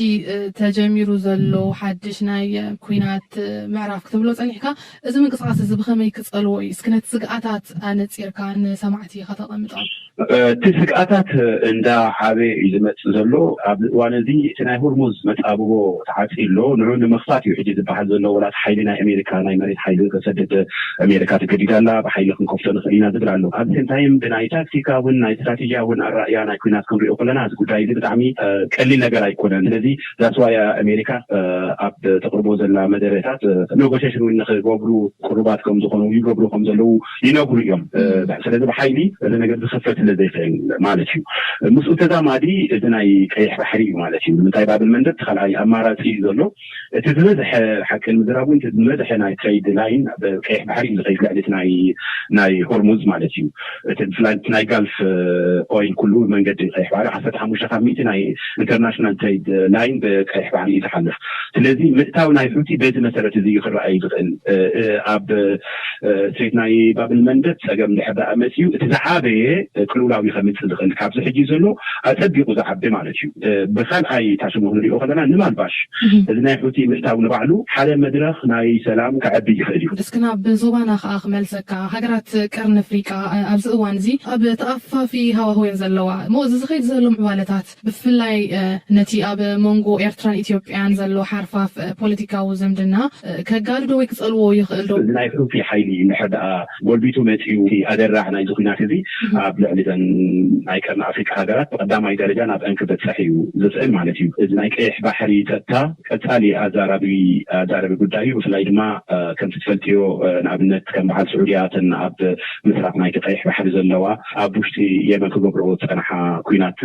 ተጀሚሩ ዘሎ ሓድሽ ናይ ኩናት ምዕራፍ ክትብሎ ፀኒሕካ፣ እዚ ምንቅስቃስ እዚ ብኸመይ ክፀልዎ እዩ? እስኪ ነቲ ስግኣታት ኣነፂርካ ንሰማዕቲ ከተቐምጦም። እቲ ስግኣታት እንዳ ዓበየ እዩ ዝመፅእ ዘሎ። ኣብዚ እዋን እዚ እቲ ናይ ሆርሙዝ መፃብቦ ተዓፂ ኣሎ። ንዑ ንምኽፋት እዩ ሕጂ ዝበሃል ዘሎ። ወላ እቲ ሓይሊ ናይ ኣሜሪካ ናይ መሬት ሓይሊ ከሰድድ ኣሜሪካ ተገዲዳ ኣላ። ብሓይሊ ክንከፍቶ ንኽእል ኢና ዝብል ኣሎ። ኣብዚ ሴም ታይም ብናይ ታክቲካ እውን ናይ ስትራቴጂያ እውን ኣራእያ ናይ ኩናት ክንሪኦ ከለና እዚ ጉዳይ እዚ ብጣዕሚ ቀሊል ነገር ኣይኮነን። ስለዚ that's why ኣሜሪካ ኣብ ተቕርቦ ዘላ መደረታት ኔጎሽሽን እውን ንክገብሩ ቅሩባት ከም ዝኾኑ ይገብሩ ከም ዘለዉ ይነግሩ እዮም። ስለዚ ብሓይሊ እዚ ነገር ዝኽፈት ስለ ዘይኽእል ማለት እዩ። ምስኡ ተዛማዲ እዚ ናይ ቀይሕ ባሕሪ እዩ ማለት እዩ። ንምንታይ ባብል መንደብ እቲ ካልኣይ ኣማራፂ እዩ ዘሎ። እቲ ዝበዝሐ ሓቂ ንምዝራብ እውን እቲ ዝበዝሐ ናይ ትሬድ ላይን ብቀይሕ ባሕሪ እዩ ዝኸይድ ልዕሊ እቲ ናይ ናይ ሆርሙዝ ማለት እዩ። እቲ ብፍላይ እቲ ናይ ጋልፍ ኦይል ኩሉ መንገዲ ቀይሕ ባሕሪ ዓሰርተ ሓሙሽተ ካብ ሚእቲ ናይ ኢንተርናሽናል ትሬድ ላይን ብቀይሕ ባሕሪ እዩ ዝሓልፍ። ስለዚ ምእታው ናይ ሑቲ በዚ መሰረት እዚ እዩ ክረኣይ ዝኽእል። ኣብ ስትሬት ናይ ባብል መንደብ ፀገም ድሕር ደኣ መፅዩ እቲ ዝዓበየ ቅልውላው እዩ ከምፅእ ዝኽእል። ካብዚ ሕጂ ዘሎ ኣፀቢቑ ዝዓቢ ማለት እዩ። ብካልኣይ ታሽሙ ክንሪኦ ከለና ንማልባሽ እዚ ናይ ሑቲ ምእታው ንባዕሉ ሓደ መድረኽ ናይ ሰላም ከዕቢ ይኽእል እዩ። እስኪ ናብ ዞባና ከዓ ክመልሰካ። ሃገራት ቀርኒ ኣፍሪቃ ኣብዚ እዋን እዚ ኣብ ተኣፋፊ ሃዋህወን ዘለዋ እሞ እዚ ዝኸይድ ዘሎ ምዕባለታት ብፍላይ ነቲ ኣብ መንጎ ኤርትራን ኢትዮጵያን ዘሎ ሓርፋፍ ፖለቲካዊ ዝምድና ከጋድዶ ወይ ክጸልዎ ይኽእል ዶ? እዚ ናይ ሑቲ ሓይሊ እንድሕር ደኣ ጎልቢቱ መጺኡ እቲ ኣደራዕ ናይዚ ኲናት እዚ ኣብ ልዕሊ እዘን ናይ ቀርኒ ኣፍሪቃ ሃገራት ብቐዳማይ ደረጃ ናብአን ክበጽሕ እዩ ዝኽእል ማለት እዩ። እዚ ናይ ቀይሕ ባሕሪ ጸጥታ ቀጻሊ ኣዛራቢ ኣዛራቢ ጉዳይ እዩ። ብፍላይ ድማ ከምቲ ትፈልጥዮ ንኣብነት ከም በዓል ስዑድያ እተን ኣብ ምስራቕ ናይቲ ቀይሕ ባሕሪ ዘለዋ ኣብ ውሽጢ የመን ክገብርኦ ዝጸንሓ ኲናት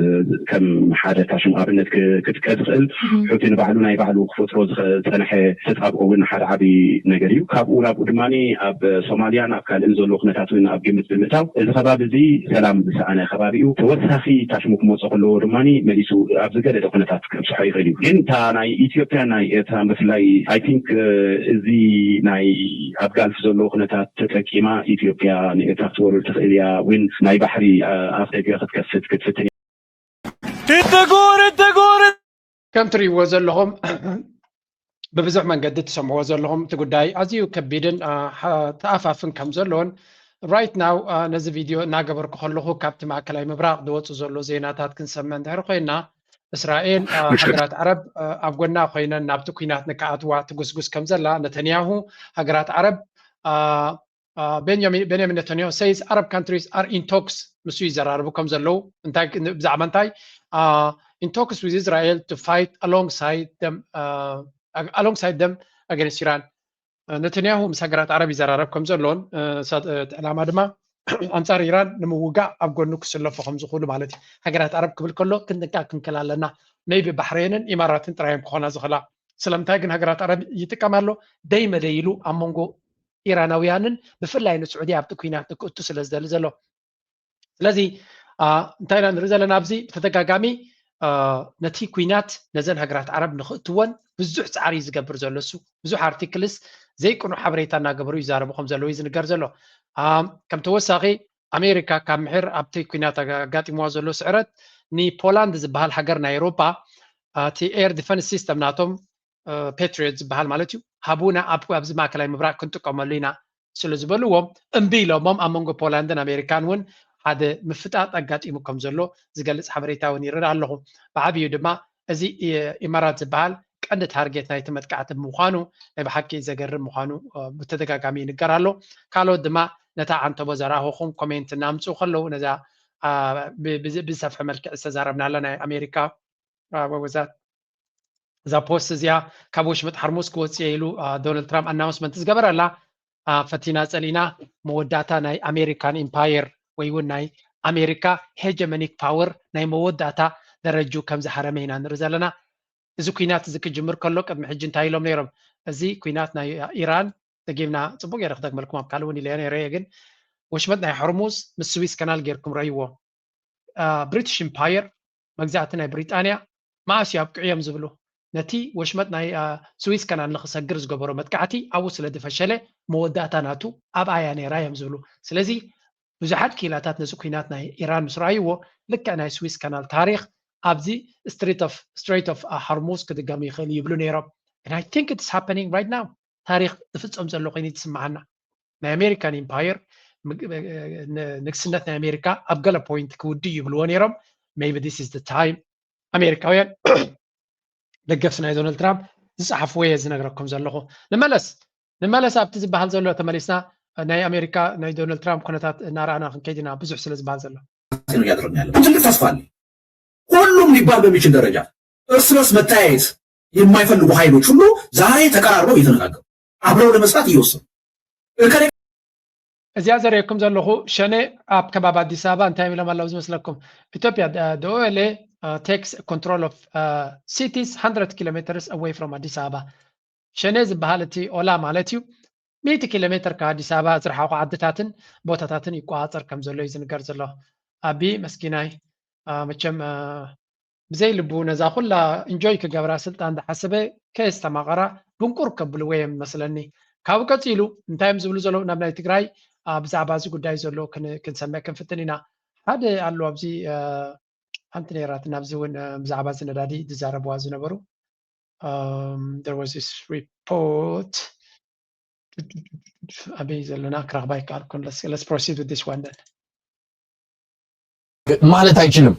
ከም ሓደ ታሽም ኣብነት ክጥቀስ ዝኽእል ሑቲ ንባዕሉ ናይ ባዕሉ ክፈጥሮ ዝጸንሐ ተጻብኦ እውን ሓደ ዓቢ ነገር እዩ። ካብኡ ናብኡ ድማ ኣብ ሶማልያን ኣብ ካልእን ዘሎ ኩነታት እውን ኣብ ግምት ብምእታው እዚ ከባቢ እዚ ሰላም ዝሰኣነ ከባቢ እዩ። ተወሳኺ ታሽሙ ክመፅኦ ከለዎ ድማ መሊሱ ኣብ ዝገደደ ኩነታት ከብፅሖ ይኽእል እዩ። ግን እታ ናይ ኢትዮጵያ ናይ ኤርትራ ብፍላይ I think እዚ ናይ ኣብ ጋልፍ ዘሎ ኩነታት ተጠቂማ ኢትዮጵያ ንኤርትራ ክትወርር ትኽእል እያ። እውን ናይ ባሕሪ ኣፍ ደገ ክትከፍት ክትፍትን እያ። ትትጉር ትጉር ከም ትሪእዎ ዘለኹም ብብዙሕ መንገዲ ትሰምዕዎ ዘለኹም እቲ ጉዳይ ኣዝዩ ከቢድን ተኣፋፍን ከም ዘለዎን right now ነዚ ቪድዮ እናገበርኩ ከለኹ ካብቲ ማእከላይ ምብራቕ ዝወፁ ዘሎ ዜናታት ክንሰምዕ እንድሕር ኮይና እስራኤል ሃገራት ዓረብ ኣብ ጎና ኮይነን ናብቲ ኲናት ንክኣትዋ ትጉስጉስ ከም ዘላ ነተንያሁ ሃገራት ዓረብ ቤንያሚን ነተንያሁ says Arab countries are in talks ምስ ይዘራረቡ ከም ዘለዉ እንታይ ብዛዕባ እንታይ in talks with Israel to fight alongside them against Iran ነተንያሁ ምስ ሃገራት ዓረብ ይዘራረብ ከም ዘሎን እቲ ዕላማ ድማ ኣንጻር ኢራን ንምውጋእ ኣብ ጎኑ ክስለፉ ከም ዝኽእሉ ማለት እዩ። ሃገራት ዓረብ ክብል ከሎ ክንጥንቀቕ ክንክእል ኣለና። maybe ባሕሬንን ኢማራትን ጥራይ እዮም ክኾና ዝኽእላ። ስለምንታይ ግን ሃገራት ዓረብ ይጥቀም ኣሎ? ደይ መደይ ኢሉ ኣብ መንጎ ኢራናውያንን ብፍላይ ንስዑድያ ኣብቲ ኲናት ንክእቱ ስለ ዝደሊ ዘሎ። ስለዚ እንታይ ኢና ንርኢ ዘለና ኣብዚ ብተደጋጋሚ ነቲ ኲናት ነዘን ሃገራት ዓረብ ንክእትወን ብዙሕ ፃዕሪ እዩ ዝገብር ዘሎ እሱ ብዙሕ ኣርቲክልስ ዘይቅኑዕ ሓበሬታ እናገበሩ ይዛረቡ ከም ዘለዉ እዩ ዝንገር ዘሎ ከም ተወሳኺ ኣሜሪካ ካብ ምሕር ኣብቲ ኲናት ኣጋጢምዋ ዘሎ ስዕረት ንፖላንድ ዝበሃል ሃገር ናይ ኤሮፓ እቲ air defense system ናቶም patriot ዝበሃል ማለት እዩ ሃቡና ኣብዚ ማእከላይ ምብራቅ ክንጥቀመሉ ኢና ስለ ዝበልዎም እምቢ ኢሎሞም ኣብ መንጎ ፖላንድን ኣሜሪካን እውን ሓደ ምፍጣጥ ኣጋጢሙ ከም ዘሎ ዝገልፅ ሓበሬታ እውን ይረዳ ኣለኹ ብዓብዩ ድማ እዚ ኢማራት ዝበሃል ቀንዲ ታርጌት ናይቲ መጥቃዕቲ ብምዃኑ ናይ ብሓቂ ዘገርም ምዃኑ ብተደጋጋሚ ይንገር ኣሎ ካልኦት ድማ ነታ ዓንተቦ ዘረኣኹኹም ኮሜንት እናምፅኡ ከለዉ ነዛ ብዝሰፍሐ መልክዕ ዝተዛረብናላ ናይ ኣሜሪካ ወዛት እዛ ፖስት እዚኣ ካብ ወሽመጥ ሓርሙዝ ክወፅእ ኢሉ ዶናልድ ትራምፕ ኣናውንስመንት ዝገበረላ ፈቲና ፀሊእና መወዳእታ ናይ ኣሜሪካን ኢምፓየር ወይ እውን ናይ ኣሜሪካ ሄጀመኒክ ፓወር ናይ መወዳእታ ደረጁ ከም ዝሃረመ ኢና ንርኢ ዘለና እዚ ኩናት እዚ ክጅምር ከሎ ቅድሚ ሕጂ እንታይ ኢሎም ነይሮም እዚ ኩናት ናይ ኢራን ደጊምና ፅቡቅ ገይረ ክደግመልኩም ኣብ ካልእ እውን ኢለ ነይረ ግን ወሽመጥ ናይ ሕርሙዝ ምስ ስዊስ ከናል ጌርኩም ረይዎ ብሪቲሽ ኢምፓየር፣ መግዛእቲ ናይ ብሪጣንያ፣ መኣስ እዩ ኣብቅዑ እዮም ዝብሉ። ነቲ ወሽመጥ ናይ ስዊስ ካናል ንክሰግር ዝገበሮ መጥቃዕቲ ኣብኡ ስለ ዝፈሸለ፣ መወዳእታ ናቱ ኣብኣ እያ ነይራ እዮም ዝብሉ። ስለዚ ብዙሓት ክኢላታት ነዚ ኩናት ናይ ኢራን ምስ ረኣይዎ፣ ልክዕ ናይ ስዊስ ካናል ታሪክ ኣብዚ ስትሬት ኦፍ ሆርሙዝ ክድገም ይኽእል ይብሉ ነይሮም። And I think it's happening right now. ታሪክ ዝፍጸም ዘሎ ኮይኑ እዩ ዝስምዓና። ናይ ኣሜሪካን ኢምፓየር፣ ንግስነት ናይ ኣሜሪካ ኣብ ገለ ፖይንት ክውድእ ይብልዎ ነይሮም። Maybe this is the time ኣሜሪካውያን ደገፍቲ ናይ ዶናልድ ትራምፕ ዝፀሓፍዎ እየ ዝነግረኩም ዘለኹ። ንመለስ ንመለስ ኣብቲ ዝበሃል ዘሎ ተመሊስና፣ ናይ ኣሜሪካ ናይ ዶናልድ ትራምፕ ኩነታት እናረኣና ክንከይድ ኢና፣ ብዙሕ ስለ ዝበሃል ዘሎ። ነው እያደረግን ያለ ትልቅ ተስፋ አለ። ሁሉም ሊባል በሚችል ደረጃ እርስ በርስ መተያየት የማይፈልጉ ኃይሎች ሁሉ ዛሬ ተቀራርበው እየተነጋገሩ አብረው ለመስራት እየወሰኑ እከሌ እዚኣ ዘርእየኩም ዘለኹ ሸኔ ኣብ ከባቢ ኣዲስ ኣበባ እንታይ ኢሎም ኣለዉ ዝመስለኩም? ኢትዮጵያ the O L A takes control of cities hundred kilometers away from ኣዲስ ኣበባ። ሸኔ ዝበሃል እቲ ኦላ ማለት እዩ ሚእቲ ኪሎ ሜትር ካብ ኣዲስ ኣበባ ዝረሓቑ ዓድታትን ቦታታትን ይቆፃፀር ከም ዘሎ እዩ ዝንገር ዘሎ። ኣቢ መስኪናይ መቸም ብዘይ ልቡ ነዛ ኩላ ኢንጆይ ክገብራ ስልጣን ዝሓሰበ ከየስተማቐራ ብንቁር ከብልዎ እዮም መስለኒ። ካብኡ ቀፂሉ እንታይ እዮም ዝብሉ ዘለዉ ናብ ናይ ትግራይ ብዛዕባ እዚ ጉዳይ ዘሎ ክንሰምዕ ክንፍትን ኢና። ሓደ ኣሎ ኣብዚ ሓንቲ ነይራት ናብዚ እውን ብዛዕባ እዚ ነዳዲ ዝዛረብዋ ዝነበሩ there was this report ኣበይ ዘለና ክረኽባ ይከኣልኩን let's proceed with this one then ማለት አይችልም።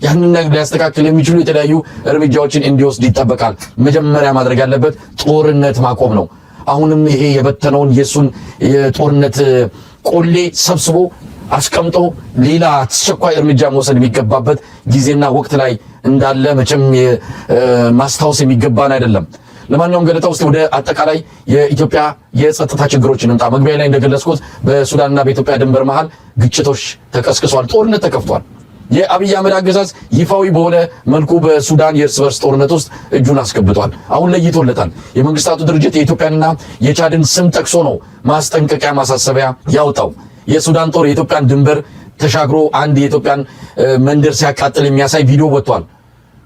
ያንን ነገር ሊያስተካክል የሚችሉ የተለያዩ እርምጃዎችን እንዲወስድ ይጠበቃል። መጀመሪያ ማድረግ ያለበት ጦርነት ማቆም ነው። አሁንም ይሄ የበተነውን የእሱን የጦርነት ቆሌ ሰብስቦ አስቀምጦ ሌላ አስቸኳይ እርምጃ መውሰድ የሚገባበት ጊዜና ወቅት ላይ እንዳለ መቼም ማስታወስ የሚገባን አይደለም። ለማንኛውም ገለታ ውስጥ ወደ አጠቃላይ የኢትዮጵያ የጸጥታ ችግሮች እንምጣ። መግቢያ ላይ እንደገለጽኩት በሱዳንና በኢትዮጵያ ድንበር መሃል ግጭቶች ተቀስቅሷል፣ ጦርነት ተከፍቷል። የአብይ አህመድ አገዛዝ ይፋዊ በሆነ መልኩ በሱዳን የእርስ በርስ ጦርነት ውስጥ እጁን አስገብቷል። አሁን ለይቶለታል። የመንግስታቱ ድርጅት የኢትዮጵያንና የቻድን ስም ጠቅሶ ነው ማስጠንቀቂያ ማሳሰቢያ ያወጣው። የሱዳን ጦር የኢትዮጵያን ድንበር ተሻግሮ አንድ የኢትዮጵያን መንደር ሲያቃጥል የሚያሳይ ቪዲዮ ወጥቷል።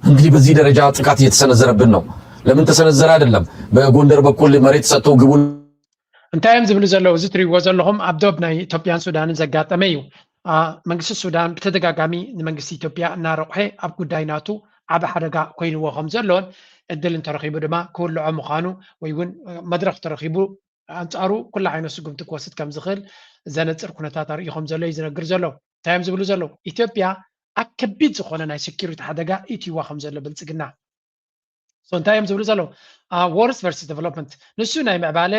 እንግዲህ በዚህ ደረጃ ጥቃት እየተሰነዘረብን ነው። ለምን ተሰነዘረ አይደለም፣ በጎንደር በኩል መሬት ሰጥተው ግቡን እንታይ እዮም ዝብሉ ዘለዉ? እዚ ትሪእዎ ዘለኹም ኣብ ዶብ ናይ ኢትዮጵያን ሱዳንን ዘጋጠመ እዩ። መንግስቲ ሱዳን ብተደጋጋሚ ንመንግስቲ ኢትዮጵያ እናረቑሐ ኣብ ጉዳይ ናቱ ዓቢ ሓደጋ ኮይንዎ ከም ዘሎን እድል እንተረኺቡ ድማ ክውልዖ ምዃኑ ወይ እውን መድረኽ ተረኺቡ ኣንጻሩ ኩሉ ዓይነት ስጉምቲ ክወስድ ከም ዝኽእል ዘነጽር ኩነታት ኣርእዩ ከም ዘሎ እዩ ዝነግር ዘሎ። እንታይ እዮም ዝብሉ ዘለዉ? ኢትዮጵያ ኣብ ከቢድ ዝኾነ ናይ ሴኪሪቲ ሓደጋ ኢትይዋ ከም ዘሎ ብልጽግና እንታይ እዮም ዝብሉ ዘለዉ? Worst versus development ንሱ ናይ ምዕባለ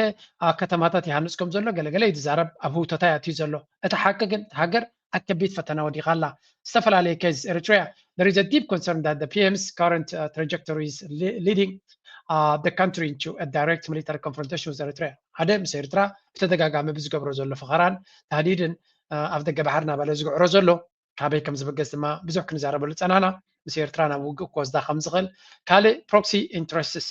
ከተማታት ይሃንፅ ከም ዘሎ ገለገለ ይዛረብ ኣብ ህውተታ ያትዩ ዘሎ። እቲ ሓቂ ግን ሃገር ኣብ ከቢድ ፈተና ወዲቓ ኣላ። ዝተፈላለየ case Eritrea there is a deep concern that the P M's current trajectory is leading the country into a direct military confrontation with Eritrea ሓደ ምስ ኤርትራ ብተደጋጋሚ ብዝገብሮ ዘሎ ፈኸራን ታህዲድን ኣብ ደገ ባሕር እናበለ ዝግዕሮ ዘሎ ካበይ ከም ዝበገስ ድማ ብዙሕ ክንዛረበሉ ጸናና። ምስ ኤርትራ ናብ ውግእ ክወስዳ ከም ዝኽእል ካልእ proxy interests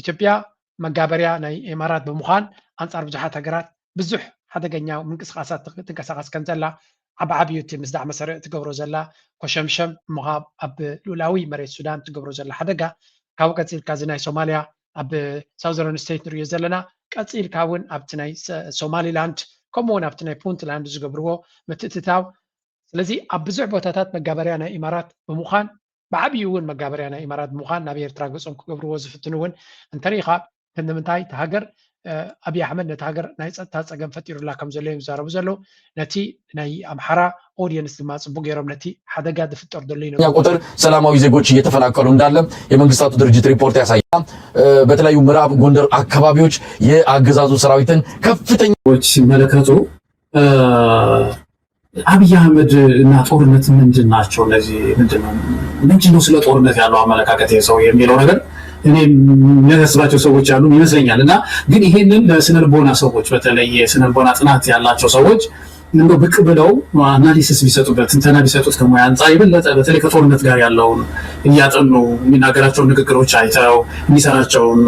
ኢትዮጵያ መጋበርያ ናይ ኢማራት ብምዃን ኣንጻር ብዙሓት ሃገራት ብዙሕ ሓደገኛ ምንቅስቃሳት ትንቀሳቀስ ከም ዘላ ዓቢ ዓብዩ እቲ ምስዳዕ መሰረ ትገብሮ ዘላ ኮሸምሸም ምዃብ ኣብ ልኡላዊ መሬት ሱዳን ትገብሮ ዘላ ሓደጋ ካብኡ ቀፂልካ እዚ ናይ ሶማልያ ኣብ ሳውዘርን ስቴት ንሪኦ ዘለና ቀፂልካ እውን ኣብቲ ናይ ሶማሊላንድ ከምኡ እውን ኣብቲ ናይ ፑንትላንድ ዝገብርዎ ምትእትታው ስለዚ ኣብ ብዙሕ ቦታታት መጋበርያ ናይ ኢማራት ብምዃን ብዓብዩ እውን መጋበርያ ናይ ኢማራት ብምዃን ናብ ኤርትራ ገጾም ክገብርዎ ዝፍትኑ እውን እንተሪኢኻ ክንዲ ምንታይ እቲ ሃገር ኣብይ ኣሕመድ ነቲ ሃገር ናይ ፀጥታ ፀገም ፈጢሩላ ከም ዘሎ እዮም ዝዛረቡ ዘለዉ ነቲ ናይ ኣምሓራ ኦዲየንስ ድማ ፅቡቅ ገይሮም ነቲ ሓደጋ ዝፍጠር ዘሎ ይነግሩ ቁጥር ሰላማዊ ዜጎች እየተፈናቀሉ እንዳለ የመንግስታቱ ድርጅት ሪፖርት ያሳያል። በተለያዩ ምዕራብ ጎንደር አካባቢዎች የአገዛዙ ሰራዊትን ከፍተኛ ዎች ሲመለከቱ አብይ አህመድ እና ጦርነት ምንድን ናቸው? እነዚህ ምንድን ነው ምንድን ነው ስለ ጦርነት ያለው አመለካከት ይሄ ሰው የሚለው ነገር እኔ የሚያሳስባቸው ሰዎች አሉ ይመስለኛል። እና ግን ይሄንን ለስነልቦና ሰዎች በተለይ የስነልቦና ጥናት ያላቸው ሰዎች እንደው ብቅ ብለው አናሊሲስ ቢሰጡበት ትንተና ቢሰጡት ከሙያ አንጻር የበለጠ በተለይ ከጦርነት ጋር ያለውን እያጠኑ የሚናገራቸውን ንግግሮች አይተው የሚሰራቸውን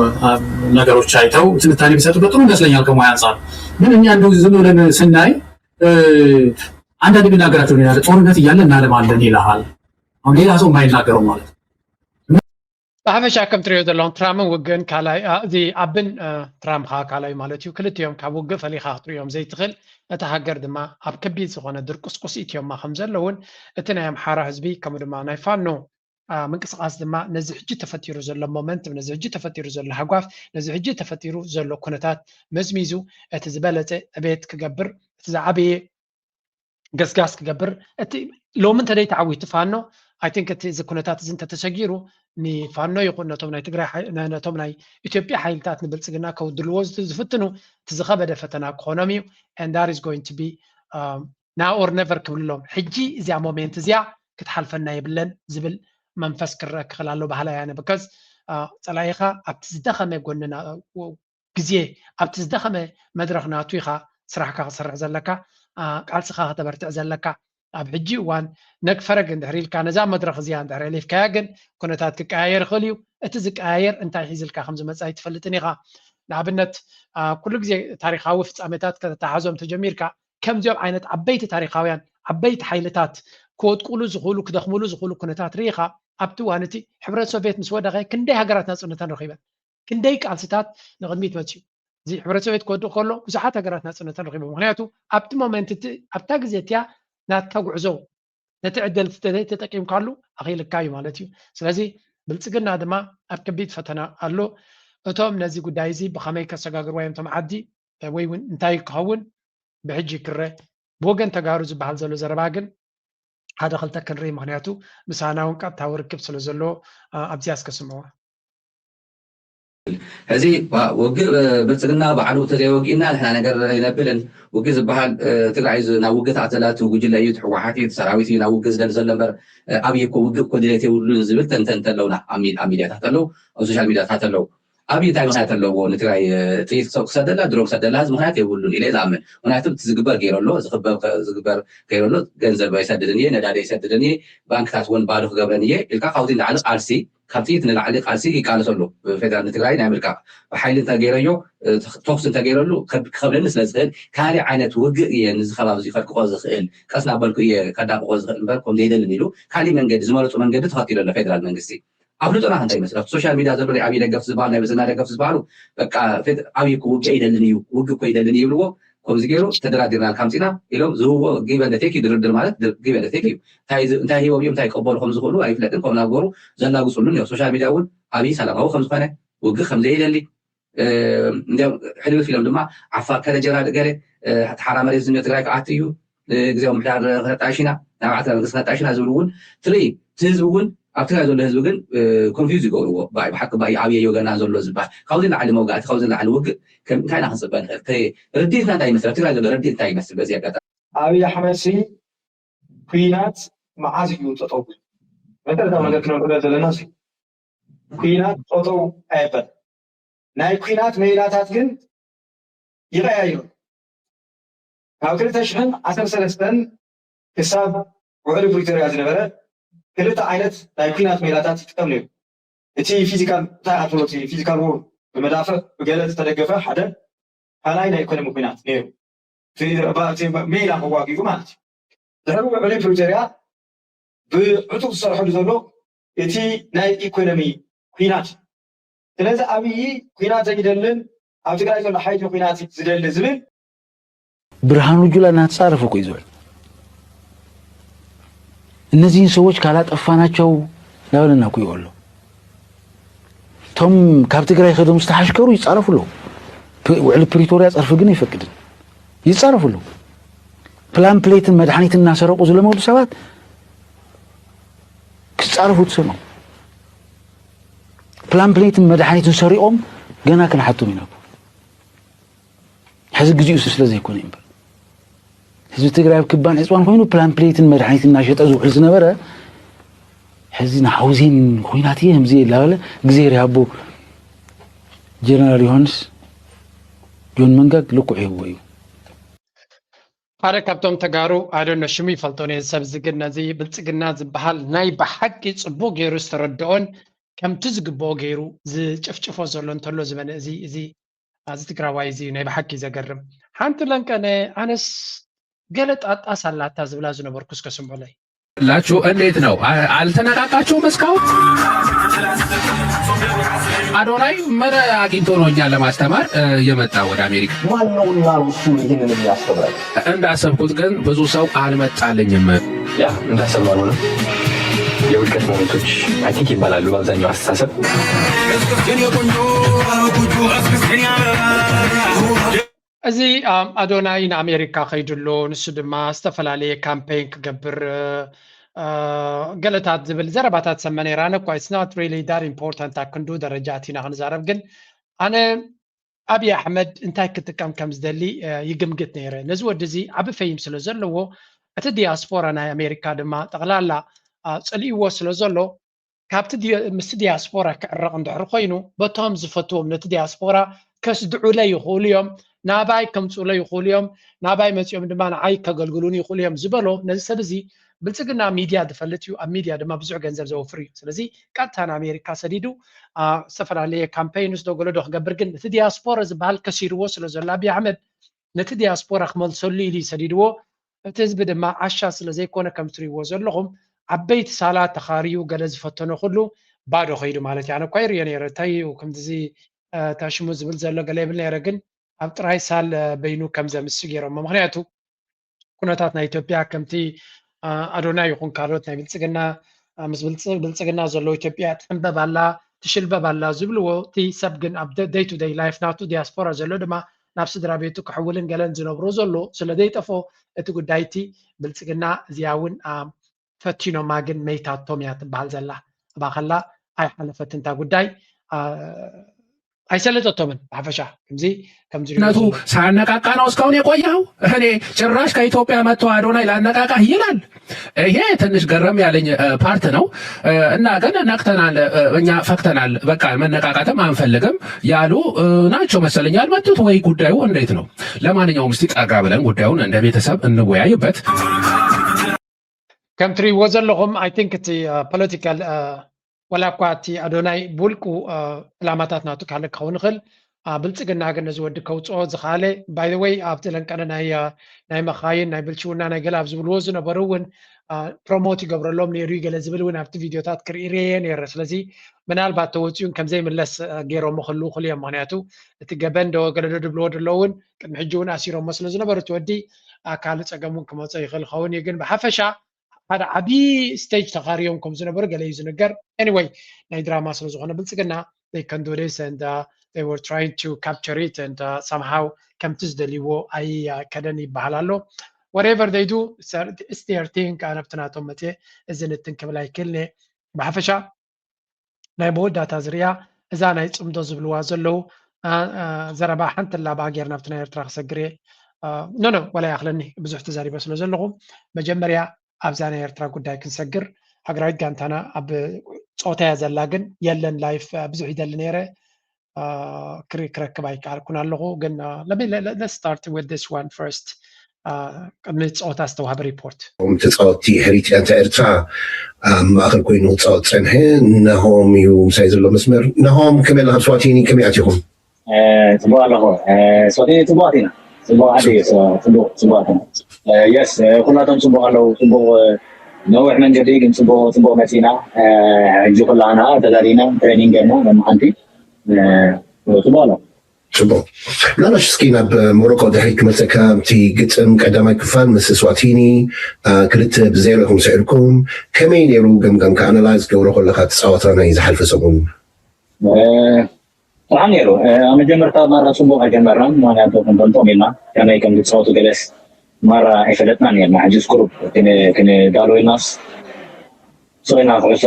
ነገሮች አይተው ትንታኔ ቢሰጡበት ጥሩ ይመስለኛል ከሙያ አንጻር። ግን እኛ እንደው ዝም ብለን ስናይ አንዳንድ የሚናገራቸው ሌላ ጦርነት እያለ እናለማለን ይልሃል። አሁን ሌላ ሰው የማይናገረው ማለት ነው። ብሓፈሻ ከም ትሪኦ ዘለኹም ትራምን ውግእን ካልኣይ እዚ ኣብን ትራም ከዓ ካልኣይ ማለት እዩ። ክልቲኦም ካብ ውግእ ፈሊኻ ክትሪኦም ዘይትኽእል፣ እታ ሃገር ድማ ኣብ ከቢድ ዝኾነ ድርቁስቁስ ኢትዮማ ከም ዘለውን እቲ ናይ ኣምሓራ ህዝቢ ከምኡ ድማ ናይ ፋኖ ምንቅስቃስ ድማ ነዚ ሕጂ ተፈጢሩ ዘሎ ሞመንትም፣ ነዚ ሕጂ ተፈጢሩ ዘሎ ሃጓፍ፣ ነዚ ሕጂ ተፈጢሩ ዘሎ ኩነታት መዝሚዙ እቲ ዝበለፀ ዕቤት ክገብር፣ እቲ ዝዓበየ ገስጋስ ክገብር፣ እቲ ሎሚ እንተደይ ተዓዊቱ ፋኖ፣ I think እቲ እዚ ኩነታት እዚ እንተተሰጊሩ ንፋኖ ይኹን ነቶም ናይ ትግራይ ነቶም ናይ ኢትዮጵያ ሓይልታት ንብልፅግና ከውድልዎ ዝፍትኑ እቲ ዝኸበደ ፈተና ክኾኖም እዩ። And that is going to be now or never ክብልሎም፣ ሕጂ እዚኣ ሞሜንት እዚኣ ክትሓልፈና የብለን ዝብል መንፈስ ክረአ ክኽእል ኣሎ ባህላ ያነ። ብከዝ ፀላኢኻ ኣብቲ ዝደኸመ ጎንና ግዜ ኣብቲ ዝደኸመ መድረኽ ናቱ ኢኻ ስራሕካ ክሰርሕ ዘለካ፣ ቃልስኻ ከተበርትዕ ዘለካ። ኣብ ሕጂ እዋን ነግፈረግ እንድሕር ኢልካ ነዛ መድረኽ እዚኣ እንድሕር ኣሊፍካያ ግን ኩነታት ክቀያየር ይኽእል እዩ። እቲ ዝቀያየር እንታይ ሒዝልካ ከም ዝመፅእ ኣይትፈልጥን ኢኻ። ንኣብነት ኩሉ ግዜ ታሪኻዊ ፍፃሜታት ከተተሓዞም ተጀሚርካ ከምዚኦም ዓይነት ዓበይቲ ታሪኻውያን ዓበይቲ ሓይልታት ክወድቁሉ ዝኽእሉ ክደኽምሉ ዝኽእሉ ኩነታት ርኢኻ ኣብቲ እዋን እቲ ሕብረት ሶቪየት ምስ ወደቐ ክንደይ ሃገራት ናፅነተን ረኺበን ክንደይ ቃልስታት ንቕድሚት መፅዩ። እዚ ሕብረት ሶቪየት ክወድቕ ከሎ ብዙሓት ሃገራት ናፅነተን ረኺቦም። ምክንያቱ ኣብቲ ሞመንት እቲ ኣብታ ግዜ እቲያ ናትካ ጉዕዞ ነቲ ዕድል ተጠቂምካሉ ኣኽኢልካ እዩ ማለት እዩ። ስለዚ ብልፅግና ድማ ኣብ ከቢድ ፈተና ኣሎ። እቶም ነዚ ጉዳይ እዚ ብኸመይ ከሰጋግርዋ እዮም እቶም ዓዲ ወይ እውን እንታይ ክኸውን ብሕጂ ክረ ብወገን ተጋሩ ዝበሃል ዘሎ ዘረባ ግን ሓደ ክልተ ክንርኢ፣ ምክንያቱ ምሳና እውን ቀጥታዊ ርክብ ስለ ዘለዎ ኣብዚኣ እስከ ስምዕዋ። ሕዚ ውግእ ብልፅግና ባዕሉ ተዘይወጊእና ንሕና ነገር ይነብልን ውግእ ዝበሃል ትግራይ ናብ ውግእ ተኣተላቱ ጉጅለ እዩ፣ ህወሓት እዩ፣ ሰራዊት እዩ ናብ ውግእ ዝደሊ ዘሎ እምበር ኣብይ እኮ ውግእ እኮ ድሌት የብሉን ዝብል ተንተንቲ ኣለውና ኣብ ሚድያታት ኣለዉ፣ ኣብ ሶሻል ሚድያታት ኣለዉ። ኣብይ እንታይ ምክንያት ኣለዎ ንትግራይ ጥይት ክሰደላ ድሮን ክሰደላ እዚ ምክንያት የብሉን ኢለ ዝኣምን። ምክንያቱ እቲ ዝግበር ገይሩ ኣሎ፣ ዝግበር ገይሩ ኣሎ፣ ገንዘብ ኣይሰድድን እየ፣ ነዳዲ ኣይሰድድን እየ፣ ባንክታት እውን ባዶ ክገብረን እየ ኢልካ ካብዚ ንላዕሊ ቃልሲ ካብ ጥይት ንላዕሊ ቃልሲ ይቃለሰሉ። ብፌደራል ንትግራይ ናይ ምልቃቕ ብሓይሊ እንተገይረዮ ተኩስ እንተገይረሉ ክኸብደኒ ስለ ዝኽእል ካሊእ ዓይነት ውግእ እየ ንዚ ከባቢ እዚ ከድቅቆ ዝኽእል ቀስ ናበልኩ እየ ከዳቅቆ ዝኽእል እምበር ከም ዘይደልን ኢሉ ካሊእ መንገዲ ዝመረፁ መንገዲ ተኸቲሉ ኣሎ ፌደራል መንግስቲ። ኣፍልጦና እንታይ ይመስል ኣብቲ ሶሻል ሚድያ ዘሎ ናይ ኣብይ ደገፍቲ ዝበሃሉ ናይ ብልፅግና ደገፍቲ ዝበሃሉ በቃ ኣብይ እኮ ውግእ ኣይደልን እዩ ውግእ እኮ ይደልን እዩ ይብልዎ ከምዚ ገይሩ ተደራዲርና ኢልካ ኣምፂና ኢሎም ዝህብዎ give and take እዩ ድርድር ማለት give and take እዩ እንታይ ሂቦም እዮም እንታይ ክቅበሉ ከም ዝኽእሉ ኣይፍለጥን ከም ናገሩ ዘላግፅሉን እዮም ሶሻል ሚድያ እውን ኣብይ ሰላማዊ ከም ዝኾነ ውግእ ከም ዘይደሊ እንዲያውም ሕልፍ ኢሎም ድማ ዓፋር ከለ ጀራድ ገለ ሓራ መሬት ዝነ ትግራይ ክኣት እዩ ግዜያዊ ምሕዳር ክነጣይሽ ኢና ናብ ዓትራ መንግስቲ ክነጣይሽ ኢና ዝብሉ እውን ትርኢ እቲ ህዝቢ እውን ኣብ ትግራይ ዘሎ ህዝቢ ግን ኮንፊውዝ ይገብርዎ ብሓቂ ብኣይ ኣብየ ወገና ዘሎ ዝበሃል ካብዚ ንላዕሊ መውጋእቲ ካብዚ ንላዕሊ ውግእ እንታይ ኢና ክንፅበ ንኽእል ርድኢትና እንታይ ይመስል ኣብ ትግራይ ዘሎ ርድኢት እንታይ ይመስል በዚ ኣጋጣሚ ኣብይ ኣሕመድ ሲ ኩናት መዓዝ እዩ ጠጠው መሰረታዊ ነገር ክነብረ ዘለና ኩናት ጠጠው ኣየበል ናይ ኩናት ሜላታት ግን ይቀያይሩ ካብ ክልተ ሽሕን ዓሰርተ ሰለስተን ክሳብ ውዕሊ ፕሪቶርያ ዝነበረ ክልተ ዓይነት ናይ ኩናት ሜላታት ይጥቀም ነይሩ እቲ ፊዚካል እንታይ ኣትሎ እቲ ፊዚካል ዎር ብመዳፍዕ ብገለ ዝተደገፈ ሓደ ካልኣይ ናይ ኢኮኖሚ ኩናት ነይሩ ሜላ መዋጊኡ ማለት እዩ ድሕሪ ውዕሊ ፕሪቶርያ ብዕቱብ ዝሰርሐሉ ዘሎ እቲ ናይ ኢኮኖሚ ኩናት እዩ ስለዚ ኣብይ ኩናት ዘይደልን ኣብ ትግራይ ዘሎ ሓይሊ ኩናት ዝደሊ ዝብል ብርሃኑ ጁላ እናተፃረፈ እኮ እዩ ዝውዕል እነዚህን ሰዎች ካላጠፋናቸው እናበለና እኮ ይውዕል ኣሎ እቶም ካብ ትግራይ ከዶም ዝተሓሽከሩ ይፃረፉ ኣለዉ ውዕሊ ፕሪቶርያ ፀርፊ ግን ኣይፈቅድን ይፃረፉ ኣለዉ ፕላን ፕሌትን መድሓኒትን እናሰረቁ ዝለመዱ ሰባት ክፃረፉ ትሰምዖም ፕላን ፕሌትን መድሓኒትን ሰሪቆም ገና ክንሓቶም ኢና ሕዚ ግዜኡ ስለ ዘይኮነ እምበር ህዝቢ ትግራይ ኣብ ክባን ዕፅዋን ኮይኑ ፕላን ፕሌትን መድሓኒትን እናሸጠ ዝውዕል ዝነበረ ሕዚ ንሓውዜን ኮይናት እየ ከምዚ እየ እናበለ እግዜር ይሃቦ ጀነራል ዮሃንስ ጆን መንጋግ ልኩዕ ይህቦ እዩ ሓደ ካብቶም ተጋሩ ኣደነ ሽሙ ይፈልጦ ነዚ ሰብ እዚ ግን ነዚ ብልፅግና ዝበሃል ናይ ብሓቂ ፅቡቅ ገይሩ ዝተረድኦን ከምቲ ዝግብኦ ገይሩ ዝጭፍጭፎ ዘሎ እንተሎ ዝበነ እዚ እዚ እዚ ትግራዋይ እዚ ናይ ብሓቂ ዘገርም ሓንቲ ለንቀነ ኣነስ ገለ ጣጣስ ኣላታ ዝብላ ዝነበርኩ እስከ ስምዑለይ። ላችሁ እንዴት ነው? አ- አልተነቃቃችሁም እስካሁን? አዶናይ ምን አግኝቶ ነው እኛን ለማስተማር እ፣ የመጣ ወደ አሜሪካ? ማን ነውና እሱ ይህንን የሚያስተምረን? እንዳሰብኩት ግን ብዙ ሰው አልመጣልኝም። ያ እንዳሰብነው አልሆነም። የውድቀት ሞመንቶች አይ ቲንክ ይባላሉ በአብዛኛው አስተሳሰብ። እዚ ኣም፣ ኣዶናይ ንኣሜሪካ ከይዱ ኣሎ። ንሱ ድማ ዝተፈላለየ ካምፔን ክገብር እ፣ እ፣ ገለታት ዝብል ዘረባታት ሰመ ነይራ። ኣነ እኳ it's not really that important ኣብ ክንዱ ደረጃ ኣቲና ክንዛረብ፣ ግን ኣነ ኣብይ ኣሕመድ እንታይ ክጥቀም ከም ዝደሊ እ፣ ይግምግት ነይረ። ነዚ ወዲ እዚ ዓቢ ፈይም ስለ ዘለዎ፣ እቲ ዲያስፖራ ናይ ኣሜሪካ ድማ ጠቕላላ እ፣ ጸሊእዎ ስለ ዘሎ፣ ካብቲ ዲ- ምስቲ ዲያስፖራ ክዕረቕ እንድሕር ኮይኑ፣ በቶም ዝፈትዎም ነቲ ዲያስፖራ ከስድዑለ ይኽእሉ እዮም፣ ናባይ ከምፅኡለ ይኽእሉ እዮም፣ ናባይ መፂኦም ድማ ንዓይ ከገልግሉን ይኽእሉ እዮም ዝበሎ ነዚ ሰብ እዚ ብልፅግና ሚድያ ዝፈልጥ እዩ። ኣብ ሚድያ ድማ ብዙሕ ገንዘብ ዘወፍር እዩ። ስለዚ ቀጥታ ንኣሜሪካ ሰዲዱ አ፣ ዝተፈላለየ ካምፔይንስ ዶ ገለ ዶ ክገብር፣ ግን እቲ ዲያስፖራ ዝበሃል ከሲርዎ ስለ ዘሎ ኣብይ ኣሕመድ ነቲ ዲያስፖራ ክመልሰሉ ኢሉ እዩ ሰዲድዎ። እቲ ህዝቢ ድማ ዓሻ ስለ ዘይኮነ ከም ትሪእዎ ዘለኹም ዓበይቲ ሳላ ተኻርዩ ገለ ዝፈተኖ ኩሉ ባዶ ከይዱ ማለት እዩ። ኣነ እኳ ይሪኦ ነይረ እንታይ እዩ ከምዚ እ፣ ተሽሙ ዝብል ዘሎ ገለ ይብል ነይረ፣ ግን ኣብ ጥራይ ሳል እ፣ በይኑ ከም ዘምስ ገይሮሞ። ምክንያቱ ኩነታት ናይ ኢትዮጵያ ከምቲ እ፣ ኣዶናይ ይኹን ካልኦት ናይ ብልፅግና እ፣ ምስ ብልፅ- ብልፅግና ዘለዉ ኢትዮጵያ ትሕንበብ ኣላ ትሽልበብ ኣላ ዝብልዎ፣ እቲ ሰብ ግን ኣብ ደይ ቱ ደይ ላይፍ ናቱ ዲያስፖራ ዘሎ ድማ ናብ ስድራ ቤቱ ክሕውልን ገለን ዝነብሮ ዘሎ ስለ ዘይጠፍኦ እቲ ጉዳይ እቲ ብልፅግና እዚኣ እውን እ፣ ፈቲኖማ ግን መይታቶም እያ ትበሃል ዘላ። እባ ከላ ኣይሓለፈትን እታ ጉዳይ እ፣ ኣይሰለጠቶምን ብሓፈሻ ከምዚ ከምዚ ነቱ ሳያነቃቃ ነው እስካሁን የቆየኸው። እኔ ጭራሽ ከኢትዮጵያ መጥቶ አዶናይ ላነቃቃህ ይላል። ይሄ ትንሽ ገረም ያለኝ እ፣ ፓርት ነው እ፣ እና ግን ነቅተናል እ፣ እኛ ፈክተናል፣ በቃ መነቃቃትም አንፈልግም ያሉ እ፣ ናቸው መሰለኝ ያልመጡት። ወይ ጉዳዩ እንዴት ነው? ለማንኛውም እስቲ ጠጋ ብለን ጉዳዩን እንደ ቤተሰብ እንወያይበት። ከም ትሪእዎ ዘለኹም I think እቲ ፖለቲካል ወላ እኳ እቲ ኣዶናይ ብውልቁ እ፣ ዕላማታት ናቱ ካልእ ክኸውን ይኽእል። እ፣ ብልፅግና ግን ነዚ ወዲ ከውፅኦ ዝኸኣለ by the way ኣብቲ ለንቀነ ናይ እ፣ ናይ መኻይን ናይ ብልሽውና ናይ ገለ ኣብ ዝብልዎ ዝነበሩ እውን እ፣ ፕሮሞት ይገብረሎም ነይሩ እዩ ገለ ዝብል እውን ኣብቲ ቪድዮታት ክርኢ ርኤየ ነይረ። ስለዚ ምናልባት ተወፂኡን ከምዘይምለስ እ፣ ገይሮሞ ክህልዉ ይኽእሉ እዮም። ምክንያቱ እቲ ገበን ዶ ገለ ዶ ድብልዎ ደለዉ እውን ቅድሚ ሕጂ እውን ኣሲሮሞ ስለ ዝነበሩ እቲ ወዲ እ፣ ካልእ ፀገም እውን ክመፀ ይኽእል ይኸውን እዩ። ግን ብሓፈሻ ሓደ ዓብዪ ስቴጅ ተኻርዮም ከም ዝነበሩ ገለ እዩ ዝንገር። Anyway ናይ ድራማ ስለ ዝኾነ ብልፅግና they can do this and uh, they were trying to capture it and uh, somehow ከምቲ ዝደልይዎ ኣይከደን ይበሃል ኣሎ። Whatever they do it's their thing። ኣነ ኣብቲ ናቶም መፅየ እዚ ንትን ክብል ኣይክእልን እየ። ብሓፈሻ ናይ መወዳእታ ዝርያ እዛ ናይ ፅምዶ ዝብልዋ ዘለዉ እ፣ እ፣ ዘረባ ሓንቲ ላባ ጌርና ኣብቲ ናይ ኤርትራ ክሰግር እየ። ኖ ኖ ወላ ይኣኽለኒ ብዙሕ ተዛሪበ ስለ ዘለኹ መጀመርያ ኣብዛ ናይ ኤርትራ ጉዳይ ክንሰግር። ሃገራዊት ጋንታና ኣብ ፆታ እያ ዘላ ግን የለን ላይፍ እ፣ ብዙሕ ይደሊ ነይረ እ፣ ክር- ክረክብ ኣይከኣልኩን ኣለኹ። ግን let me start with this one first። እ፣ ቅድሚ ፆታ ዝተዋህበ ሪፖርት እቶም ተፃወትቲ ሕሪት ጋንታ ኤርትራ ኣብ ማእኸል ኮይኑ ክፃወት ፀንሐ። ናሆም እዩ ምሳይ ዘሎ መስመር። ናሆም ከመይ ኣለኻ? ስዋቲኒ ከመይ ኣቲኹም? ጽቡቅ ኣለኹ። ሶቴ ጽቡቅ ኣቲና። ጽቡቅ ዓዲ እዩ። ጽቡቅ ጽቡቅ ኣቲና። የስ ኩላቶም ጽቡቅ ኣለዉ። ጽቡቅ ነዊሕ መንገዲ ግን ጽቡቅ ጽቡቅ መጺና። ሕጂ ኩላና ተዳሊና ትሬኒንግ ገና መማሓንቲ ጽቡቅ ኣለዉ። ጽቡቅ። ምናልባሽ እስኪ ናብ ሞሮኮ ድሕሪት ክመልሰካ። ኣብቲ ግጥም ቀዳማይ ክፋል ምስ ስዋቲኒ አ፣ ክልተ ብዜሮ ኢኹም ስዒርኩም። ከመይ ነይሩ ገምጋምካ፣ ኣናላይዝ ገብሮ ከለካ እቲ ጸዋታ ናይ ዝሓልፈ ሰሙን? ጥራሕ ነይሩ። ኣብ መጀመርታ ማራ ጽቡቅ ኣይጀመርናን፣ ምክንያቱ ክንፈልጦም ኢልና ከመይ ከም ዝጻወቱ ገለስ ማራ ኣይፈለጥናን ነርና። ሕጂ ስኩሩፕ ክንዳሎ ኢልናስ ስቕ ኢልና ኩዕሶ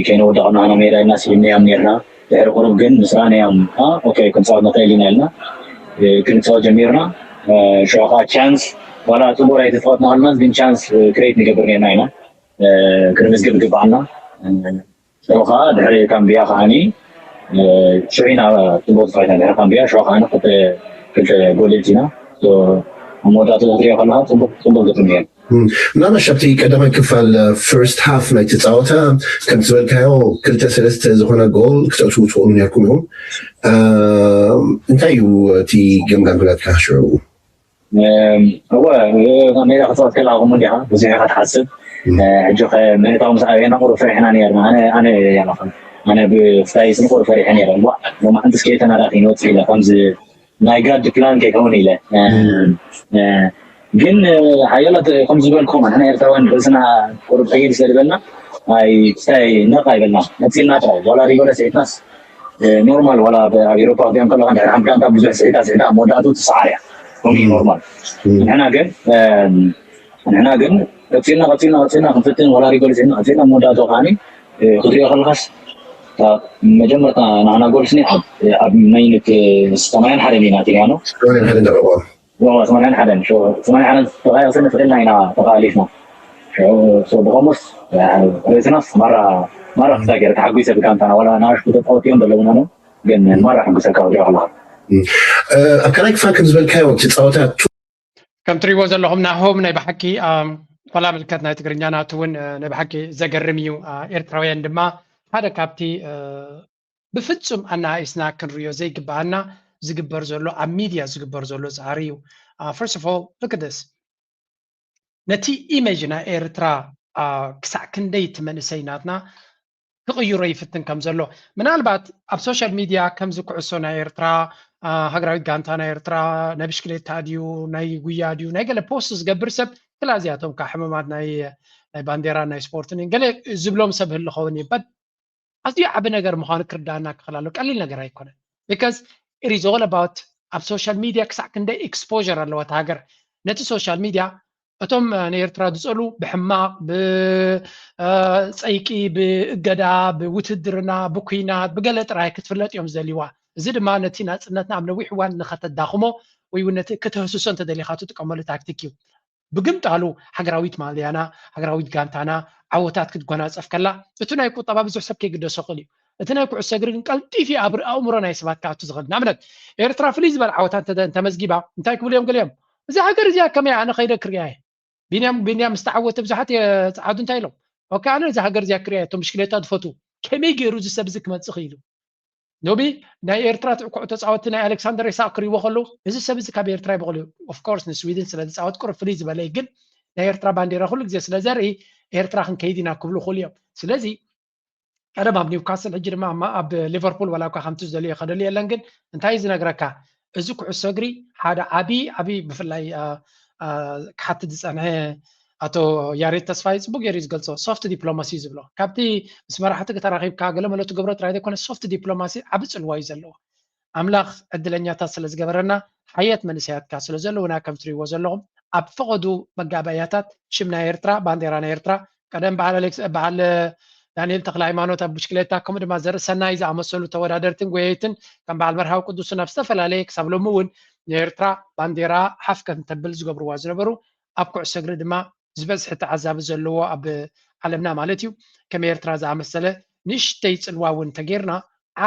ከይነወደቕና ናብ ሜዳ ኢልና ስኢንያም ነርና። ድሕሪ ቁሩብ ግን ምስ ረኣናዮም ኦኬ ክንጻወት ንኽእል ኢና ኢልና ክንጻወት ጀሚርና። ሽዑ ከዓ ቻንስ ዋላ ጽቡቕ ኣይተጻወትና ከለና ግን ቻንስ ክሬት ንገብር ነርና ኢና ክንምዝግብ ግባኣና። ሽዑ ከዓ ድሕሪ ካምቢያ ከዓኒ ሽዑ ኢና ጽቡቕ ተጻዊትና ድሕሪ ካምቢያ ሽዑ ከዓ ክልተ ጎል ኣእቲና። ኣብ መወዳእታ ክትሪኦ ከለኻ ጽቡቕ ጽቡቕ ግጥም ነይሩ። ምናልባሽ ኣብቲ ቀዳማይ ክፋል ፈርስት ሃፍ ናይቲ ጸወታ ከምቲ ዝበልካዮ ክልተ ሰለስተ ዝኾነ ጎል ክተእትዉ ትኽእሉ ነርኩም ኢኹም። እንታይ እዩ እቲ ገምጋም ናትካ ሽዑ? እወ፣ ሜዳ ክትፃወት ከለካ ከምኡ እንዲኻ፣ ብዙሕ ኢኻ ትሓስብ። ሕጂ ምእታው ምስ ኣበየና ቁሩብ ፈሪሕና ነርና። ኣነ ኣነ እየ ናኸ ኣነ ብፍታይ ስም ቁሩብ ፈሪሐ ነይረ። ዋ፣ ሎማዓንቲ እስከ ተናዳፊ ንወፅእ ኢለ ከምዚ ናይ ጋድ ፕላን ከይከውን ኢለ። ግን ሓያላት ከም ዝበልኩም ንሕና ኤርትራውያን ርእስና ቁሩብ ቀይድ ስለ ዝበልና ኣይ ክስታይ ነቕ ኣይበልና። መፂና ጥራይ ዋላ ሪጎለ ስዒትናስ ኖርማል። ዋላ ኣብ ኤሮፓ ክዲኦም ከለካ ድሕሪ ሓንቲ ጋንታ ብዙሕ ስዒታ ስዒታ ኣብ መወዳእቱ ትሰዓር እያ። ከምኡ ኖርማል። ንሕና ግን ንሕና ግን ቀፂልና ቀፂልና ቀፂልና ክንፍትን ዋላ ሪጎል ስዒትና ቀፂልና መወዳእቱ ከዓኒ ክትሪኦ ከለካስ መጀመርታ ንዓና ጎል ስኒ ኣብ መይንት ሰማንያን ሓደን ኢና ኣቲናዮ። ሰማንያን ሓደን ተቐይርና ኢና ተቓሊፍና። ብኸምኡስ ርእስናስ ማራ ማራ ክሳገር ተሓጒሰ ብጋንታና ዋላ ንኣሽቱ ተፃወትዮም ዘለውና ነው። ግን ማራ ሕጉሰካ ወዲኦ ኣለኻ። ኣብ ካልኣይ ክፋል ከም ዝበልካዮ እቲ ፃወታ ከም ትሪእዎ ዘለኹም ናሆም ናይ ብሓቂ ዋላ ምልከት ናይ ትግርኛ ናቱ እውን ናይ ብሓቂ ዘገርም እዩ። ኤርትራውያን ድማ ሓደ ካብቲ ብፍጹም ኣናኣኢስና ክንሪኦ ዘይግብኣና ዝግበር ዘሎ ኣብ ሚድያ ዝግበር ዘሎ ፃዕሪ እዩ። First of all, look at this። ነቲ ኢሜጅ ናይ ኤርትራ ክሳዕ ክንደይ እቲ መንእሰይ ናትና ክቕይሮ ይፍትን ከም ዘሎ ምናልባት ኣብ ሶሻል ሚድያ ከምዚ ኩዕሶ ናይ ኤርትራ ሃገራዊት ጋንታ ናይ ኤርትራ ናይ ብሽክሌታ ድዩ ናይ ጉያ ድዩ ናይ ገለ ፖስት ዝገብር ሰብ ክላ እዚኣቶም ከዓ ሕመማት ናይ ናይ ባንዴራ ናይ ስፖርትን ገለ ዝብሎም ሰብ ህልኸውን እዩ። ኣዝዩ ዓቢ ነገር ምዃኑ ክርዳኣና ክኽእል ኣሎ። ቀሊል ነገር ኣይኮነን። Because it is all about ኣብ ሶሻል ሚድያ ክሳዕ ክንደይ ኤክስፖር ኣለዋ እታ ሃገር ነቲ ሶሻል ሚድያ እቶም ንኤርትራ ዝጸሉ ብሕማቕ ብጸይቂ ብእገዳ ብውትድርና ብኩናት ብገለ ጥራይ ክትፍለጥ እዮም ዝደልይዋ። እዚ ድማ ነቲ ናጽነትና ኣብ ነዊሕ እዋን ንኸተዳኽሞ ወይ እውን ነቲ ክትህስሶ እንተደሊኻ ትጥቀመሉ ታክቲክ እዩ። ብግምጣሉ ሃገራዊት ማልያና ሃገራዊት ጋንታና ዓወታት ክትጎናፀፍ ከላ እቲ ናይ ቁጠባ ብዙሕ ሰብ ከይግደሶ ክእል እዩ። እቲ ናይ ኩዕሶ እግሪ ግን ቀልጢፊ ኣብ ኣእምሮ ናይ ሰባት ክኣቱ ዝኽእል ንኣብነት ኤርትራ ፍልይ ዝበለ ዓወታት እንተመዝጊባ እንታይ ክብሉ እዮም ገሊኦም እዛ ሃገር እዚኣ ከመይ ኣነ ከይደ ክሪያ እየ። ቢንያም ቢንያም ምስ ተዓወተ ብዙሓት የፀዓዱ እንታይ ኢሎም ኦኬ ኣነ እዛ ሃገር እዚኣ ክሪያ እየ እቶም ብሽክሌታ ዝፈትዉ ከመይ ገይሩ እዚ ሰብ እዚ ክመፅእ ክኢሉ ኖቢ ናይ ኤርትራ ትዕኩዕ ተፃወቲ ናይ ኣሌክሳንደር ኢሳቅ ክሪእዎ ከለዉ እዚ ሰብ እዚ ካብ ኤርትራ ይበቕሉ ኦፍኮርስ ንስዊድን ስለ ዝፃወት ቁሩብ ፍልይ ዝበለ እዩ ግን ናይ ኤርትራ ባንዴራ ኩሉ ግዜ ስለ ዘርኢ ኤርትራ ክንከይድ ኢና ክብሉ ክእሉ እዮም ስለዚ ቀደም ኣብ ኒውካስል ሕጂ ድማ ኣብ ሊቨርፑል ዋላ እኳ ከምቲ ዝደልዮ ከደልዮ የለን ግን እንታይ ዝነግረካ እዚ ኩዕሶ እግሪ ሓደ ዓብዪ ዓብዪ ብፍላይ ክሓትት ዝፀንሐ ኣቶ ያሬድ ተስፋይ ፅቡቅ ገይሩ ዝገልፆ ሶፍት ዲፕሎማሲ ዝብሎ ካብቲ ምስ መራሕቲ ተራኺብካ ገለ መለ ትገብሮ ጥራይ ዘይኮነ ሶፍት ዲፕሎማሲ ዓቢ ፅልዋ እዩ ዘለዎ ኣምላኽ ዕድለኛታት ስለ ዝገበረና ሓየት መንእሰያትካ ስለ ዘለውና ከም ትሪእዎ ዘለኹም ኣብ ፈቐዱ መጋበያታት ሽም ናይ ኤርትራ ባንዴራ ናይ ኤርትራ ቀደም በዓል ኣሌክስ በዓል ዳንኤል ተክለ ሃይማኖት ኣብ ብሽክሌታ ከምኡ ድማ ዘርኢ ሰናይ ዝኣመሰሉ ተወዳደርትን ጎየይትን ከም በዓል መርሃዊ ቅዱስን ኣብ ዝተፈላለየ ክሳብ ሎሚ እውን ንኤርትራ ባንዴራ ሓፍ ከም ተብል ዝገብርዋ ዝነበሩ ኣብ ኩዕሶ እግሪ ድማ ዝበዝሒ ተዓዛቢ ዘለዎ ኣብ ዓለምና ማለት እዩ ከም ኤርትራ ዝኣመሰለ ንእሽተይ ፅልዋ እውን እንተጌርና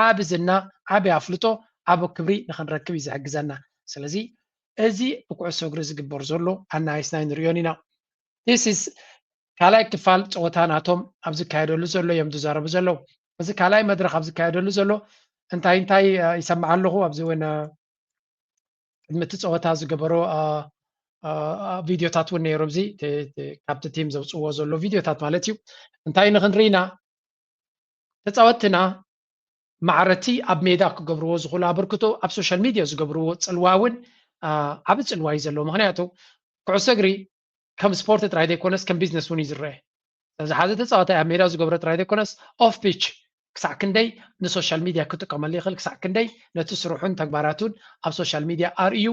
ዓቢ ዝና ዓቢ ኣፍልጦ ዓቢ ክብሪ ንክንረክብ እዩ ዝሕግዘና ስለዚ እዚ ብኩዕሶ እግሪ ዝግበር ዘሎ ኣናይስናይ ንሪዮን ኢና ስ ካልኣይ ክፋል ፀወታ ናቶም ኣብ ዝካየደሉ ዘሎ እዮም ዝዛረቡ ዘለዉ እዚ ካልኣይ መድረክ ኣብ ዝካየደሉ ዘሎ እንታይ እንታይ ይሰማዕ ኣለኹ ኣብዚ እውን ቅድሚ እቲ ፀወታ ዝገበሮ ቪድዮታት እውን ነይሩ እዚ ካብቲ ቲም ዘውፅዎ ዘሎ ቪድዮታት ማለት እዩ እንታይ ንክንርኢና ተፃወትና ማዕረቲ ኣብ ሜዳ ክገብርዎ ዝኽእሉ ኣበርክቶ ኣብ ሶሻል ሚድያ ዝገብርዎ ፅልዋ እውን ዓብ ፅልዋ እዩ ዘለዎ ምክንያቱ ኩዕሶ እግሪ ከም ስፖርት ጥራይ ዘይኮነስ ከም ቢዝነስ እውን እዩ ዝረአ ስለዚ ሓደ ተፃዋታይ ኣብ ሜዳ ዝገብሮ ጥራይ ዘይኮነስ ኦፍ ፒች ክሳዕ ክንደይ ንሶሻል ሚድያ ክጥቀመሉ ይኽእል ክሳዕ ክንደይ ነቲ ስርሑን ተግባራቱን ኣብ ሶሻል ሚድያ ኣርእዩ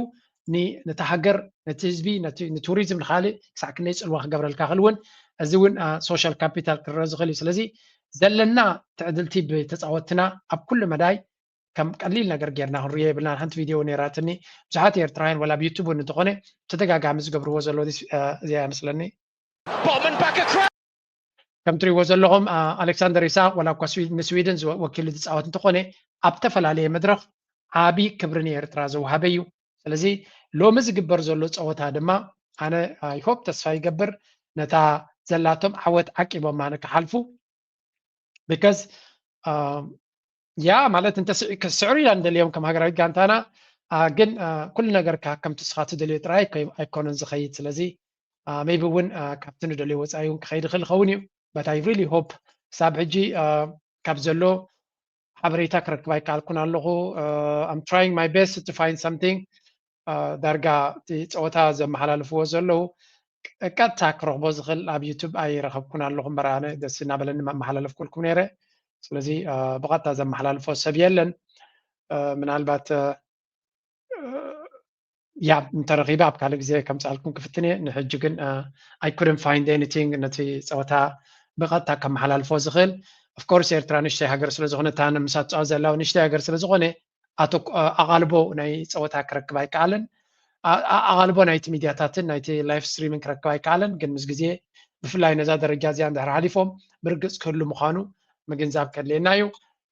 ነቲ ሃገር ነቲ ህዝቢ ንቱሪዝም ንካልእ ክሳዕ ክንደይ ፅልዋ ክገብረልካ ክእል እውን እዚ እውን ሶሻል ካፒታል ክረአ ዝኽእል እዩ ስለዚ ዘለና ትዕድልቲ ብተፃወትና ኣብ ኩሉ መዳይ ከም ቀሊል ነገር ጌርና ክንሪኦ የብልና ሓንቲ ቪድዮ ነይራትኒ ብዙሓት ኤርትራውያን ወላ ብዩቱብ እውን እንተኾነ ተደጋጋሚ ዝገብርዎ ዘሎ እዚኣ ይመስለኒ ከም ትሪእዎ ዘለኹም ኣሌክሳንደር ኢሳቅ ዋላ እኳ ንስዊድን ወኪሉ ዝፃወት እንተኾነ ኣብ ተፈላለየ መድረክ ዓቢ ክብሪ ንኤርትራ ዘውሃበ እዩ ስለዚ ሎሚ ዝግበር ዘሎ ፀወታ ድማ ኣነ ይሆፕ ተስፋ ይገብር ነታ ዘላቶም ዓወት ዓቂቦማ ንክሓልፉ because ያ ማለት እንተ ስዕሩ ኢና ንደልዮም ከም ሃገራዊት ጋንታና ግን ኩሉ ነገርካ ከምቲ ንስኻ ትደልዮ ጥራይ ኣይኮነን ዝኸይድ። ስለዚ maybe እውን ካብቲ ንደልዮ ወፃኢ እውን ክኸይድ ይኽእል ይኸውን እዩ። But I really hope ክሳብ ሕጂ ካብ ዘሎ ሓበሬታ ክረክብ ኣይከኣልኩን ኣለኹ። I'm trying my best to find something። ዳርጋ እቲ ፀወታ ዘመሓላልፍዎ ዘለዉ ቀጥታ ክረኽቦ ዝኽእል ኣብ ዩቱብ ኣይረኸብኩን ኣለኹ እምበር ኣነ ደስ እናበለኒ መመሓላለፍኩልኩም ነይረ። ስለዚ ብቐጥታ ዘመሓላልፎ ሰብ የለን። ምናልባት ያ እንተረኺበ ኣብ ካልእ ግዜ ከምፅኣልኩም ክፍትን እየ። ንሕጂ ግን I couldn't find anything ነቲ ፀወታ ብቐጥታ ከመሓላልፎ ዝኽእል። Of course ኤርትራ ንእሽተይ ሃገር ስለዝኾነ እታ ምሳ ትፃወት ዘላ ንእሽተይ ሃገር ስለዝኾነ ኣቓልቦ ናይ ፀወታ ክረክብ ኣይከኣልን። ኣቓልቦ ናይቲ ሚድያታትን ናይቲ live streamን ክረክብ ኣይከኣልን። ግን ምስ ግዜ ብፍላይ ነዛ ደረጃ እዚኣ እንድሕር ሓሊፎም ብርግፅ ክህሉ ምዃኑ ምግንዛብ ከድልየና እዩ።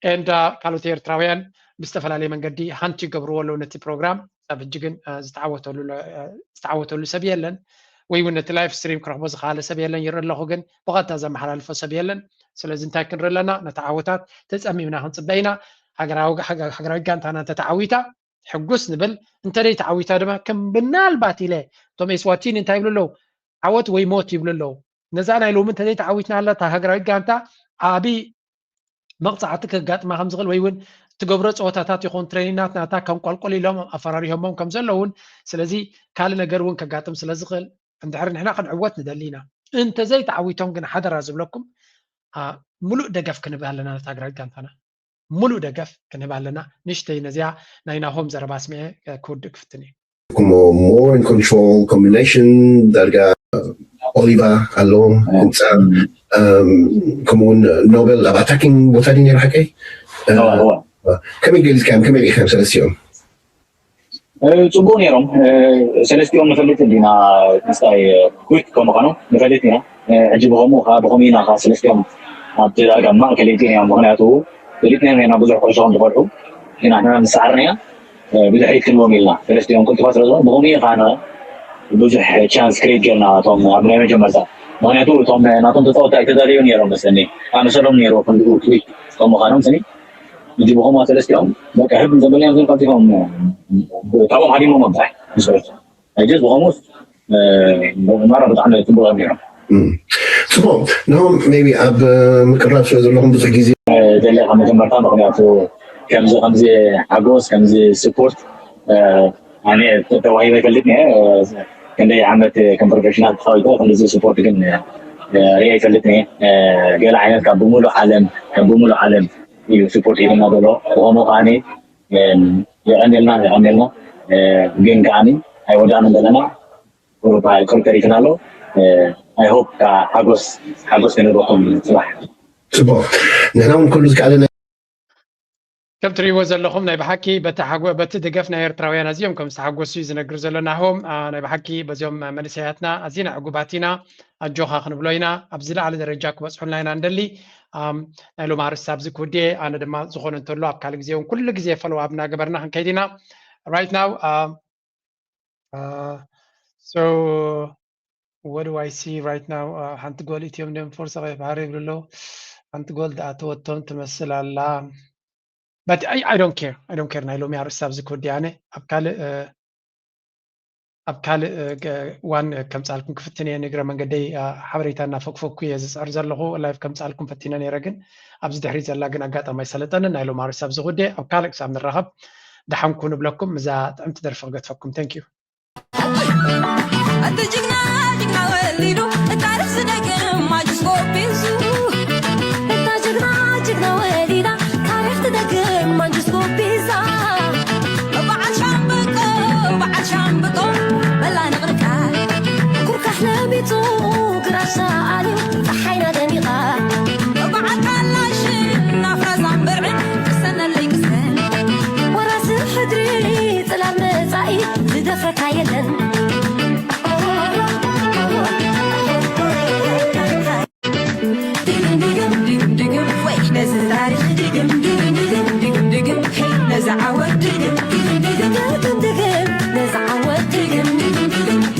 And ካልኦት ኤርትራውያን ብዝተፈላለየ መንገዲ ሃንት ይገብርዎ ኣለዉ ነቲ ፕሮግራም። ክሳብ ሕጂ ግን ዝተዓወተሉ ሰብ የለን፣ ወይ እውን ነቲ live stream ክረኽቦ ዝኸኣለ ሰብ የለን። ይርኢ ኣለኹ ግን ብቐጥታ ዘመሓላልፎ ሰብ የለን። ስለዚ እንታይ ክንርኢ ኣለና? ነቲ ዓወታት ተፀሚምና ክንፅበ ኢና። ሃገራዊ ጋንታና እንተተዓዊታ ሕጉስ ንብል፣ እንተደይ ተዓዊታ ድማ ከም ብናልባት ኢለ እቶም ኤስዋቲኒ እንታይ ይብሉ ኣለዉ? ዓወት ወይ ሞት ይብሉ ኣለዉ። ነዛ ናይ ሎሚ እንተዘይ ተዓዊትና ኣላ እታ ሃገራዊት ጋንታ ዓቢ መቕፃዕቲ ከጋጥማ ከም ዝኽእል ወይ እውን ትገብሮ ፀወታታት ይኹን ትሬኒናት ናታ ከም ቆልቆል ኢሎም ኣፈራሪሆሞም ከም ዘለውን ስለዚ ካልእ ነገር እውን ከጋጥም ስለ ዝኽእል እንድሕር ንሕና ክንዕወት ንደሊ ኢና። እንተዘይ ተዓዊቶም ግን ሓደራ ዝብለኩም ሙሉእ ደገፍ ክንብ ኣለና ነታ ሃገራዊት ጋንታና። ሙሉእ ደገፍ ክንህብ ኣለና። ንእሽተይ ነዚኣ ናይ ናሆም ዘረባ ኣስሚዐ ክውድእ ክፍትን እየ። Como more in control combination ዳርጋ ኦሊቫ ኣለዎም ህንፃ ከምኡውን ኖበል ኣብ ኣታኪንግ ቦታ ድዩ ነይሩ ሓቀይ? ከመይ ገሊፅካዮም ከመይ ርኢኻዮም ሰለስቲኦም? ፅቡቅ ነይሮም ሰለስቲኦም ንፈልጥ እንዲና ምስታይ ኩክ ከምዃኖም ንፈልጥ ኢና። ሕጂ ብኸምኡ ከዓ ብኸምኡ ኢና ከዓ ሰለስቲኦም ኣብቲ ዳርጋ ማእከል እቲና ምክንያቱ ፈሊጥና ኢና ብዙሕ ኩዕሾ ከም ዝፈልሑ ኢና ንና ንሰዓርና ኢና ብድሕሪት ክንዎም ኢልና ሰለስቲኦም ቅልጡፋት ስለ ዝኾኑ ብኸምኡ እዩ ከዓ ብዙሕ ቻንስ ክሬት ጌርና እቶም ኣብ ናይ መጀመርታ ምክንያቱ እቶም ናቶም ተፃወቲ ኣይተዳለዩ ነይሮም መስለኒ ኣመሰሎም ነይሩ ክንድኡ ክሊክ ከም ምዃኖም ስኒ እዚ ብኸምኡ ሰለስቲኦም በቃ ህብ ዘበልናዮም ግን ቀልጢፎም ካብኦም ሃዲሞም ኣብዛሕ ምስ ሕጂ ዝኾኑስ ማራ ብጣዕሚ ፅቡቅ ነይሮም። ፅቡቅ ንሆም ቢ ኣብ ምቅራብ ስለ ዘለኹም ብዙሕ ግዜ ዘለ ካብ መጀመርታ ምክንያቱ ከምዚ ከምዚ ሓጎስ ከምዚ ስፖርት ኣነ ተዋሂበ ይፈልጥ ነ ክንደይ ዓመት ከም ፕሮፌሽናል ተፃዊተ ክንዚ ስፖርት ግን ሪአ ይፈልጥ ነ ገለ ዓይነት ካብ ብምሉእ ዓለም ካብ ብምሉእ ዓለም እዩ ስፖርት ሂብና ዘሎ ብኸምኡ ከዓኒ የቐንየልና የቐንየልና ግን ከዓኒ ኣይወዳእና ዘለና ቁሩብ ተሪፍና ኣሎ። I hope ሓጎስ ሓጎስ ክንህበኩም ፅባሕ። ፅቡቅ ንሕና እውን ኩሉ ዝከኣለና ከም ትርእይዎ ዘለኹም ናይ ብሓቂ በቲ ሓጎ በቲ ደገፍ ናይ ኤርትራውያን ኣዝዮም ከም ዝተሓጎሱ እዩ ዝነግር ዘሎ ናሆም። ናይ ብሓቂ በዚኦም መንእሰያትና ኣዝና ዕጉባት ኢና። ኣጆኻ ክንብሎ ኢና። ኣብ ዝለዓለ ደረጃ ክበፅሑልና ኢና ንደሊ። ናይ ሎሚ ኣርእስቲ ኣብዚ ክውድእ እየ። ኣነ ድማ ዝኾነ እንተሎ ኣብ ካልእ ግዜ እውን ኩሉ ግዜ ፎሎው ኣፕ እናገበርና ክንከይድ ኢና። Right now so what do I see right now? ሓንቲ ጎል ኢትዮም ደም ፎርስ ቐይሕ ባሕሪ ይብሉ ኣለዉ። ሓንቲ ጎል ድኣተወቶም ትመስል ኣላ። But I, I don't care. I don't care ናይ ሎሚ ኣርእስቲ ኣብዚ ክወዲ ኣነ ኣብ ካልእ ኣብ ካልእ ዋን ከምፃልኩም ክፍትን እየ ንግረ መንገደይ ሓበሬታ እናፈግፈግኩ እየ ዝፅዕር ዘለኹ ላይፍ ከምፃልኩም ፈቲነ ነይረ ግን ኣብዚ ድሕሪ ዘላ ግን ኣጋጣሚ ኣይሰለጠንን ናይ ሎም ኣርእስቲ ኣብዚ ክወዲ ኣብ ካልእ ክሳብ ንራኸብ ደሓንኩ ንብለኩም እዛ ጥዕምቲ ደርፊ ክገትፈኩም thank you ኣንተ ጅግና